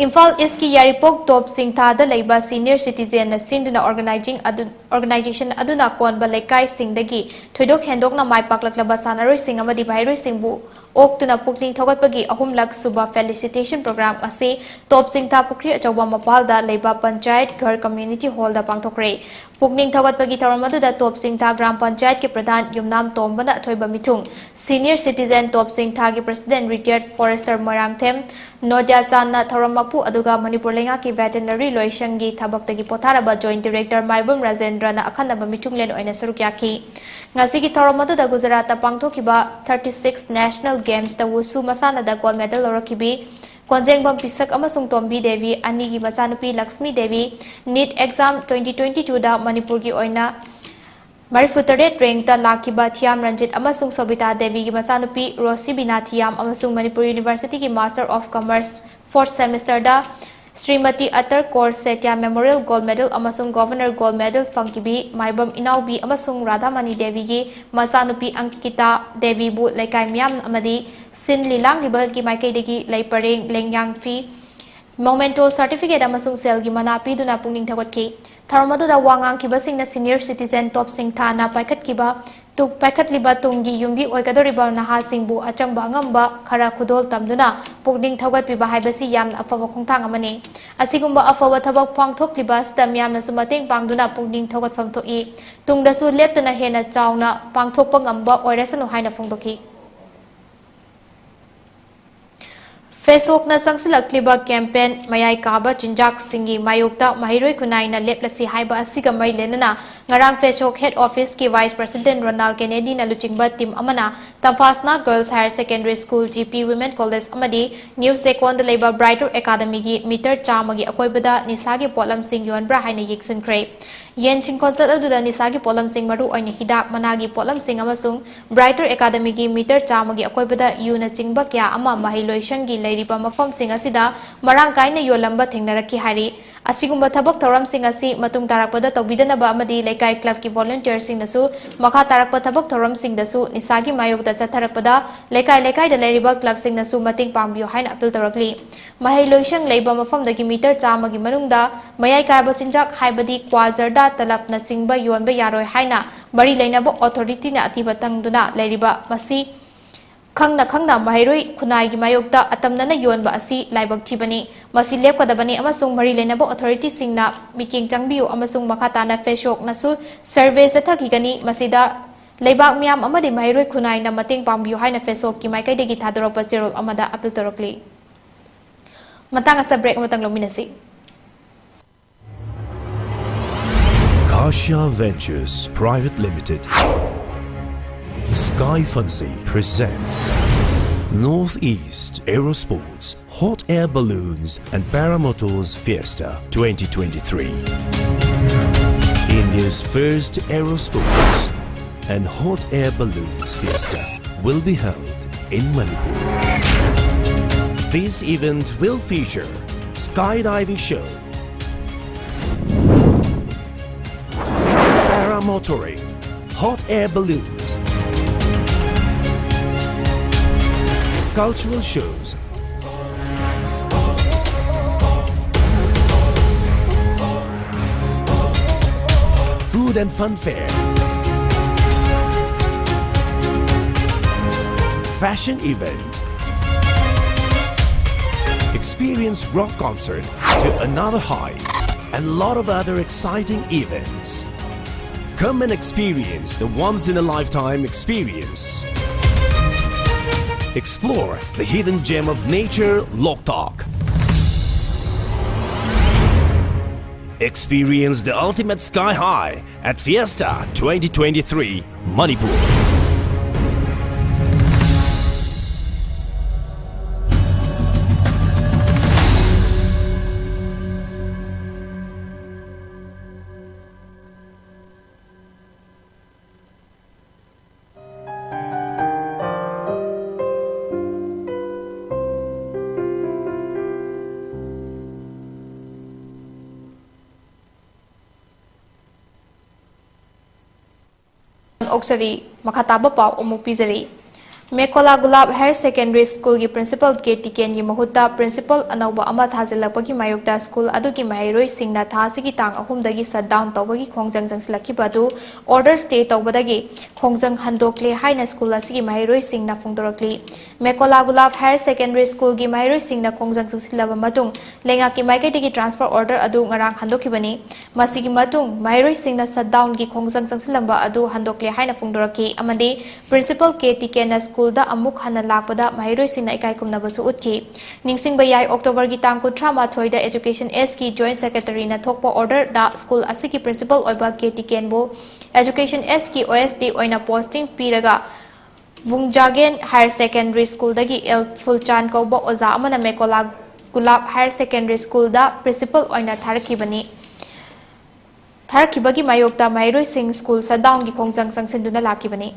ꯏꯝꯐꯥꯜ Eastꯀꯤ ꯌꯥꯏꯔꯤꯄꯣꯛ ꯇꯣꯞ ꯆꯤꯡꯊꯥꯗ ꯂꯩꯕ senior citizenꯅ ꯁꯤꯟꯗꯨꯅ organizing ꯑꯗꯨ, organization ꯑꯗꯨꯅ ꯀꯣꯟꯕ ꯂꯩꯀꯥꯏꯁꯤꯡꯗꯒꯤ ꯊꯣꯏꯗꯣꯛ ꯍꯦꯟꯗꯣꯛꯅ ꯃꯥꯏ ꯄꯥꯛꯂꯛꯂꯕ ꯁꯥꯟꯅꯔꯣꯏꯁꯤꯡ ꯑꯃꯗꯤ ꯃꯍꯩꯔꯣꯏꯁꯤꯡꯕꯨ ꯑꯣꯛꯇꯨꯅ ꯄꯨꯛꯅꯤꯡ ꯊꯧꯒꯠꯄꯒꯤ ꯑꯍꯨꯝꯂꯛ ꯁꯨꯕ felicitation program ꯑꯁꯤ ꯇꯣꯞ ꯆꯤꯡꯊꯥ ꯄꯨꯈ꯭ꯔꯤ ꯑꯆꯧꯕ ꯃꯄꯥꯜꯗ ꯂꯩꯕ Panchayat Ghar Community Hallꯗ ꯄꯥꯡꯊꯣꯛꯈ꯭ꯔꯦ꯫ ꯄꯨꯛꯅꯤꯡ ꯊꯧꯒꯠꯄꯒꯤ ꯊꯧꯔꯝ ꯑꯗꯨꯗ ꯇꯣꯞ ꯆꯤꯡꯊꯥ ꯒ꯭ꯔꯥꯝ ꯄꯟꯆꯥꯌꯠꯀꯤ ꯄ꯭ꯔꯙꯥꯟ ꯌꯨꯝꯅꯥꯝ ꯇꯣꯝꯕꯅ ꯑꯊꯣꯏꯕ ꯃꯤꯊꯨꯡ, senior citizen ꯇꯣꯞ ꯆꯤꯡꯊꯥꯒꯤ president retired forester ꯃꯣꯏꯔꯥꯡꯊꯦꯝ ꯅꯣꯗ꯭ꯌꯥꯆꯥꯟꯅ ꯊꯧꯔꯝ ꯃꯄꯨ, ꯑꯗꯨꯒ ꯃꯅꯤꯄꯨꯔ ꯂꯩꯉꯥꯛꯀꯤ veterinary ꯂꯣꯏꯁꯪꯒꯤ ꯊꯕꯛꯇꯒꯤ ꯄꯣꯊꯥꯔꯕ joint director ꯃꯥꯏꯕꯝ ꯔꯥꯖꯦꯟꯗ꯭ꯔꯅ ꯑꯈꯟꯅꯕ ꯃꯤꯊꯨꯡꯂꯦꯟ ꯑꯣꯏꯅ ꯁꯔꯨꯛ ꯌꯥꯈꯤ꯫ ꯉꯁꯤꯒꯤ ꯊꯧꯔꯝ ꯑꯗꯨꯗ ꯒꯨꯖꯔꯥꯠꯇ ꯄꯥꯡꯊꯣꯛꯈꯤꯕ thirty six national gamesꯇ wushu ꯃꯁꯥꯟꯅꯗ gold medal ꯂꯧꯔꯛꯈꯤꯕꯤ ꯀꯣꯟꯖꯦꯡꯕꯝ ꯄꯤꯁꯛ ꯑꯃꯁꯨꯡ ꯇꯣꯝꯕꯤ ꯗꯦꯕꯤ ꯑꯅꯤꯒꯤ ꯃꯆꯥꯅꯨꯄꯤ Lakshmi Devi, NEET exam twenty twenty twoꯗ ꯃꯅꯤꯄꯨꯔꯒꯤ ꯑꯣꯏꯅ ꯃꯔꯤꯐꯨꯇꯔꯦꯠ rankꯇ ꯂꯥꯛꯈꯤꯕ ꯊꯤꯌꯥꯝ ꯔꯟꯖꯤꯠ ꯑꯃꯁꯨꯡ ꯁꯣꯕꯤꯇꯥ ꯗꯦꯕꯤꯒꯤ ꯃꯆꯥꯅꯨꯄꯤ ꯔꯣꯁꯤꯕꯤꯅꯥ ꯊꯤꯌꯥꯝ ꯑꯃꯁꯨꯡ Manipur Universityꯒꯤ Master of Commerce fourth semesterꯗ Shrimati ꯑꯇꯔ Kaur ꯁꯦꯇ꯭ꯌꯥ Memorial Gold Medal ꯑꯃꯁꯨꯡ Governor Gold Medal ꯐꯪꯈꯤꯕꯤ ꯃꯥꯏꯕꯝ ꯏꯅꯥꯎꯕꯤ ꯑꯃꯁꯨꯡ ꯔꯥꯙꯥꯃꯅꯤ ꯗꯦꯕꯤꯒꯤ ꯃꯆꯥꯅꯨꯄꯤ ꯑꯪꯀꯤꯇꯥ ꯗꯦꯕꯤꯕꯨ ꯂꯩꯀꯥꯏ ꯃꯤꯌꯥꯝ ꯑꯃꯗꯤ ꯁꯤꯟ ꯂꯤꯂꯥꯡꯂꯤꯕꯒꯤ ꯃꯥꯏꯀꯩꯗꯒꯤ ꯂꯩ ꯄꯔꯦꯡ, ꯂꯦꯡꯌꯥꯟ ꯐꯤ, memento certificate ꯑꯃꯁꯨꯡ ꯁꯦꯜꯒꯤ ꯃꯅꯥ ꯄꯤꯗꯨꯅ ꯄꯨꯛꯅꯤꯡ ꯊꯧꯒꯠꯈꯤ꯫ ꯊꯧꯔꯝ ꯑꯗꯨꯗ ꯋꯥ ꯉꯥꯡꯈꯤꯕꯁꯤꯡꯅ senior citizen ꯇꯣꯞ ꯁꯤꯡꯊꯥꯅ ꯄꯥꯏꯈꯠꯈꯤꯕ ꯇꯨ-, ꯄꯥꯏꯈꯠꯂꯤꯕ ꯇꯨꯡꯒꯤ ꯌꯨꯝꯕꯤ ꯑꯣꯏꯒꯗꯧꯔꯤꯕ ꯅꯍꯥꯁꯤꯡꯕꯨ ꯑꯆꯝꯕ ꯑꯉꯝꯕ ꯈꯔ ꯈꯨꯗꯣꯜ ꯇꯝꯗꯨꯅ ꯄꯨꯛꯅꯤꯡ ꯊꯧꯒꯠꯄꯤꯕ ꯍꯥꯏꯕꯁꯤ ꯌꯥꯝꯅ ꯑꯐꯕ ꯈꯣꯡꯊꯥꯡ ꯑꯃꯅꯤ꯫ ꯑꯁꯤꯒꯨꯝꯕ ꯑꯐꯕ ꯊꯕꯛ ꯄꯥꯡꯊꯣꯛꯂꯤꯕ ꯑꯁꯤꯗ ꯃꯤꯌꯥꯝꯅꯁꯨ ꯃꯇꯦꯡ ꯄꯥꯡꯗꯨꯅ ꯄꯨꯛꯅꯤꯡ ꯊꯧꯒꯠꯐꯝ ꯊꯣꯛꯏ꯫ ꯇꯨꯡꯗꯁꯨ ꯂꯦꯞꯇꯅ ꯍꯦꯟꯅ ꯆꯥꯎꯅ ꯄꯥꯡꯊꯣꯛꯄ ꯉꯝꯕ ꯑꯣꯏꯔꯁꯅꯨ ꯍꯥꯏꯅ ꯐꯣꯡꯗꯣꯛꯈꯤ꯫ ꯐꯦꯁꯣꯛꯅ ꯆꯪꯁꯤꯜꯂꯛꯂꯤꯕ campaign ꯃꯌꯥꯏ ꯀꯥꯕ ꯆꯤꯟꯖꯥꯛꯁꯤꯡꯒꯤ ꯃꯥꯌꯣꯛꯇ ꯃꯍꯩꯔꯣꯏ ꯈꯨꯟꯅꯥꯏꯅ ꯂꯦꯞꯂꯁꯤ ꯍꯥꯏꯕ ꯑꯁꯤꯒ ꯃꯔꯤ ꯂꯩꯅꯅ ꯉꯔꯥꯡ ꯐꯦꯁꯣꯛ head office ꯀꯤ vice president ꯔꯣꯅꯥꯜ ꯀꯦꯅꯦꯗꯤꯅ ꯂꯨꯆꯤꯡꯕ team ꯑꯃꯅ ꯇꯝꯐꯥꯁꯅꯥ Girls Higher Secondary School, G P Women College ꯑꯃꯗꯤ ꯅ꯭ꯌꯨ ꯆꯦꯀꯣꯟꯗ ꯂꯩꯕ Brighter Academy ꯒꯤ meter ꯆꯥꯝꯃꯒꯤ ꯑꯀꯣꯏꯕꯗ ꯅꯤꯁꯥꯒꯤ ꯄꯣꯠꯂꯝꯁꯤꯡ ꯌꯣꯟꯕ꯭ꯔꯥ ꯍꯥꯏꯅ ꯌꯦꯡꯁꯤꯟꯈ꯭ꯔꯦ꯫ ꯌꯦꯟꯁꯤꯡ ꯈꯣꯟꯆꯠ ꯑꯗꯨꯗ ꯅꯤꯁꯥꯒꯤ ꯄꯣꯠꯂꯝꯁꯤꯡ, ꯃꯔꯨ ꯑꯣꯏꯅ ꯍꯤꯗꯥꯛ, ꯃꯅꯥꯒꯤ ꯄꯣꯠꯂꯝꯁꯤꯡ ꯑꯃꯁꯨꯡ Brighter Academy ꯒꯤ meter ꯆꯥꯝꯃꯒꯤ ꯑꯀꯣꯏꯕꯗ ꯌꯨꯅꯆꯤꯡꯕ ꯀꯌꯥ ꯑꯃ ꯃꯍꯩꯂꯣꯏꯁꯪꯒꯤ ꯂꯩꯔꯤꯕ ꯃꯐꯝꯁꯤꯡ ꯑꯁꯤꯗ ꯃꯔꯥꯡ ꯀꯥꯏꯅ ꯌꯣꯜꯂꯝꯕ ꯊꯦꯡꯅꯔꯛꯈꯤ ꯍꯥꯏꯔꯤ꯫ ꯑꯁꯤꯒꯨꯝꯕ ꯊꯕꯛ ꯊꯧꯔꯝꯁꯤꯡ ꯑꯁꯤ ꯃꯇꯨꯡ ꯇꯥꯔꯛꯄꯗ ꯇꯧꯕꯤꯗꯅꯕ ꯑꯃꯗꯤ ꯂꯩꯀꯥꯏ club ꯀꯤ volunteer ꯁꯤꯡꯅꯁꯨ ꯃꯈꯥ ꯇꯥꯔꯛꯄ ꯊꯕꯛ ꯊꯧꯔꯝꯁꯤꯡꯗꯁꯨ ꯅꯤꯁꯥꯒꯤ ꯃꯥꯌꯣꯛꯇ ꯆꯠꯊꯔꯛꯄꯗ ꯂꯩꯀꯥꯏ ꯂꯩꯀꯥꯏꯗ ꯂꯩꯔꯤꯕ club ꯁꯤꯡꯅꯁꯨ ꯃꯇꯦꯡ ꯄꯥꯡꯕꯤꯌꯨ ꯍꯥꯏꯅ appeal ꯇꯧꯔꯛꯂꯤ꯫ ꯃꯍꯩꯂꯣꯏꯁꯪ ꯂꯩꯕ ꯃꯐꯝꯗꯒꯤ meter ꯆꯥꯝꯃꯒꯤ ꯃꯅꯨꯡꯗ ꯃꯌꯥꯏ ꯀꯥꯏꯕ ꯆꯤꯟꯖꯥꯛ ꯍꯥꯏꯕꯗꯤ ꯀ꯭ꯋꯥ, ꯖꯔꯗꯥ, ꯇꯂꯞꯅꯆꯤꯡꯕ ꯌꯣꯟꯕ ꯌꯥꯔꯣꯏ ꯍꯥꯏꯅ ꯃꯔꯤ ꯂꯩꯅꯕ authority ꯅ ꯑꯊꯤꯕ ꯇꯪꯗꯨꯅ ꯂꯩꯔꯤꯕ ꯃꯁꯤ ꯈꯪꯅ ꯈꯪꯅ ꯃꯍꯩꯔꯣꯏ ꯈꯨꯟꯅꯥꯏꯒꯤ ꯃꯥꯌꯣꯛꯇ ꯑꯇꯝꯅꯅ ꯌꯣꯟꯕ ꯑꯁꯤ ꯂꯥꯏꯕꯛ ꯊꯤꯕꯅꯤ꯫ ꯃꯁꯤ ꯂꯦꯞꯀꯗꯕꯅꯤ ꯑꯃꯁꯨꯡ ꯃꯔꯤ ꯂꯩꯅꯕ authority ꯁꯤꯡꯅ ꯃꯤꯠꯌꯦꯡ ꯆꯪꯕꯤꯌꯨ ꯑꯃꯁꯨꯡ ꯃꯈꯥ ꯇꯥꯅ ꯐꯦꯁꯣꯛꯅꯁꯨ survey ꯆꯠꯊꯈꯤꯒꯅꯤ꯫ ꯃꯁꯤꯗ ꯂꯩꯕꯥꯛ ꯃꯤꯌꯥꯝ ꯑꯃꯗꯤ ꯃꯍꯩꯔꯣꯏ ꯈꯨꯟꯅꯥꯏꯅ ꯃꯇꯦꯡ ꯄꯥꯡꯕꯤꯌꯨ ꯍꯥꯏꯅ ꯐꯦꯁꯣꯛꯀꯤ ꯃꯥꯏꯀꯩꯗꯒꯤ ꯊꯥꯗꯣꯔꯛꯄ ꯆꯦꯔꯣꯜ ꯑꯃꯗ appeal ꯇꯧꯔꯛꯂꯤ꯫ ꯃꯇꯥꯡ ꯑꯁꯤꯗ break ꯑꯃꯇꯪ ꯂꯧꯃꯤꯟꯅꯁꯤ꯫ Kashia Ventures Private Limited, Sky Fancy presents Northeast Aerosports Hot Air Balloons and Paramotors Fiesta twenty twenty-three. India's first aerosports and hot air balloons fiesta will be held in Manipur. This event will feature skydiving show, paramotoring, hot air balloons, cultural shows, Food and fun fair. Fashion event. Experience rock concert to another height. And lot of other exciting events. Come and experience the once in a lifetime experience. Explore the hidden gem of nature, Loktak. Experience the ultimate sky high at Fiesta twenty twenty-three, Manipur. ꯑꯣꯛꯆꯔꯤ꯫ ꯃꯈꯥ ꯇꯥꯕ ꯄꯥꯎ ꯑꯃꯨꯛ ꯄꯤꯖꯔꯤ꯫ ꯃꯦꯀꯣꯂꯥ ꯒꯨꯂꯥꯞ higher secondary ꯁ꯭ꯀꯨꯜꯒꯤ principle ꯀꯦ ꯇꯤꯀꯦꯟꯒꯤ ꯃꯍꯨꯠꯇ principle ꯑꯅꯧꯕ ꯑꯃ ꯊꯥꯖꯤꯜꯂꯛꯄꯒꯤ ꯃꯥꯌꯣꯛꯇ school ꯑꯗꯨꯒꯤ ꯃꯍꯩꯔꯣꯏꯁꯤꯡꯅ ꯊꯥ ꯑꯁꯤꯒꯤ ꯇꯥꯡ ꯑꯍꯨꯝꯗꯒꯤ ꯁꯠ ꯗꯥꯎꯟ ꯇꯧꯕꯒꯤ ꯈꯣꯡꯖꯪ ꯆꯪꯁꯤꯜꯂꯛꯈꯤꯕ ꯑꯗꯨ ꯑꯣꯔꯗꯔ ꯁ꯭ꯇꯦ ꯇꯧꯕꯗꯒꯤ ꯈꯣꯡꯖꯪ ꯍꯟꯗꯣꯛꯂꯦ ꯍꯥꯏꯅ ꯁ꯭ꯀꯨꯜ ꯑꯁꯤꯒꯤ ꯃꯍꯩꯔꯣꯏꯁꯤꯡꯅ ꯐꯣꯡꯗꯣꯔꯛꯂꯤ꯫ ꯃꯦꯀꯣꯂꯥ ꯒꯨꯂꯥꯞ ꯍꯥꯌꯔ ꯁꯦꯀꯦꯟꯗꯔꯤ ꯁ꯭ꯀꯨꯜꯒꯤ ꯃꯍꯩꯔꯣꯏꯁꯤꯡꯅ ꯈꯣꯡꯖꯪ ꯆꯪꯁꯤꯜꯂꯕ ꯃꯇꯨꯡ ꯂꯩꯉꯥꯛꯀꯤ ꯃꯥꯏꯀꯩꯗꯒꯤ ꯇ꯭ꯔꯥꯟꯁꯐꯔ ꯑꯣꯔꯗꯔ ꯑꯗꯨ ꯉꯔꯥꯡ ꯍꯟꯗꯣꯛꯈꯤꯕꯅꯤ꯫ ꯃꯁꯤꯒꯤ ꯃꯇꯨꯡ ꯃꯍꯩꯔꯣꯏꯁꯤꯡꯅ ꯁꯠ ꯗꯥꯎꯟꯒꯤ ꯈꯣꯡꯖꯪ ꯆꯪꯁꯤꯜꯂꯝꯕ ꯑꯗꯨ ꯍꯟꯗꯣꯛꯂꯦ ꯍꯥꯏꯅ ꯐꯣꯡꯗꯣꯔꯛꯈꯤ ꯑꯃꯗꯤ ꯄ꯭ꯔꯤꯟꯁꯤꯄꯜ ꯀꯦ ꯇꯤꯀꯦꯟꯅ ꯁ꯭ꯀꯨꯜꯗ ꯑꯃꯨꯛ ꯍꯟꯅ ꯂꯥꯛꯄꯗ ꯃꯍꯩꯔꯣꯏꯁꯤꯡꯅ ꯏꯀꯥꯏ ꯈꯨꯝꯅꯕꯁꯨ ꯎꯠꯈꯤ꯫ ꯅꯤꯡꯁꯤꯡꯕ ꯌꯥꯏ, ꯑꯣꯛꯇꯣꯕꯔꯒꯤ ꯇꯥꯡ ꯀꯨꯟꯊ꯭ꯔꯥ ꯃꯥꯊꯣꯏꯗ ꯑꯦꯖꯨꯀꯦꯁꯟ ꯑꯦꯁꯀꯤ ꯖꯣꯏꯟꯠ ꯁꯦꯀ꯭ꯔꯦꯇꯔꯤꯅ ꯊꯣꯛꯄ ꯑꯣꯔꯗꯔꯗ ꯁ꯭ꯀꯨꯜ ꯑꯁꯤꯒꯤ ꯄ꯭ꯔꯤꯟꯁꯤꯄꯜ ꯑꯣꯏꯕ ꯀꯦ ꯇꯤꯀꯦꯟꯕꯨ ꯑꯦꯖꯨꯀꯦꯁꯟ ꯑꯦꯁꯀꯤ ꯑꯣ ꯑꯦꯁ ꯗꯤ ꯑꯣꯏꯅ ꯄꯣꯁꯇꯤꯡ ꯄꯤꯔꯒ ꯋꯨꯡꯖꯥꯒꯦꯟ ꯍꯥꯌꯔ ꯁꯦꯀꯦꯟꯗꯔꯤ ꯁ꯭ꯀꯨꯜꯗꯒꯤ ꯑꯦꯜ ꯐꯨꯜꯆꯥꯟ ꯀꯧꯕ ꯑꯣꯖꯥ ꯑꯃꯅ ꯃꯦꯀꯣꯂꯥ ꯒꯨꯂꯥꯞ ꯍꯥꯌꯔ ꯁꯦꯀꯦꯟꯗꯔꯤ ꯁ꯭ꯀꯨꯜꯗ ꯄ꯭ꯔꯤꯟꯁꯤꯄꯜ ꯑꯣꯏꯅ ꯊꯥꯔꯛꯈꯤꯕꯅꯤ꯫ ꯊꯥꯔꯛꯈꯤꯕꯒꯤ ꯃꯥꯌꯣꯛꯇ ꯃꯍꯩꯔꯣꯏꯁꯤꯡ ꯁ꯭ꯀꯨꯜ ꯁꯠ ꯗꯥꯎꯟꯒꯤ ꯈꯣꯡꯖꯪ ꯆꯪꯁꯤꯟꯗꯨꯅ ꯂꯥꯛꯈꯤꯕꯅꯤ꯫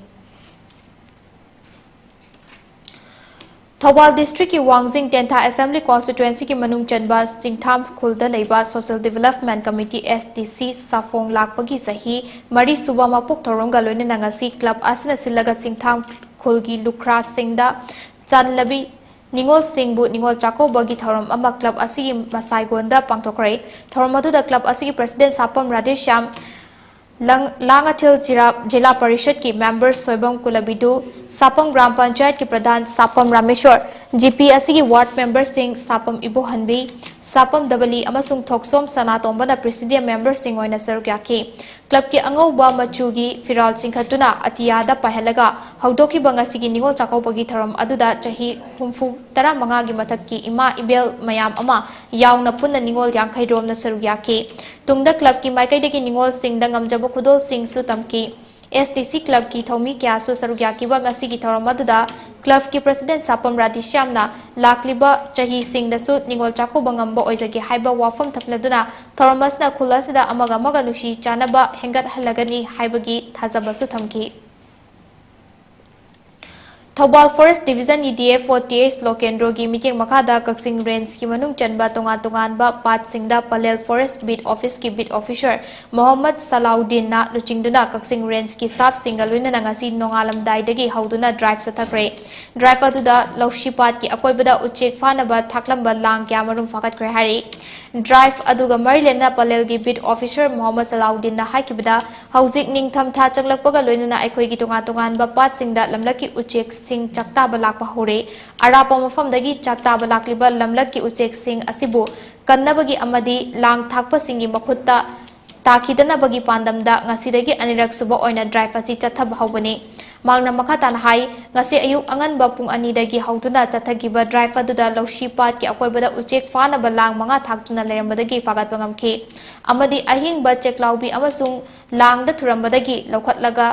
ꯊꯧꯕꯥꯜ ꯗꯤꯁꯇ꯭ꯔꯤꯛꯀꯤ ꯋꯥꯡꯖꯤꯡ ꯇꯦꯟꯊꯥ ꯑꯦꯁꯦꯝꯕ꯭ꯂꯤ ꯀꯣꯟꯁꯇꯤꯇ꯭ꯋꯦꯟꯁꯤꯒꯤ ꯃꯅꯨꯡ ꯆꯟꯕ ꯆꯤꯡꯊꯥꯝ ꯈꯨꯜꯗ ꯂꯩꯕ social development committee, S D ꯁꯤ, ꯁꯥꯐꯣꯡ ꯂꯥꯛꯄꯒꯤ ꯆꯍꯤ ꯃꯔꯤ ꯁꯨꯕ ꯃꯄꯣꯛ ꯊꯧꯔꯝꯒ ꯂꯣꯏꯅꯅ ꯉꯁꯤ ꯀ꯭ꯂꯕ ꯑꯁꯤꯅ ꯁꯤꯜꯂꯒ ꯆꯤꯡꯊꯥꯝ ꯈꯨꯜꯒꯤ ꯂꯨꯈ꯭ꯔꯥꯁꯤꯡꯗ ꯆꯥꯟꯂꯕꯤ ꯅꯤꯉꯣꯜꯁꯤꯡꯕꯨ ꯅꯤꯉꯣꯜ ꯆꯥꯛꯀꯧꯕꯒꯤ ꯊꯧꯔꯝ ꯑꯃ ꯀ꯭ꯂꯕ ꯑꯁꯤꯒꯤ ꯃꯁꯥꯏꯒꯣꯟꯗ ꯄꯥꯡꯊꯣꯛꯈ꯭ꯔꯦ꯫ ꯊꯧꯔꯝ ꯑꯗꯨꯗ ꯀ꯭ꯂꯕ ꯑꯁꯤꯒꯤ ꯄ꯭ꯔꯁꯤꯗꯦꯟ ꯁꯥꯄꯝ ꯔꯥꯙꯦꯁ꯭ꯌꯥꯝ, ꯂꯥꯡꯉꯊꯤꯜ ꯖꯤꯂꯥ ꯄꯔꯤꯁꯠꯀꯤ ꯃꯦꯝꯕꯔ ꯁꯣꯏꯕꯝ ꯀꯨꯂꯕꯤꯗꯨ, ꯁꯥꯄꯝ ꯒ꯭ꯔꯥꯝ ꯄꯟꯆꯥꯌꯠꯀꯤ ꯄ꯭ꯔꯙꯥꯟ ꯁꯥꯄꯝ ꯔꯥꯃꯦꯁꯣꯔ, ꯖꯤꯄꯤ ꯑꯁꯤꯒꯤ ꯋꯥꯔꯗ ꯃꯦꯝꯕꯔꯁꯤꯡ ꯁꯥꯄꯝ ꯏꯕꯣꯍꯟꯕꯤ, ꯁꯥꯄꯝ ꯗꯕꯂꯤ ꯑꯃꯁꯨꯡ ꯊꯣꯛꯁꯣꯝ ꯁꯅꯥꯇꯣꯝꯕꯅ ꯄ꯭ꯔꯤꯁꯤꯗꯤꯌꯝ ꯃꯦꯝꯕꯔꯁꯤꯡ ꯑꯣꯏꯅ ꯁꯔꯨꯛ ꯌꯥꯈꯤ꯫ ꯀ꯭ꯂꯕꯀꯤ ꯑꯉꯧꯕ ꯃꯆꯨꯒꯤ ꯐꯤꯔꯥꯜ ꯆꯤꯡꯈꯠꯇꯨꯅ ꯑꯇꯤꯌꯥꯗ ꯄꯥꯏꯍꯜꯂꯒ ꯍꯧꯗꯣꯛꯈꯤꯕ ꯉꯁꯤꯒꯤ ꯅꯤꯉꯣꯜ ꯆꯥꯛꯀꯧꯕꯒꯤ ꯊꯧꯔꯝ ꯑꯗꯨꯗ ꯆꯍꯤ ꯍꯨꯝꯐꯨ ꯇꯔꯥꯃꯉꯥꯒꯤ ꯃꯊꯛꯀꯤ ꯏꯃꯥ ꯏꯕꯦꯜ ꯃꯌꯥꯝ ꯑꯃ ꯌꯥꯎꯅ ꯄꯨꯟꯅ ꯅꯤꯉꯣꯜ ꯌꯥꯡꯈꯩ ꯔꯣꯝꯅ ꯁꯔꯨꯛ ꯌꯥꯈꯤ꯫ ꯇꯨꯡꯗ ꯀ꯭ꯂꯕꯀꯤ ꯃꯥꯏꯀꯩꯗꯒꯤ ꯅꯤꯉꯣꯜꯁꯤꯡꯗ ꯉꯝꯖꯕ ꯈꯨꯗꯣꯜꯁꯤꯡꯁꯨ ꯇꯝꯈꯤ꯫ ꯑꯦꯁ ꯇꯤ ꯁꯤ ꯀ꯭ꯂꯕꯀꯤ ꯊꯧꯃꯤ ꯀꯌꯥꯁꯨ ꯁꯔꯨꯛ ꯌꯥꯈꯤꯕ ꯉꯁꯤꯒꯤ ꯊꯧꯔꯝ ꯑꯗꯨꯗ ꯀ꯭ꯂꯕꯀꯤ ꯄ꯭ꯔꯁꯤꯗꯦꯟ ꯁꯥꯄꯝ ꯔꯥꯙꯦꯁ꯭ꯌꯥꯝꯅ ꯂꯥꯛꯂꯤꯕ ꯆꯍꯤꯁꯤꯡꯗꯁꯨ ꯅꯤꯉꯣꯜ ꯆꯥꯛꯀꯧꯕ ꯉꯝꯕ ꯑꯣꯏꯖꯒꯦ ꯍꯥꯏꯕ ꯋꯥꯐꯝ ꯊꯝꯂꯗꯨꯅ ꯊꯧꯔꯝ ꯑꯁꯤꯅ ꯈꯨꯜ ꯑꯁꯤꯗ ꯑꯃꯒ ꯑꯃꯒ ꯅꯨꯡꯁꯤ ꯆꯥꯟꯅꯕ ꯍꯦꯟꯒꯠꯍꯜꯂꯒꯅꯤ ꯍꯥꯏꯕꯒꯤ ꯊꯥꯖꯕꯁꯨ ꯊꯝꯈꯤ꯫ ꯊꯧꯕꯥꯜ ꯐꯣꯔꯦꯁ ꯗꯤꯕꯤꯖꯟꯒꯤ D F O T S ꯂꯣꯀꯦꯟꯗ꯭ꯔꯣꯒꯤ ꯃꯤꯠꯌꯦꯡ ꯃꯈꯥꯗ ꯀꯛꯆꯤꯡ ꯔꯦꯟꯖꯀꯤ ꯃꯅꯨꯡ ꯆꯟꯕ ꯇꯣꯉꯥꯟ ꯇꯣꯉꯥꯟꯕ ꯄꯥꯠꯁꯤꯡꯗ ꯄꯂꯦꯜ ꯐꯣꯔꯦꯁ ꯕꯤꯠ ꯑꯣꯐꯤꯁꯀꯤ ꯕꯤꯠ ꯑꯣꯐꯤꯁꯔ ꯃꯣꯍꯝꯃꯗ ꯁꯂꯥꯎꯗꯤꯟꯅ ꯂꯨꯆꯤꯡꯗꯨꯅ ꯀꯛꯆꯤꯡ ꯔꯦꯟꯖꯀꯤ ꯁ꯭ꯇꯥꯐꯁꯤꯡꯒ ꯂꯣꯏꯅꯅ ꯉꯁꯤ ꯅꯣꯡꯉꯥꯂꯝꯗꯥꯏꯗꯒꯤ ꯍꯧꯗꯨꯅ ꯗ꯭ꯔꯥꯏꯚ ꯆꯠꯊꯈ꯭ꯔꯦ꯫ ꯗ꯭ꯔꯥꯏꯚ ꯑꯗꯨꯗ ꯂꯧꯁꯤ ꯄꯥꯠꯀꯤ ꯑꯀꯣꯏꯕꯗ ꯎꯆꯦꯛ ꯐꯥꯅꯕ ꯊꯥꯛꯂꯝꯕ ꯂꯥꯡ ꯀꯌꯥꯃꯔꯨꯝ ꯐꯥꯒꯠꯈ꯭ꯔꯦ ꯍꯥꯏꯔꯤ꯫ ꯗ꯭ꯔꯥꯏꯚ ꯑꯗꯨꯒ ꯃꯔꯤ ꯂꯩꯅꯅ ꯄꯂꯦꯜꯒꯤ ꯕꯤꯠ ꯑꯣꯐꯤꯁꯔ ꯃꯣꯍꯝꯃꯗ ꯁꯂꯥꯎꯗꯤꯟꯅ ꯍꯥꯏꯈꯤꯕꯗ, ꯍꯧꯖꯤꯛ ꯅꯤꯡꯊꯝ ꯊꯥ ꯆꯪꯂꯛꯄꯒ ꯂꯣꯏꯅꯅ ꯑꯩꯈꯣꯏꯒꯤ ꯇꯣꯉꯥꯟ ꯇꯣꯉꯥꯟꯕ ꯄꯥꯠꯁꯤꯡꯗ ꯂꯝꯂꯛꯀꯤ ꯎꯆꯦꯛꯁꯤꯡ ꯆꯥꯛꯇꯥꯕ ꯂꯥꯛꯄ ꯍꯧꯔꯦ꯫ ꯑꯔꯥꯞꯄ ꯃꯐꯝꯗꯒꯤ ꯆꯥꯛꯇꯥꯕ ꯂꯥꯛꯂꯤꯕ ꯂꯝꯂꯛꯀꯤ ꯎꯆꯦꯛꯁꯤꯡ ꯑꯁꯤꯕꯨ ꯀꯟꯅꯕꯒꯤ ꯑꯃꯗꯤ ꯂꯥꯡ ꯊꯥꯛꯄꯁꯤꯡꯒꯤ ꯃꯈꯨꯠꯇ ꯇꯥꯈꯤꯗꯅꯕꯒꯤ ꯄꯥꯟꯗꯝꯗ ꯉꯁꯤꯗꯒꯤ ꯑꯅꯤꯔꯛ ꯁꯨꯕ ꯑꯣꯏꯅ ꯗ꯭ꯔꯥꯏꯚ ꯑꯁꯤ ꯆꯠꯊꯕ ꯍꯧꯕꯅꯤ꯫ ꯃꯍꯥꯛꯅ ꯃꯈꯥ ꯇꯥꯅ ꯍꯥꯏ, ꯉꯁꯤ ꯑꯌꯨꯛ ꯑꯉꯟꯕ ꯄꯨꯡ ꯑꯅꯤꯗꯒꯤ ꯍꯧꯗꯨꯅ ꯆꯠꯊꯈꯤꯕ ꯗ꯭ꯔꯥꯏꯚ ꯑꯗꯨꯗ ꯂꯧꯁꯤ ꯄꯥꯠꯀꯤ ꯑꯀꯣꯏꯕꯗ ꯎꯆꯦꯛ ꯐꯥꯅꯕ ꯂꯥꯡ ꯃꯉꯥ ꯊꯥꯛꯇꯨꯅ ꯂꯩꯔꯝꯕꯗꯒꯤ ꯐꯥꯒꯠꯄ ꯉꯝꯈꯤ ꯑꯃꯗꯤ ꯑꯍꯤꯡꯕ ꯆꯦꯛꯂꯥꯎꯕꯤ ꯑꯃꯁꯨꯡ ꯂꯥꯡꯗ ꯊꯨꯔꯝꯕꯗꯒꯤ ꯂꯧꯈꯠꯂꯒ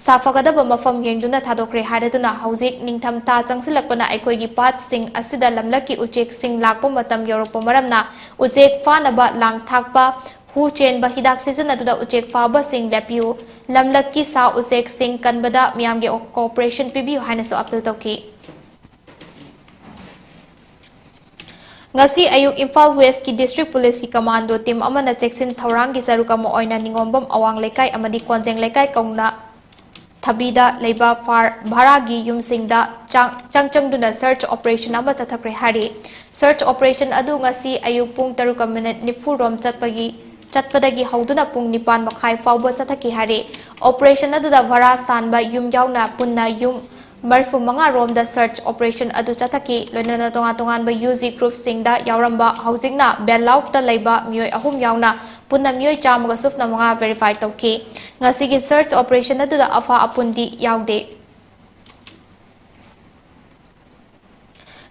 ꯁꯥꯐꯒꯗꯕ ꯃꯐꯝ ꯌꯦꯡꯗꯨꯅ ꯊꯥꯗꯣꯛꯈ꯭ꯔꯦ ꯍꯥꯏꯔꯗꯨꯅ, ꯍꯧꯖꯤꯛ ꯅꯤꯡꯊꯝ ꯊꯥ ꯆꯪꯁꯤꯜꯂꯛꯄꯅ ꯑꯩꯈꯣꯏꯒꯤ ꯄꯥꯠꯁꯤꯡ ꯑꯁꯤꯗ ꯂꯝꯂꯛꯀꯤ ꯎꯆꯦꯛꯁꯤꯡ ꯂꯥꯛꯄ ꯃꯇꯝ ꯌꯧꯔꯛꯄ ꯃꯔꯝꯅ ꯎꯆꯦꯛ ꯐꯥꯅꯕ ꯂꯥꯡ ꯊꯥꯛꯄ, ꯍꯨ ꯆꯦꯟꯕ ꯍꯤꯗꯥꯛ ꯁꯤꯖꯤꯟꯅꯗꯨꯅ ꯎꯆꯦꯛ ꯐꯥꯕꯁꯤꯡ ꯂꯦꯞꯄꯤꯌꯨ, ꯂꯝꯂꯛꯀꯤ ꯁꯥ ꯎꯆꯦꯛꯁꯤꯡ ꯀꯟꯕꯗ ꯃꯤꯌꯥꯝꯒꯤ ꯀꯣꯑꯣꯄꯔꯦꯁꯟ ꯄꯤꯕꯤꯌꯨ ꯍꯥꯏꯅꯁꯨ ꯑꯄꯤꯜ ꯇꯧꯈꯤ꯫ ꯉꯁꯤ ꯑꯌꯨꯛ ꯏꯝꯐꯥꯜ ꯋꯦꯁꯀꯤ ꯗꯤꯁꯇ꯭ꯔꯤꯛ ꯄꯨꯂꯤꯁꯀꯤ ꯀꯃꯥꯟꯗꯣ ꯇꯤꯝ ꯑꯃꯅ ꯆꯦꯛꯁꯤꯟ ꯊꯧꯔꯥꯡꯒꯤ ꯁꯔꯨꯛ ꯑꯃ ꯑꯣꯏꯅ ꯅꯤꯉꯣꯝꯕꯝ ꯑꯋꯥꯡ ꯂꯩꯀꯥꯏ ꯑꯃꯗꯤ ꯀꯣꯟꯖꯦꯡ ꯂꯩꯀꯥꯏ ꯀꯧꯅ ꯊꯕꯤꯗ ꯂꯩꯕ ꯐꯥꯔ ꯚꯔꯥꯒꯤ ꯌꯨꯝꯁꯤꯡꯗ ꯆꯥꯡ-, ꯆꯪ ꯆꯪꯗꯨꯅ ꯁꯔꯆ ꯑꯣꯄꯔꯦꯁꯟ ꯑꯃ ꯆꯠꯊꯈ꯭ꯔꯦ ꯍꯥꯏꯔꯤ꯫ ꯁꯔꯆ ꯑꯣꯄꯔꯦꯁꯟ ꯑꯗꯨ ꯉꯁꯤ ꯑꯌꯨꯛ ꯄꯨꯡ ꯇꯔꯨꯛꯀ ꯃꯤꯅꯤꯠ ꯅꯤꯐꯨ ꯔꯣꯝ ꯆꯠꯄꯒꯤ ꯆꯠꯄꯗꯒꯤ ꯍꯧꯗꯨꯅ ꯄꯨꯡ ꯅꯤꯄꯥꯟ ꯃꯈꯥꯏ ꯐꯥꯎꯕ ꯆꯠꯊꯈꯤ ꯍꯥꯏꯔꯤ꯫ Operation ꯑꯗꯨꯗ ꯚꯔꯥ ꯁꯥꯟꯕ ꯌꯨꯝ ꯌꯥꯎꯅ ꯄꯨꯟꯅ ꯌꯨꯝ ꯃꯔꯤꯐꯨ ꯃꯉꯥ ꯔꯣꯝꯗ search operation ꯑꯗꯨ ꯆꯠꯊꯈꯤ꯫ ꯂꯣꯏꯅꯅ ꯇꯣꯉꯥꯟ ꯇꯣꯉꯥꯟꯕ UG group ꯁꯤꯡꯗ ꯌꯥꯎꯔꯝꯕ ꯍꯧꯖꯤꯛꯅ bail out ꯇ ꯂꯩꯕ ꯃꯤꯑꯣꯏ ꯑꯍꯨꯝ ꯌꯥꯎꯅ ꯄꯨꯟꯅ ꯃꯤꯑꯣꯏ ꯆꯥꯝꯃꯒ ꯁꯨꯞꯅ ꯃꯉꯥ verify ꯇꯧꯈꯤ꯫ ꯉꯁꯤꯒꯤ search operation ꯑꯗꯨꯗ ꯑꯐ ꯑꯄꯨꯟꯗꯤ ꯌꯥꯎꯗꯦ꯫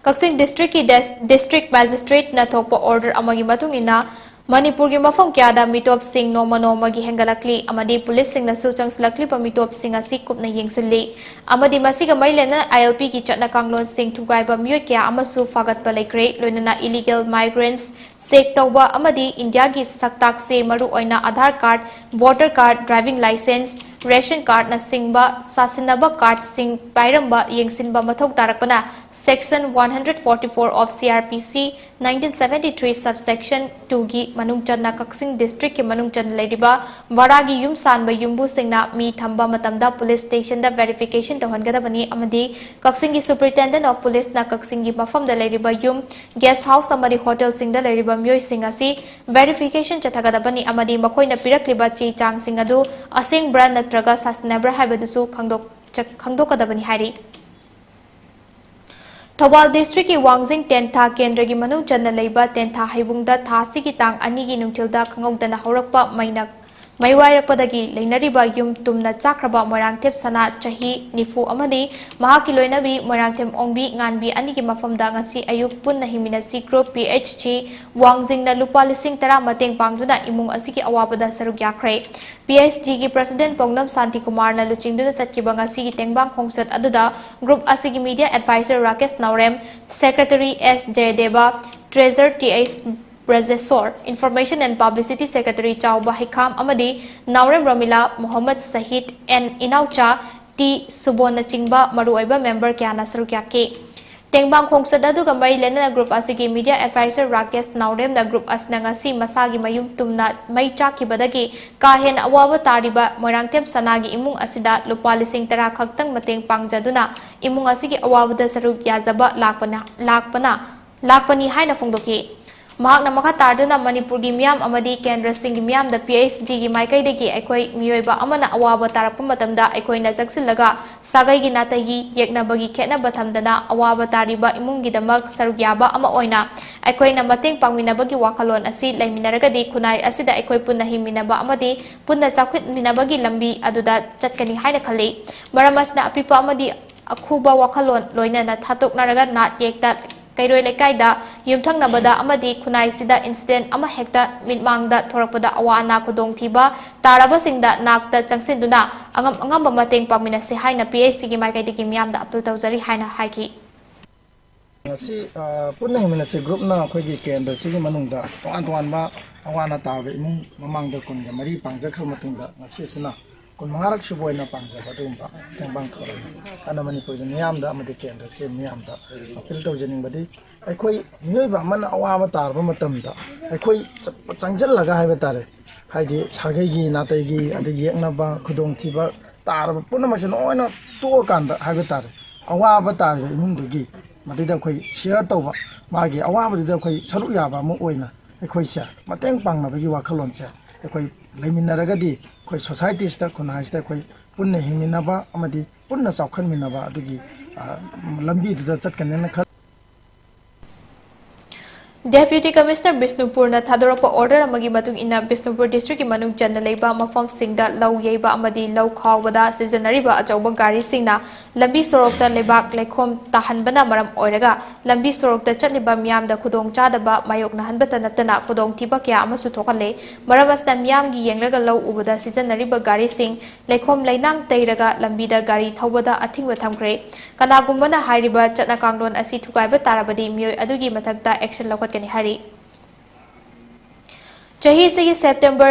ꯀꯛꯆꯤꯡ district ꯀꯤ ꯗꯦꯁ-, district magistrate ꯅ ꯊꯣꯛꯄ order ꯑꯃꯒꯤ ꯃꯇꯨꯡ ꯏꯟꯅ, ꯃꯅꯤꯄꯨꯔꯒꯤ ꯃꯐꯝ ꯀꯌꯥꯗ ꯃꯤꯇꯣꯞꯁꯤꯡ ꯅꯣꯡꯃ ꯅꯣꯡꯃꯒꯤ ꯍꯦꯟꯒꯠꯂꯛꯂꯤ ꯑꯃꯗꯤ ꯄꯨꯂꯤꯁꯁꯤꯡꯅꯁꯨ ꯆꯪꯁꯤꯜꯂꯛꯂꯤꯕ ꯃꯤꯇꯣꯞꯁꯤꯡ ꯑꯁꯤ ꯀꯨꯞꯅ ꯌꯦꯡꯁꯤꯜꯂꯤ ꯑꯃꯗꯤ ꯃꯁꯤꯒ ꯃꯔꯤ ꯂꯩꯅꯅ ILP ꯒꯤ ꯆꯠꯅ ꯀꯥꯡꯂꯣꯟꯁꯤꯡ ꯊꯨꯒꯥꯏꯕ ꯃꯤꯑꯣꯏ ꯀꯌꯥ ꯑꯃꯁꯨ ꯐꯥꯒꯠꯄ ꯂꯩꯈ꯭ꯔꯦ꯫ ꯂꯣꯏꯅꯅ illegal migrants check ꯇꯧꯕ ꯑꯃꯗꯤ ꯏꯟꯗꯤꯌꯥꯒꯤ ꯁꯛꯇꯥꯛꯁꯦ, ꯃꯔꯨꯑꯣꯏꯅ Aadhaar card, voter card, driving licence, ration card ꯅꯆꯤꯡꯕ ꯁꯥꯁꯤꯟꯅꯕ card ꯁꯤꯡ ꯄꯥꯏꯔꯝꯕ ꯌꯦꯡꯁꯤꯟꯕ ꯃꯊꯧ ꯇꯥꯔꯛꯄꯅ, section one hundred forty-four of CrPC nineteen seventy-three subsection two ꯒꯤ ꯃꯅꯨꯡ ꯆꯟꯅ ꯀꯛꯆꯤꯡ district ꯀꯤ ꯃꯅꯨꯡ ꯆꯟꯅ ꯂꯩꯔꯤꯕ ꯚꯔꯥꯒꯤ ꯌꯨꯝ ꯁꯥꯟꯕ ꯌꯨꯝꯕꯨꯁꯤꯡꯅ ꯃꯤ ꯊꯝꯕ ꯃꯇꯝꯗ police station ꯗ verification ꯇꯧꯍꯟꯒꯗꯕꯅꯤ ꯑꯃꯗꯤ ꯀꯛꯆꯤꯡꯒꯤ Superintendent of Police ꯅ ꯀꯛꯆꯤꯡꯒꯤ ꯃꯐꯝꯗ ꯂꯩꯔꯤꯕ ꯌꯨꯝ, guest house ꯑꯃꯗꯤ hotel ꯁꯤꯡꯗ ꯂꯩꯔꯤꯕ ꯃꯤꯑꯣꯏꯁꯤꯡ ꯑꯁꯤ verification ꯆꯠꯊꯒꯗꯕꯅꯤ ꯑꯃꯗꯤ ꯃꯈꯣꯏꯅ ꯄꯤꯔꯛꯂꯤꯕ ꯆꯦ ꯆꯥꯡꯁꯤꯡ ꯑꯗꯨ ꯑꯁꯦꯡꯕ꯭ꯔꯥ ꯅꯠꯇ꯭ꯔꯒ ꯁꯥꯁꯤꯟꯅꯕ꯭ꯔꯥ ꯍꯥꯏꯕꯗꯨꯁꯨ ꯈꯪꯗꯣꯛ-, ꯆ-, ꯈꯪꯗꯣꯛꯀꯗꯕꯅꯤ ꯍꯥꯏꯔꯤ꯫ ꯊꯧꯕꯥꯜ district ꯀꯤ ꯋꯥꯡꯖꯤꯡ ꯇꯦꯟꯊꯥ ꯀꯦꯟꯗ꯭ꯔꯒꯤ ꯃꯅꯨꯡ ꯆꯟꯅ ꯂꯩꯕ ꯇꯦꯟꯊꯥ ꯍꯩꯕꯨꯡꯗ ꯊꯥ ꯑꯁꯤꯒꯤ ꯇꯥꯡ ꯑꯅꯤꯒꯤ ꯅꯨꯡꯊꯤꯜꯗ ꯈꯪꯍꯧꯗꯅ ꯍꯧꯔꯛꯄ ꯃꯩꯅ ꯃꯩ ꯋꯥꯏꯔꯛꯄꯗꯒꯤ ꯂꯩꯅꯔꯤꯕ ꯌꯨꯝ ꯇꯨꯝꯅ ꯆꯥꯛꯈ꯭ꯔꯕ ꯃꯣꯏꯔꯥꯡꯊꯦꯝ ꯁꯅꯥ, ꯆꯍꯤ ꯅꯤꯐꯨ, ꯑꯃꯗꯤ ꯃꯍꯥꯛꯀꯤ ꯂꯣꯏꯅꯕꯤ ꯃꯣꯏꯔꯥꯡꯊꯦꯝ ꯑꯣꯡꯕꯤ ꯉꯥꯟꯕꯤ ꯑꯅꯤꯒꯤ ꯃꯐꯝꯗ ꯉꯁꯤ ꯑꯌꯨꯛ ꯄꯨꯟꯅ ꯍꯤꯡꯃꯤꯟꯅꯁꯤ group PHG ꯋꯥꯡꯖꯤꯡꯅ ꯂꯨꯄꯥ ꯂꯤꯁꯤꯡ ꯇꯔꯥ ꯃꯇꯦꯡ ꯄꯥꯡꯗꯨꯅ ꯏꯃꯨꯡ ꯑꯁꯤꯒꯤ ꯑꯋꯥꯕꯗ ꯁꯔꯨꯛ ꯌꯥꯈ꯭ꯔꯦ꯫ PHG ꯒꯤ President ꯄꯥꯎꯅꯝ ꯁꯥꯟꯇꯤꯀꯨꯃꯥꯔꯅ ꯂꯨꯆꯤꯡꯗꯨꯅ ꯆꯠꯈꯤꯕ ꯉꯁꯤꯒꯤ ꯇꯦꯡꯕꯥꯡ ꯈꯣꯡꯆꯠ ꯑꯗꯨꯗ group ꯑꯁꯤꯒꯤ media advisor Rakesh Naorem, secretary S Jayadeva, treasurer th ꯕ꯭ꯔꯖꯦꯁꯣꯔ, information and publicity secretary ꯆꯥꯎꯕ ꯍꯩꯈꯥꯝ ꯑꯃꯗꯤ ꯅꯥꯎꯔꯦꯝ ꯔꯣꯃꯤꯂꯥ, ꯃꯣꯍꯝꯃꯗ ꯁꯍꯤꯗ ꯑꯦꯟ ꯏꯅꯥꯎꯆꯥ ꯇꯤ ꯁꯨꯕꯣꯟꯅꯆꯤꯡꯕ ꯃꯔꯨꯑꯣꯏꯕ member ꯀꯌꯥꯅ ꯁꯔꯨꯛ ꯌꯥꯈꯤ꯫ ꯇꯦꯡꯕꯥꯡ ꯈꯣꯡꯆꯠ ꯑꯗꯨꯒ ꯃꯔꯤ ꯂꯩꯅꯅ group ꯑꯁꯤꯒꯤ media advisor ꯔꯥꯀꯦꯁ ꯅꯥꯎꯔꯦꯝꯅ group ꯑꯁꯤꯅ ꯉꯁꯤ ꯃꯁꯥꯒꯤ ꯃꯌꯨꯝ ꯇꯨꯝꯅ ꯃꯩ ꯆꯥꯛꯈꯤꯕꯗꯒꯤ ꯀꯥ ꯍꯦꯟꯅ ꯑꯋꯥꯕ ꯇꯥꯔꯤꯕ ꯃꯣꯏꯔꯥꯡꯊꯦꯝ ꯁꯅꯥꯒꯤ ꯏꯃꯨꯡ ꯑꯁꯤꯗ ꯂꯨꯄꯥ ꯂꯤꯁꯤꯡ ꯇꯔꯥ ꯈꯛꯇꯪ ꯃꯇꯦꯡ ꯄꯥꯡꯖꯗꯨꯅ ꯏꯃꯨꯡ ꯑꯁꯤꯒꯤ ꯑꯋꯥꯕꯗ ꯁꯔꯨꯛ ꯌꯥꯖꯕ ꯂꯥꯛꯄꯅ, ꯂꯥꯛꯄꯅ, ꯂꯥꯛꯄꯅꯤ ꯍꯥꯏꯅ ꯐꯣꯡꯗꯣꯛꯈꯤ꯫ ꯃꯍꯥꯛꯅ ꯃꯈꯥ ꯇꯥꯗꯨꯅ ꯃꯅꯤꯄꯨꯔꯒꯤ ꯃꯤꯌꯥꯝ ꯑꯃꯗꯤ ꯀꯦꯟꯗ꯭ꯔꯁꯤꯡꯒꯤ ꯃꯤꯌꯥꯝꯗ ꯄꯤ ꯑꯩꯆ ꯗꯤꯒꯤ ꯃꯥꯏꯀꯩꯗꯒꯤ ꯑꯩꯈꯣꯏ ꯃꯤꯑꯣꯏꯕ ꯑꯃꯅ ꯑꯋꯥꯕ ꯇꯥꯔꯛꯄ ꯃꯇꯝꯗ ꯑꯩꯈꯣꯏꯅ ꯆꯪꯁꯤꯜꯂꯒ ꯁꯥꯒꯩꯒꯤ ꯅꯥꯇꯩꯒꯤ ꯌꯦꯛꯅꯕꯒꯤ ꯈꯦꯠꯅꯕ ꯊꯝꯗꯅ ꯑꯋꯥꯕ ꯇꯥꯔꯤꯕ ꯏꯃꯨꯡꯒꯤꯗꯃꯛ ꯁꯔꯨꯛ ꯌꯥꯕ ꯑꯃ ꯑꯣꯏꯅ ꯑꯩꯈꯣꯏꯅ ꯃꯇꯦꯡ ꯄꯥꯡꯃꯤꯟꯅꯕꯒꯤ ꯋꯥꯈꯜꯂꯣꯟ ꯑꯁꯤ ꯂꯩꯃꯤꯟꯅꯔꯒꯗꯤ ꯈꯨꯟꯅꯥꯏ ꯑꯁꯤꯗ ꯑꯩꯈꯣꯏ ꯄꯨꯟꯅ ꯍꯤꯡꯃꯤꯟꯅꯕ ꯑꯃꯗꯤ ꯄꯨꯟꯅ ꯆꯥꯎꯈꯠꯃꯤꯟꯅꯕꯒꯤ ꯂꯝꯕꯤ ꯑꯗꯨꯗ ꯆꯠꯀꯅꯤ ꯍꯥꯏꯅ ꯈꯜꯂꯤ꯫ ꯃꯔꯝ ꯑꯁꯤꯅ ꯑꯄꯤꯛꯄ ꯑꯃꯗꯤ ꯑꯈꯨꯕ ꯋꯥꯈꯜꯂꯣꯟ ꯂꯣꯏꯅꯅ ꯊꯥꯗꯣꯛꯅꯔꯒ ꯅꯥꯠ ꯌꯦꯛꯇ ꯀꯩꯔꯣꯏ ꯂꯩꯀꯥꯏꯗ ꯌꯨꯝꯊꯪꯅꯕꯗ ꯑꯃꯗꯤ ꯈꯨꯟꯅꯥꯏꯁꯤꯗ ꯏꯟꯁꯤꯗꯦꯟ ꯑꯃ ꯍꯦꯛꯇ ꯃꯤꯠꯃꯥꯡꯗ ꯊꯣꯔꯛꯄꯗ ꯑꯋꯥ ꯑꯅꯥ ꯈꯨꯗꯣꯡꯊꯤꯕ ꯇꯥꯔꯕꯁꯤꯡꯗ ꯅꯥꯛꯇ ꯆꯪꯁꯤꯟꯗꯨꯅ ꯑꯉꯝ ꯑꯉꯝꯕ ꯃꯇꯦꯡ ꯄꯥꯡꯃꯤꯟꯅꯁꯤ ꯍꯥꯏꯅ ꯄꯤ ꯑꯩꯆ ꯁꯤꯒꯤ ꯃꯥꯏꯀꯩꯗꯒꯤ ꯃꯤꯌꯥꯝꯗ ꯑꯄꯤꯜ ꯇꯧꯖꯔꯤ ꯍꯥꯏꯅ ꯍꯥꯏꯈꯤ꯫ ꯉꯁꯤ, ꯑ, ꯄꯨꯟꯅ ꯍꯤꯡꯃꯤꯟꯅꯁꯤ ꯒ꯭ꯔꯨꯞꯅ ꯑꯩꯈꯣꯏꯒꯤ ꯀꯦꯟꯗ꯭ꯔꯁꯤꯒꯤ ꯃꯅꯨꯡꯗ ꯇꯣꯉꯥꯟ ꯇꯣꯉꯥꯟꯕ ꯑꯋꯥ ꯑꯅꯥ ꯇꯥꯔꯕ ꯏꯃꯨꯡ ꯃꯃꯥꯡꯗ ꯀꯨꯟꯒ ꯃꯔꯤ ꯄꯥꯡꯖꯈ꯭ꯔꯕ ꯃꯇꯨꯡꯗ ꯉꯁꯤꯁꯤꯅ ꯀꯨꯟꯃꯉꯥꯔꯛ ꯁꯨꯕ ꯑꯣꯏꯅ ꯄꯥꯡꯖꯕ ꯑꯗꯨꯒꯨꯝꯕ ꯇꯦꯡꯕꯥꯡ ꯊꯧꯔꯝꯅꯤ꯫ ꯑꯗꯨꯅ ꯃꯅꯤꯄꯨꯔꯒꯤ ꯃꯤꯌꯥꯝꯗ ꯑꯃꯗꯤ ꯀꯦꯟꯗ꯭ꯔꯁꯤꯒꯤ ꯃꯤꯌꯥꯝꯗ ꯑꯄꯤꯜ ꯇꯧꯖꯅꯤꯡꯕꯗꯤ, ꯑꯩꯈꯣꯏ ꯃꯤꯑꯣꯏꯕ ꯑꯃꯅ ꯑꯋꯥꯕ ꯇꯥꯔꯕ ꯃꯇꯝꯗ ꯑꯩꯈꯣꯏ ꯆ-, ꯆꯪꯁꯤꯜꯂꯒ ꯍꯥꯏꯕ ꯇꯥꯔꯦ, ꯍꯥꯏꯗꯤ ꯁꯥꯒꯩꯒꯤ ꯅꯥꯇꯩꯒꯤ ꯑꯗꯒꯤ ꯌꯦꯛꯅꯕ ꯈꯨꯗꯣꯡꯊꯤꯕ ꯇꯥꯔꯕ ꯄꯨꯝꯅꯃꯛꯁꯦ ꯂꯣꯏꯅ ꯇꯣꯛꯑꯀꯥꯟꯗ ꯍꯥꯏꯕ ꯇꯥꯔꯦ, ꯑꯋꯥꯕ ꯇꯥꯔꯤꯕ ꯏꯃꯨꯡꯗꯨꯒꯤ ꯃꯗꯩꯗ ꯑꯩꯈꯣꯏ ꯁꯤꯌꯔ ꯇꯧꯕ, ꯃꯥꯒꯤ ꯑꯋꯥꯕꯗꯨꯗ ꯑꯩꯈꯣꯏ ꯁꯔꯨꯛ ꯌꯥꯕ ꯑꯃ ꯑꯣꯏꯅ ꯑꯩꯈꯣꯏꯁꯦ ꯃꯇꯦꯡ ꯄꯥꯡꯅꯕꯒꯤ ꯋꯥꯈꯜꯂꯣꯟꯁꯦ ꯑꯩꯈꯣꯏ ꯂꯩꯃꯤꯟꯅꯔꯒꯗꯤ ꯑꯩꯈꯣꯏ ꯁꯣꯁꯥꯏꯇꯤꯁꯤꯗ, ꯈꯨꯟꯅꯥꯏꯁꯤꯗ ꯑꯩꯈꯣꯏ ꯄꯨꯟꯅ ꯍꯤꯡꯃꯤꯟꯅꯕ ꯑꯃꯗꯤ ꯄꯨꯟꯅ ꯆꯥꯎꯈꯠꯃꯤꯟꯅꯕ ꯑꯗꯨꯒꯤ, ꯑ, ꯂꯝꯕꯤꯗꯨꯗ ꯆꯠꯀꯅꯦꯅ ꯈꯜꯂꯤ꯫ Deputy Commissioner ꯕꯤꯁꯅꯨꯄꯨꯔꯅ ꯊꯥꯗꯣꯔꯛꯄ order ꯑꯃꯒꯤ ꯃꯇꯨꯡ ꯏꯟꯅ ꯕꯤꯁꯅꯨꯄꯨꯔ district ꯀꯤ ꯃꯅꯨꯡ ꯆꯟꯅ ꯂꯩꯕ ꯃꯐꯝꯁꯤꯡꯗ ꯂꯧ ꯌꯩꯕ ꯑꯃꯗꯤ ꯂꯧ ꯈꯥꯎꯕꯗ ꯁꯤꯖꯤꯟꯅꯔꯤꯕ ꯑꯆꯧꯕ ꯒꯥꯔꯤꯁꯤꯡꯅ ꯂꯝꯕꯤ ꯁꯣꯔꯣꯛꯇ ꯂꯩꯕꯥꯛ ꯂꯩꯈꯣꯝ ꯇꯥꯍꯟꯕꯅ ꯃꯔꯝ ꯑꯣꯏꯔꯒ ꯂꯝꯕꯤ ꯁꯣꯔꯣꯛꯇ ꯆꯠꯂꯤꯕ ꯃꯤꯌꯥꯝꯗ ꯈꯨꯗꯣꯡꯆꯥꯗꯕ ꯃꯥꯌꯣꯛꯅꯍꯟꯕꯇ ꯅꯠꯇꯅ ꯈꯨꯗꯣꯡꯊꯤꯕ ꯀꯌꯥ ꯑꯃꯁꯨ ꯊꯣꯛꯍꯜꯂꯦ꯫ ꯃꯔꯝ ꯑꯁꯤꯅ ꯃꯤꯌꯥꯝꯒꯤ ꯌꯦꯡꯂꯒ ꯂꯧ ꯎꯕꯗ ꯁꯤꯖꯤꯟꯅꯔꯤꯕ ꯒꯥꯔꯤꯁꯤꯡ ꯂꯩꯈꯣꯝ ꯂꯩꯅꯥꯡ ꯇꯩꯔꯒ ꯂꯝꯕꯤꯗ ꯒꯥꯔꯤ ꯊꯧꯕꯗ ꯑꯊꯤꯡꯕ ꯊꯝꯈ꯭ꯔꯦ꯫ ꯀꯅꯥꯒꯨꯝꯕꯅ ꯍꯥꯏꯔꯤꯕ ꯆꯠꯅ ꯀꯥꯡꯂꯣꯟ ꯑꯁꯤ ꯊꯨꯒꯥꯏꯕ ꯇꯥꯔꯕꯗꯤ ꯃꯤꯑꯣꯏ ꯑꯗꯨꯒꯤ ꯃꯊꯛꯇ action ꯂꯧꯈꯠꯀꯅꯤ ꯍꯥꯏꯔꯤ꯫ ꯆꯍꯤꯁꯤꯒꯤ September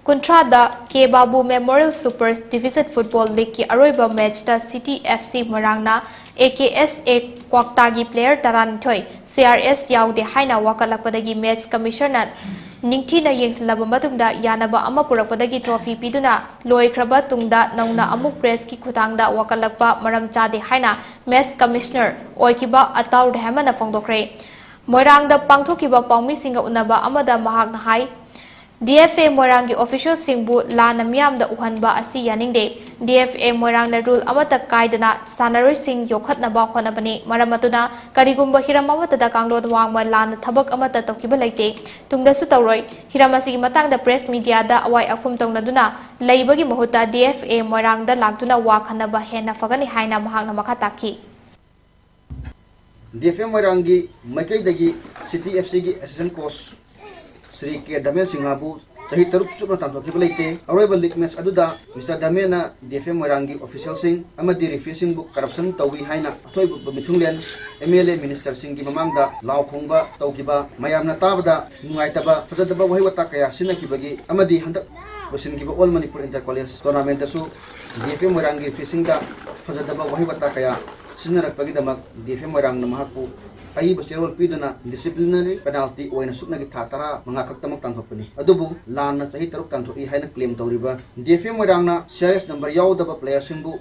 ꯀꯨꯟꯊ꯭ꯔꯥꯗ ꯀꯦ ꯕꯥꯕꯨ Memorial Super Division Football League ꯀꯤ ꯑꯔꯣꯏꯕ match ꯇ City F C ꯃꯣꯏꯔꯥꯡꯅ A K S A ꯀ꯭ꯋꯥꯛꯇꯥꯒꯤ player ꯇꯔꯥꯅꯤꯊꯣꯏ C R S ꯌꯥꯎꯗꯦ ꯍꯥꯏꯅ ꯋꯥꯀꯠꯂꯛꯄꯗꯒꯤ match commissioner ꯅ ꯅꯤꯡꯊꯤꯅ ꯌꯦꯡꯁꯤꯜꯂꯕ ꯃꯇꯨꯡꯗ ꯌꯥꯅꯕ ꯑꯃ ꯄꯨꯔꯛꯄꯗꯒꯤ trophy ꯄꯤꯗꯨꯅ ꯂꯣꯏꯈ꯭ꯔꯕ ꯇꯨꯡꯗ ꯅꯧꯅ ꯑꯃꯨꯛ press ꯀꯤ ꯈꯨꯠꯊꯥꯡꯗ ꯋꯥꯀꯠꯂꯛꯄ ꯃꯔꯝ ꯆꯥꯗꯦ ꯍꯥꯏꯅ match commissioner ꯑꯣꯏꯈꯤꯕ ꯑꯇꯥꯎ ꯔꯦꯍꯃꯟꯅ ꯐꯣꯡꯗꯣꯛꯈ꯭ꯔꯦ꯫ ꯃꯣꯏꯔꯥꯡꯗ ꯄꯥꯡꯊꯣꯛꯈꯤꯕ ꯄꯥꯎꯃꯤꯁꯤꯡꯒ ꯎꯅꯕ ꯑꯃꯗ ꯃꯍꯥꯛꯅ ꯍꯥꯏ, ꯗꯤ ꯑꯦꯐ ꯑꯦ ꯃꯣꯏꯔꯥꯡꯒꯤ ꯑꯣꯐꯤꯁꯤꯌꯦꯜꯁꯤꯡꯕꯨ ꯂꯥꯟꯅ ꯃꯤꯌꯥꯝꯗ ꯎꯍꯟꯕ ꯑꯁꯤ ꯌꯥꯅꯤꯡꯗꯦ꯫ ꯗꯤ ꯑꯦꯐ ꯑꯦ ꯃꯣꯏꯔꯥꯡꯅ ꯔꯨꯜ ꯑꯃꯠꯇ ꯀꯥꯏꯗꯅ ꯁꯥꯟꯅꯔꯣꯏꯁꯤꯡ ꯌꯣꯛꯈꯠꯅꯕ ꯍꯣꯠꯅꯕꯅꯤ꯫ ꯃꯔꯝ ꯑꯗꯨꯅ ꯀꯔꯤꯒꯨꯝꯕ ꯍꯤꯔꯝ ꯑꯃꯠꯇꯗ ꯀꯥꯡꯂꯣꯟ ꯋꯥꯡꯃ ꯂꯥꯟꯅ ꯊꯕꯛ ꯑꯃꯠꯇ ꯇꯧꯈꯤꯕ ꯂꯩꯇꯦ, ꯇꯨꯡꯗꯁꯨ ꯇꯧꯔꯣꯏ꯫ ꯍꯤꯔꯝ ꯑꯁꯤꯒꯤ ꯃꯇꯥꯡꯗ ꯄ꯭ꯔꯦꯁ ꯃꯤꯗꯤꯌꯥꯗ ꯑꯋꯥꯏ ꯑꯈꯨꯝ ꯇꯧꯅꯗꯨꯅ ꯂꯩꯕꯒꯤ ꯃꯍꯨꯠꯇ ꯗꯤ ꯑꯦꯐ ꯑꯦ ꯃꯣꯏꯔꯥꯡꯗ ꯂꯥꯛꯇꯨꯅ ꯋꯥ ꯈꯟꯅꯕ ꯍꯦꯟꯅ ꯐꯒꯅꯤ ꯍꯥꯏꯅ ꯃꯍꯥꯛꯅ ꯃꯈꯥ ꯇꯥꯈꯤ꯫ ꯗꯤ ꯑꯦꯐ ꯑꯦ ꯃꯣꯏꯔꯥꯡꯒꯤ ꯃꯥꯏꯀꯩꯗꯒꯤ ꯁꯤꯇꯤ ꯑꯦꯐ ꯁꯤꯒꯤ ꯑꯦꯁꯤꯁꯇꯦꯟ ꯀꯣꯆ ꯁ꯭ꯔꯤ ꯀꯦ ꯙꯃꯦꯟ ꯁꯤꯡꯍꯕꯨ ꯆꯍꯤ ꯇꯔꯨꯛ ꯆꯨꯞꯅ ꯇꯥꯟꯊꯣꯛꯈꯤꯕ ꯂꯩꯇꯦ꯫ ꯑꯔꯣꯏꯕ ꯂꯤꯒ ꯃꯦꯆ ꯑꯗꯨꯗ ꯃꯤꯁꯇꯔ ꯙꯃꯦꯟꯅ ꯗꯤ ꯑꯦꯐ ꯑꯦ ꯃꯣꯏꯔꯥꯡꯒꯤ ꯑꯣꯐꯤꯁꯤꯌꯦꯜꯁꯤꯡ ꯑꯃꯗꯤ ꯔꯦꯐ꯭ꯔꯤꯁꯤꯡꯕꯨ ꯀꯔꯞꯁꯟ ꯇꯧꯏ ꯍꯥꯏꯅ ꯑꯊꯣꯏꯕ ꯃꯤꯊꯨꯡꯂꯦꯟ, ꯑꯦꯝ ꯑꯦꯜ ꯑꯦ, ꯃꯤꯅꯤꯁꯇꯔꯁꯤꯡꯒꯤ ꯃꯃꯥꯡꯗ ꯂꯥꯎ ꯈꯣꯡꯕ ꯇꯧꯈꯤꯕ, ꯃꯌꯥꯝꯅ ꯇꯥꯕꯗ ꯅꯨꯡꯉꯥꯏꯇꯕ, ꯐꯖꯗꯕ ꯋꯥꯍꯩ ꯋꯥꯇꯥ ꯀꯌꯥ ꯁꯤꯖꯤꯟꯅꯈꯤꯕꯒꯤ ꯑꯃꯗꯤ ꯍꯟꯗꯛ ꯂꯣꯏꯁꯤꯟꯈꯤꯕ ꯑꯣꯜ ꯃꯅꯤꯄꯨꯔ ꯏꯟꯇꯔ ꯀꯣꯂꯦꯖ ꯇꯣꯔꯅꯥꯃꯦꯟꯇꯁꯨ ꯗꯤ ꯑꯦꯐ ꯑꯦ ꯃꯣꯏꯔꯥꯡꯒꯤ ꯔꯦꯐ꯭ꯔꯤꯁꯤꯡꯗ ꯐꯖꯗꯕ ꯋꯥꯍꯩ ꯋꯥꯇꯥ ꯀꯌꯥ ꯁꯤꯖꯤꯟꯅꯔꯛꯄꯒꯤꯗꯃꯛ ꯗꯤ ꯑꯦꯐ ꯑꯦ ꯃꯣꯏꯔꯥꯡꯅ ꯃꯍꯥꯛꯄꯨ ꯑꯏꯕ ꯆꯦꯔꯣꯜ ꯄꯤꯗꯨꯅ ꯗꯤꯁꯤꯄ꯭ꯂꯤꯅꯔꯤ ꯄꯦꯅꯥꯜꯇꯤ ꯑꯣꯏꯅ ꯁꯨꯞꯅꯒꯤ ꯊꯥ ꯇꯔꯥ ꯃꯉꯥ ꯈꯛꯇꯃꯛ ꯇꯥꯟꯊꯣꯛꯄꯅꯤ꯫ ꯑꯗꯨꯕꯨ ꯂꯥꯟꯅ ꯆꯍꯤ ꯇꯔꯨꯛ ꯇꯥꯟꯊꯣꯛꯏ ꯍꯥꯏꯅ ꯀ꯭ꯂꯦꯝ ꯇꯧꯔꯤꯕ ꯗꯤ ꯑꯦꯐ ꯑꯦ ꯃꯣꯏꯔꯥꯡꯅ ꯁꯤ ꯑꯥꯔ ꯑꯦꯁ ꯅꯝꯕꯔ ꯌꯥꯎꯗꯕ ꯄ꯭ꯂꯦꯌꯔꯁꯤꯡꯕꯨ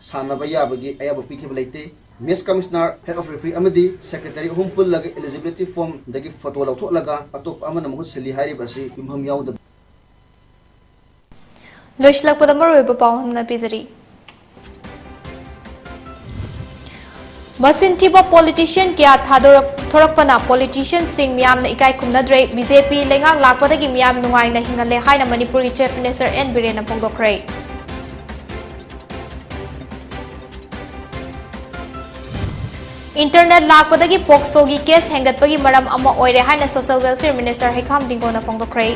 ꯁꯥꯟꯅꯕ ꯌꯥꯕꯒꯤ ꯑꯌꯥꯕ ꯄꯤꯈꯤꯕ ꯂꯩꯇꯦ꯫ Match commissioner, head of referee ꯑꯃꯗꯤ ꯁꯦꯀ꯭ꯔꯦꯇꯔꯤ ꯑꯍꯨꯝ ꯄꯨꯜꯂꯒ ꯑꯦꯂꯤꯖꯤꯕꯤꯂꯤꯇꯤ ꯐꯣꯔꯝꯗꯒꯤ ꯐꯣꯇꯣ ꯂꯧꯊꯣꯛꯂꯒ ꯑꯇꯣꯞꯄ ꯑꯃꯅ ꯃꯍꯨꯠ ꯁꯤꯜꯂꯤ ꯍꯥꯏꯔꯤꯕ ꯑꯁꯤ ꯌꯨꯝꯐꯝ ꯌꯥꯎꯗꯕ ꯂꯣꯏꯁꯤꯜꯂꯛꯄꯗ ꯃꯔꯨꯑꯣꯏꯕ ꯄꯥꯎ ꯑꯃ ꯄꯤꯖꯔꯤ꯫ ꯃꯆꯤꯟ ꯊꯤꯕ ꯄꯣꯂꯤꯇꯤꯁꯤꯌꯟ ꯀꯌꯥ ꯊꯥꯗꯣꯔꯛ-, ꯊꯣꯔꯛꯄꯅ ꯄꯣꯂꯤꯇꯤꯁꯤꯌꯟꯁꯤꯡ ꯃꯤꯌꯥꯝꯅ ꯏꯀꯥꯏ ꯈꯨꯝꯅꯗ꯭ꯔꯦ꯫ ꯕꯤ ꯖꯦ ꯄꯤ ꯂꯩꯉꯥꯛ ꯂꯥꯛꯄꯗꯒꯤ ꯃꯤꯌꯥꯝ ꯅꯨꯡꯉꯥꯏꯅ ꯍꯤꯡꯍꯜꯂꯦ ꯍꯥꯏꯅ ꯃꯅꯤꯄꯨꯔꯒꯤ ꯆꯤꯐ ꯃꯤꯅꯤꯁꯇꯔ ꯑꯦꯟ ꯕꯤꯔꯦꯟꯅ ꯐꯣꯡꯗꯣꯛꯈ꯭ꯔꯦ꯫ ꯏꯟꯇꯔꯅꯦꯠ ꯂꯥꯛꯄꯗꯒꯤ ꯄꯣꯛꯁꯣꯒꯤ ꯀꯦꯁ ꯍꯦꯟꯒꯠꯄꯒꯤ ꯃꯔꯝ ꯑꯃ ꯑꯣꯏꯔꯦ ꯍꯥꯏꯅ ꯁꯣꯁꯤꯌꯦꯜ ꯋꯦꯜꯐꯤꯌꯔ ꯃꯤꯅꯤꯁꯇꯔ ꯍꯩꯈꯥꯝ ꯗꯤꯡꯒꯣꯅ ꯐꯣꯡꯗꯣꯛꯈ꯭ꯔꯦ꯫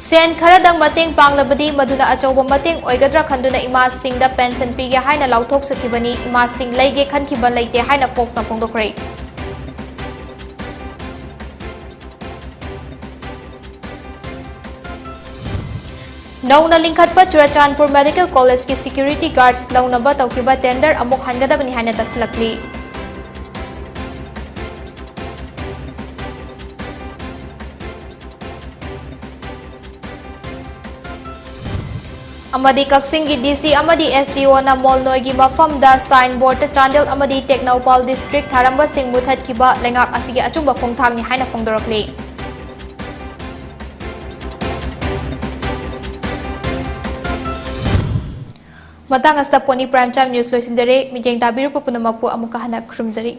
ꯁꯦꯟ ꯈꯔꯗꯪ ꯃꯇꯦꯡ ꯄꯥꯡꯂꯕꯗꯤ ꯃꯗꯨꯅ ꯑꯆꯧꯕ ꯃꯇꯦꯡ ꯑꯣꯏꯒꯗ꯭ꯔꯥ ꯈꯟꯗꯨꯅ ꯏꯃꯥꯁꯤꯡꯗ ꯄꯦꯟꯁꯟ ꯄꯤꯒꯦ ꯍꯥꯏꯅ ꯂꯥꯎꯊꯣꯛꯆꯈꯤꯕꯅꯤ꯫ ꯏꯃꯥꯁꯤꯡ ꯂꯩꯒꯦ ꯈꯟꯈꯤꯕ ꯂꯩꯇꯦ ꯍꯥꯏꯅ ꯐꯣꯛꯁꯅ ꯐꯣꯡꯗꯣꯛꯈ꯭ꯔꯦ꯫ ꯅꯧꯅ ꯂꯤꯡꯈꯠꯄ ꯆꯨꯔꯆꯥꯟꯄꯨꯔ ꯃꯦꯗꯤꯀꯦꯜ ꯀꯣꯂꯦꯖꯀꯤ ꯁꯦꯀ꯭ꯌꯨꯔꯤꯇꯤ ꯒꯥꯔꯗꯁ ꯂꯧꯅꯕ ꯇꯧꯈꯤꯕ ꯇꯦꯟꯗꯔ ꯑꯃꯨꯛ ꯍꯟꯒꯗꯕꯅꯤ ꯍꯥꯏꯅ ꯇꯛꯁꯤꯜꯂꯛꯂꯤ꯫ ꯑꯃꯗꯤ ꯀꯛꯆꯤꯡꯒꯤ DC ꯑꯃꯗꯤ SDOꯅ ꯃꯣꯜꯅꯣꯏꯒꯤ ꯃꯐꯝꯗ sign boardꯇ ꯆꯥꯟꯗꯦꯜ ꯑꯃꯗꯤ ꯇꯦꯡꯅꯧꯄꯥꯜ district ꯊꯥꯔꯝꯕꯁꯤꯡ ꯃꯨꯊꯠꯈꯤꯕ ꯂꯩꯉꯥꯛ ꯑꯁꯤꯒꯤ ꯑꯆꯨꯝꯕ ꯈꯣꯡꯊꯥꯡꯅꯤ ꯍꯥꯏꯅ ꯐꯣꯡꯗꯣꯔꯛꯂꯤ꯫ ꯃꯇꯥꯡ ꯑꯁꯤꯗ Pony Prime Time News ꯂꯣꯏꯁꯤꯟꯖꯔꯦ꯫ ꯃꯤꯠꯌꯦꯡ ꯇꯥꯕꯤꯔꯨꯕ ꯄꯨꯝꯅꯃꯛꯄꯨ ꯑꯃꯨꯛꯀ ꯍꯟꯅ ꯈꯨꯔꯨꯝꯖꯔꯤ꯫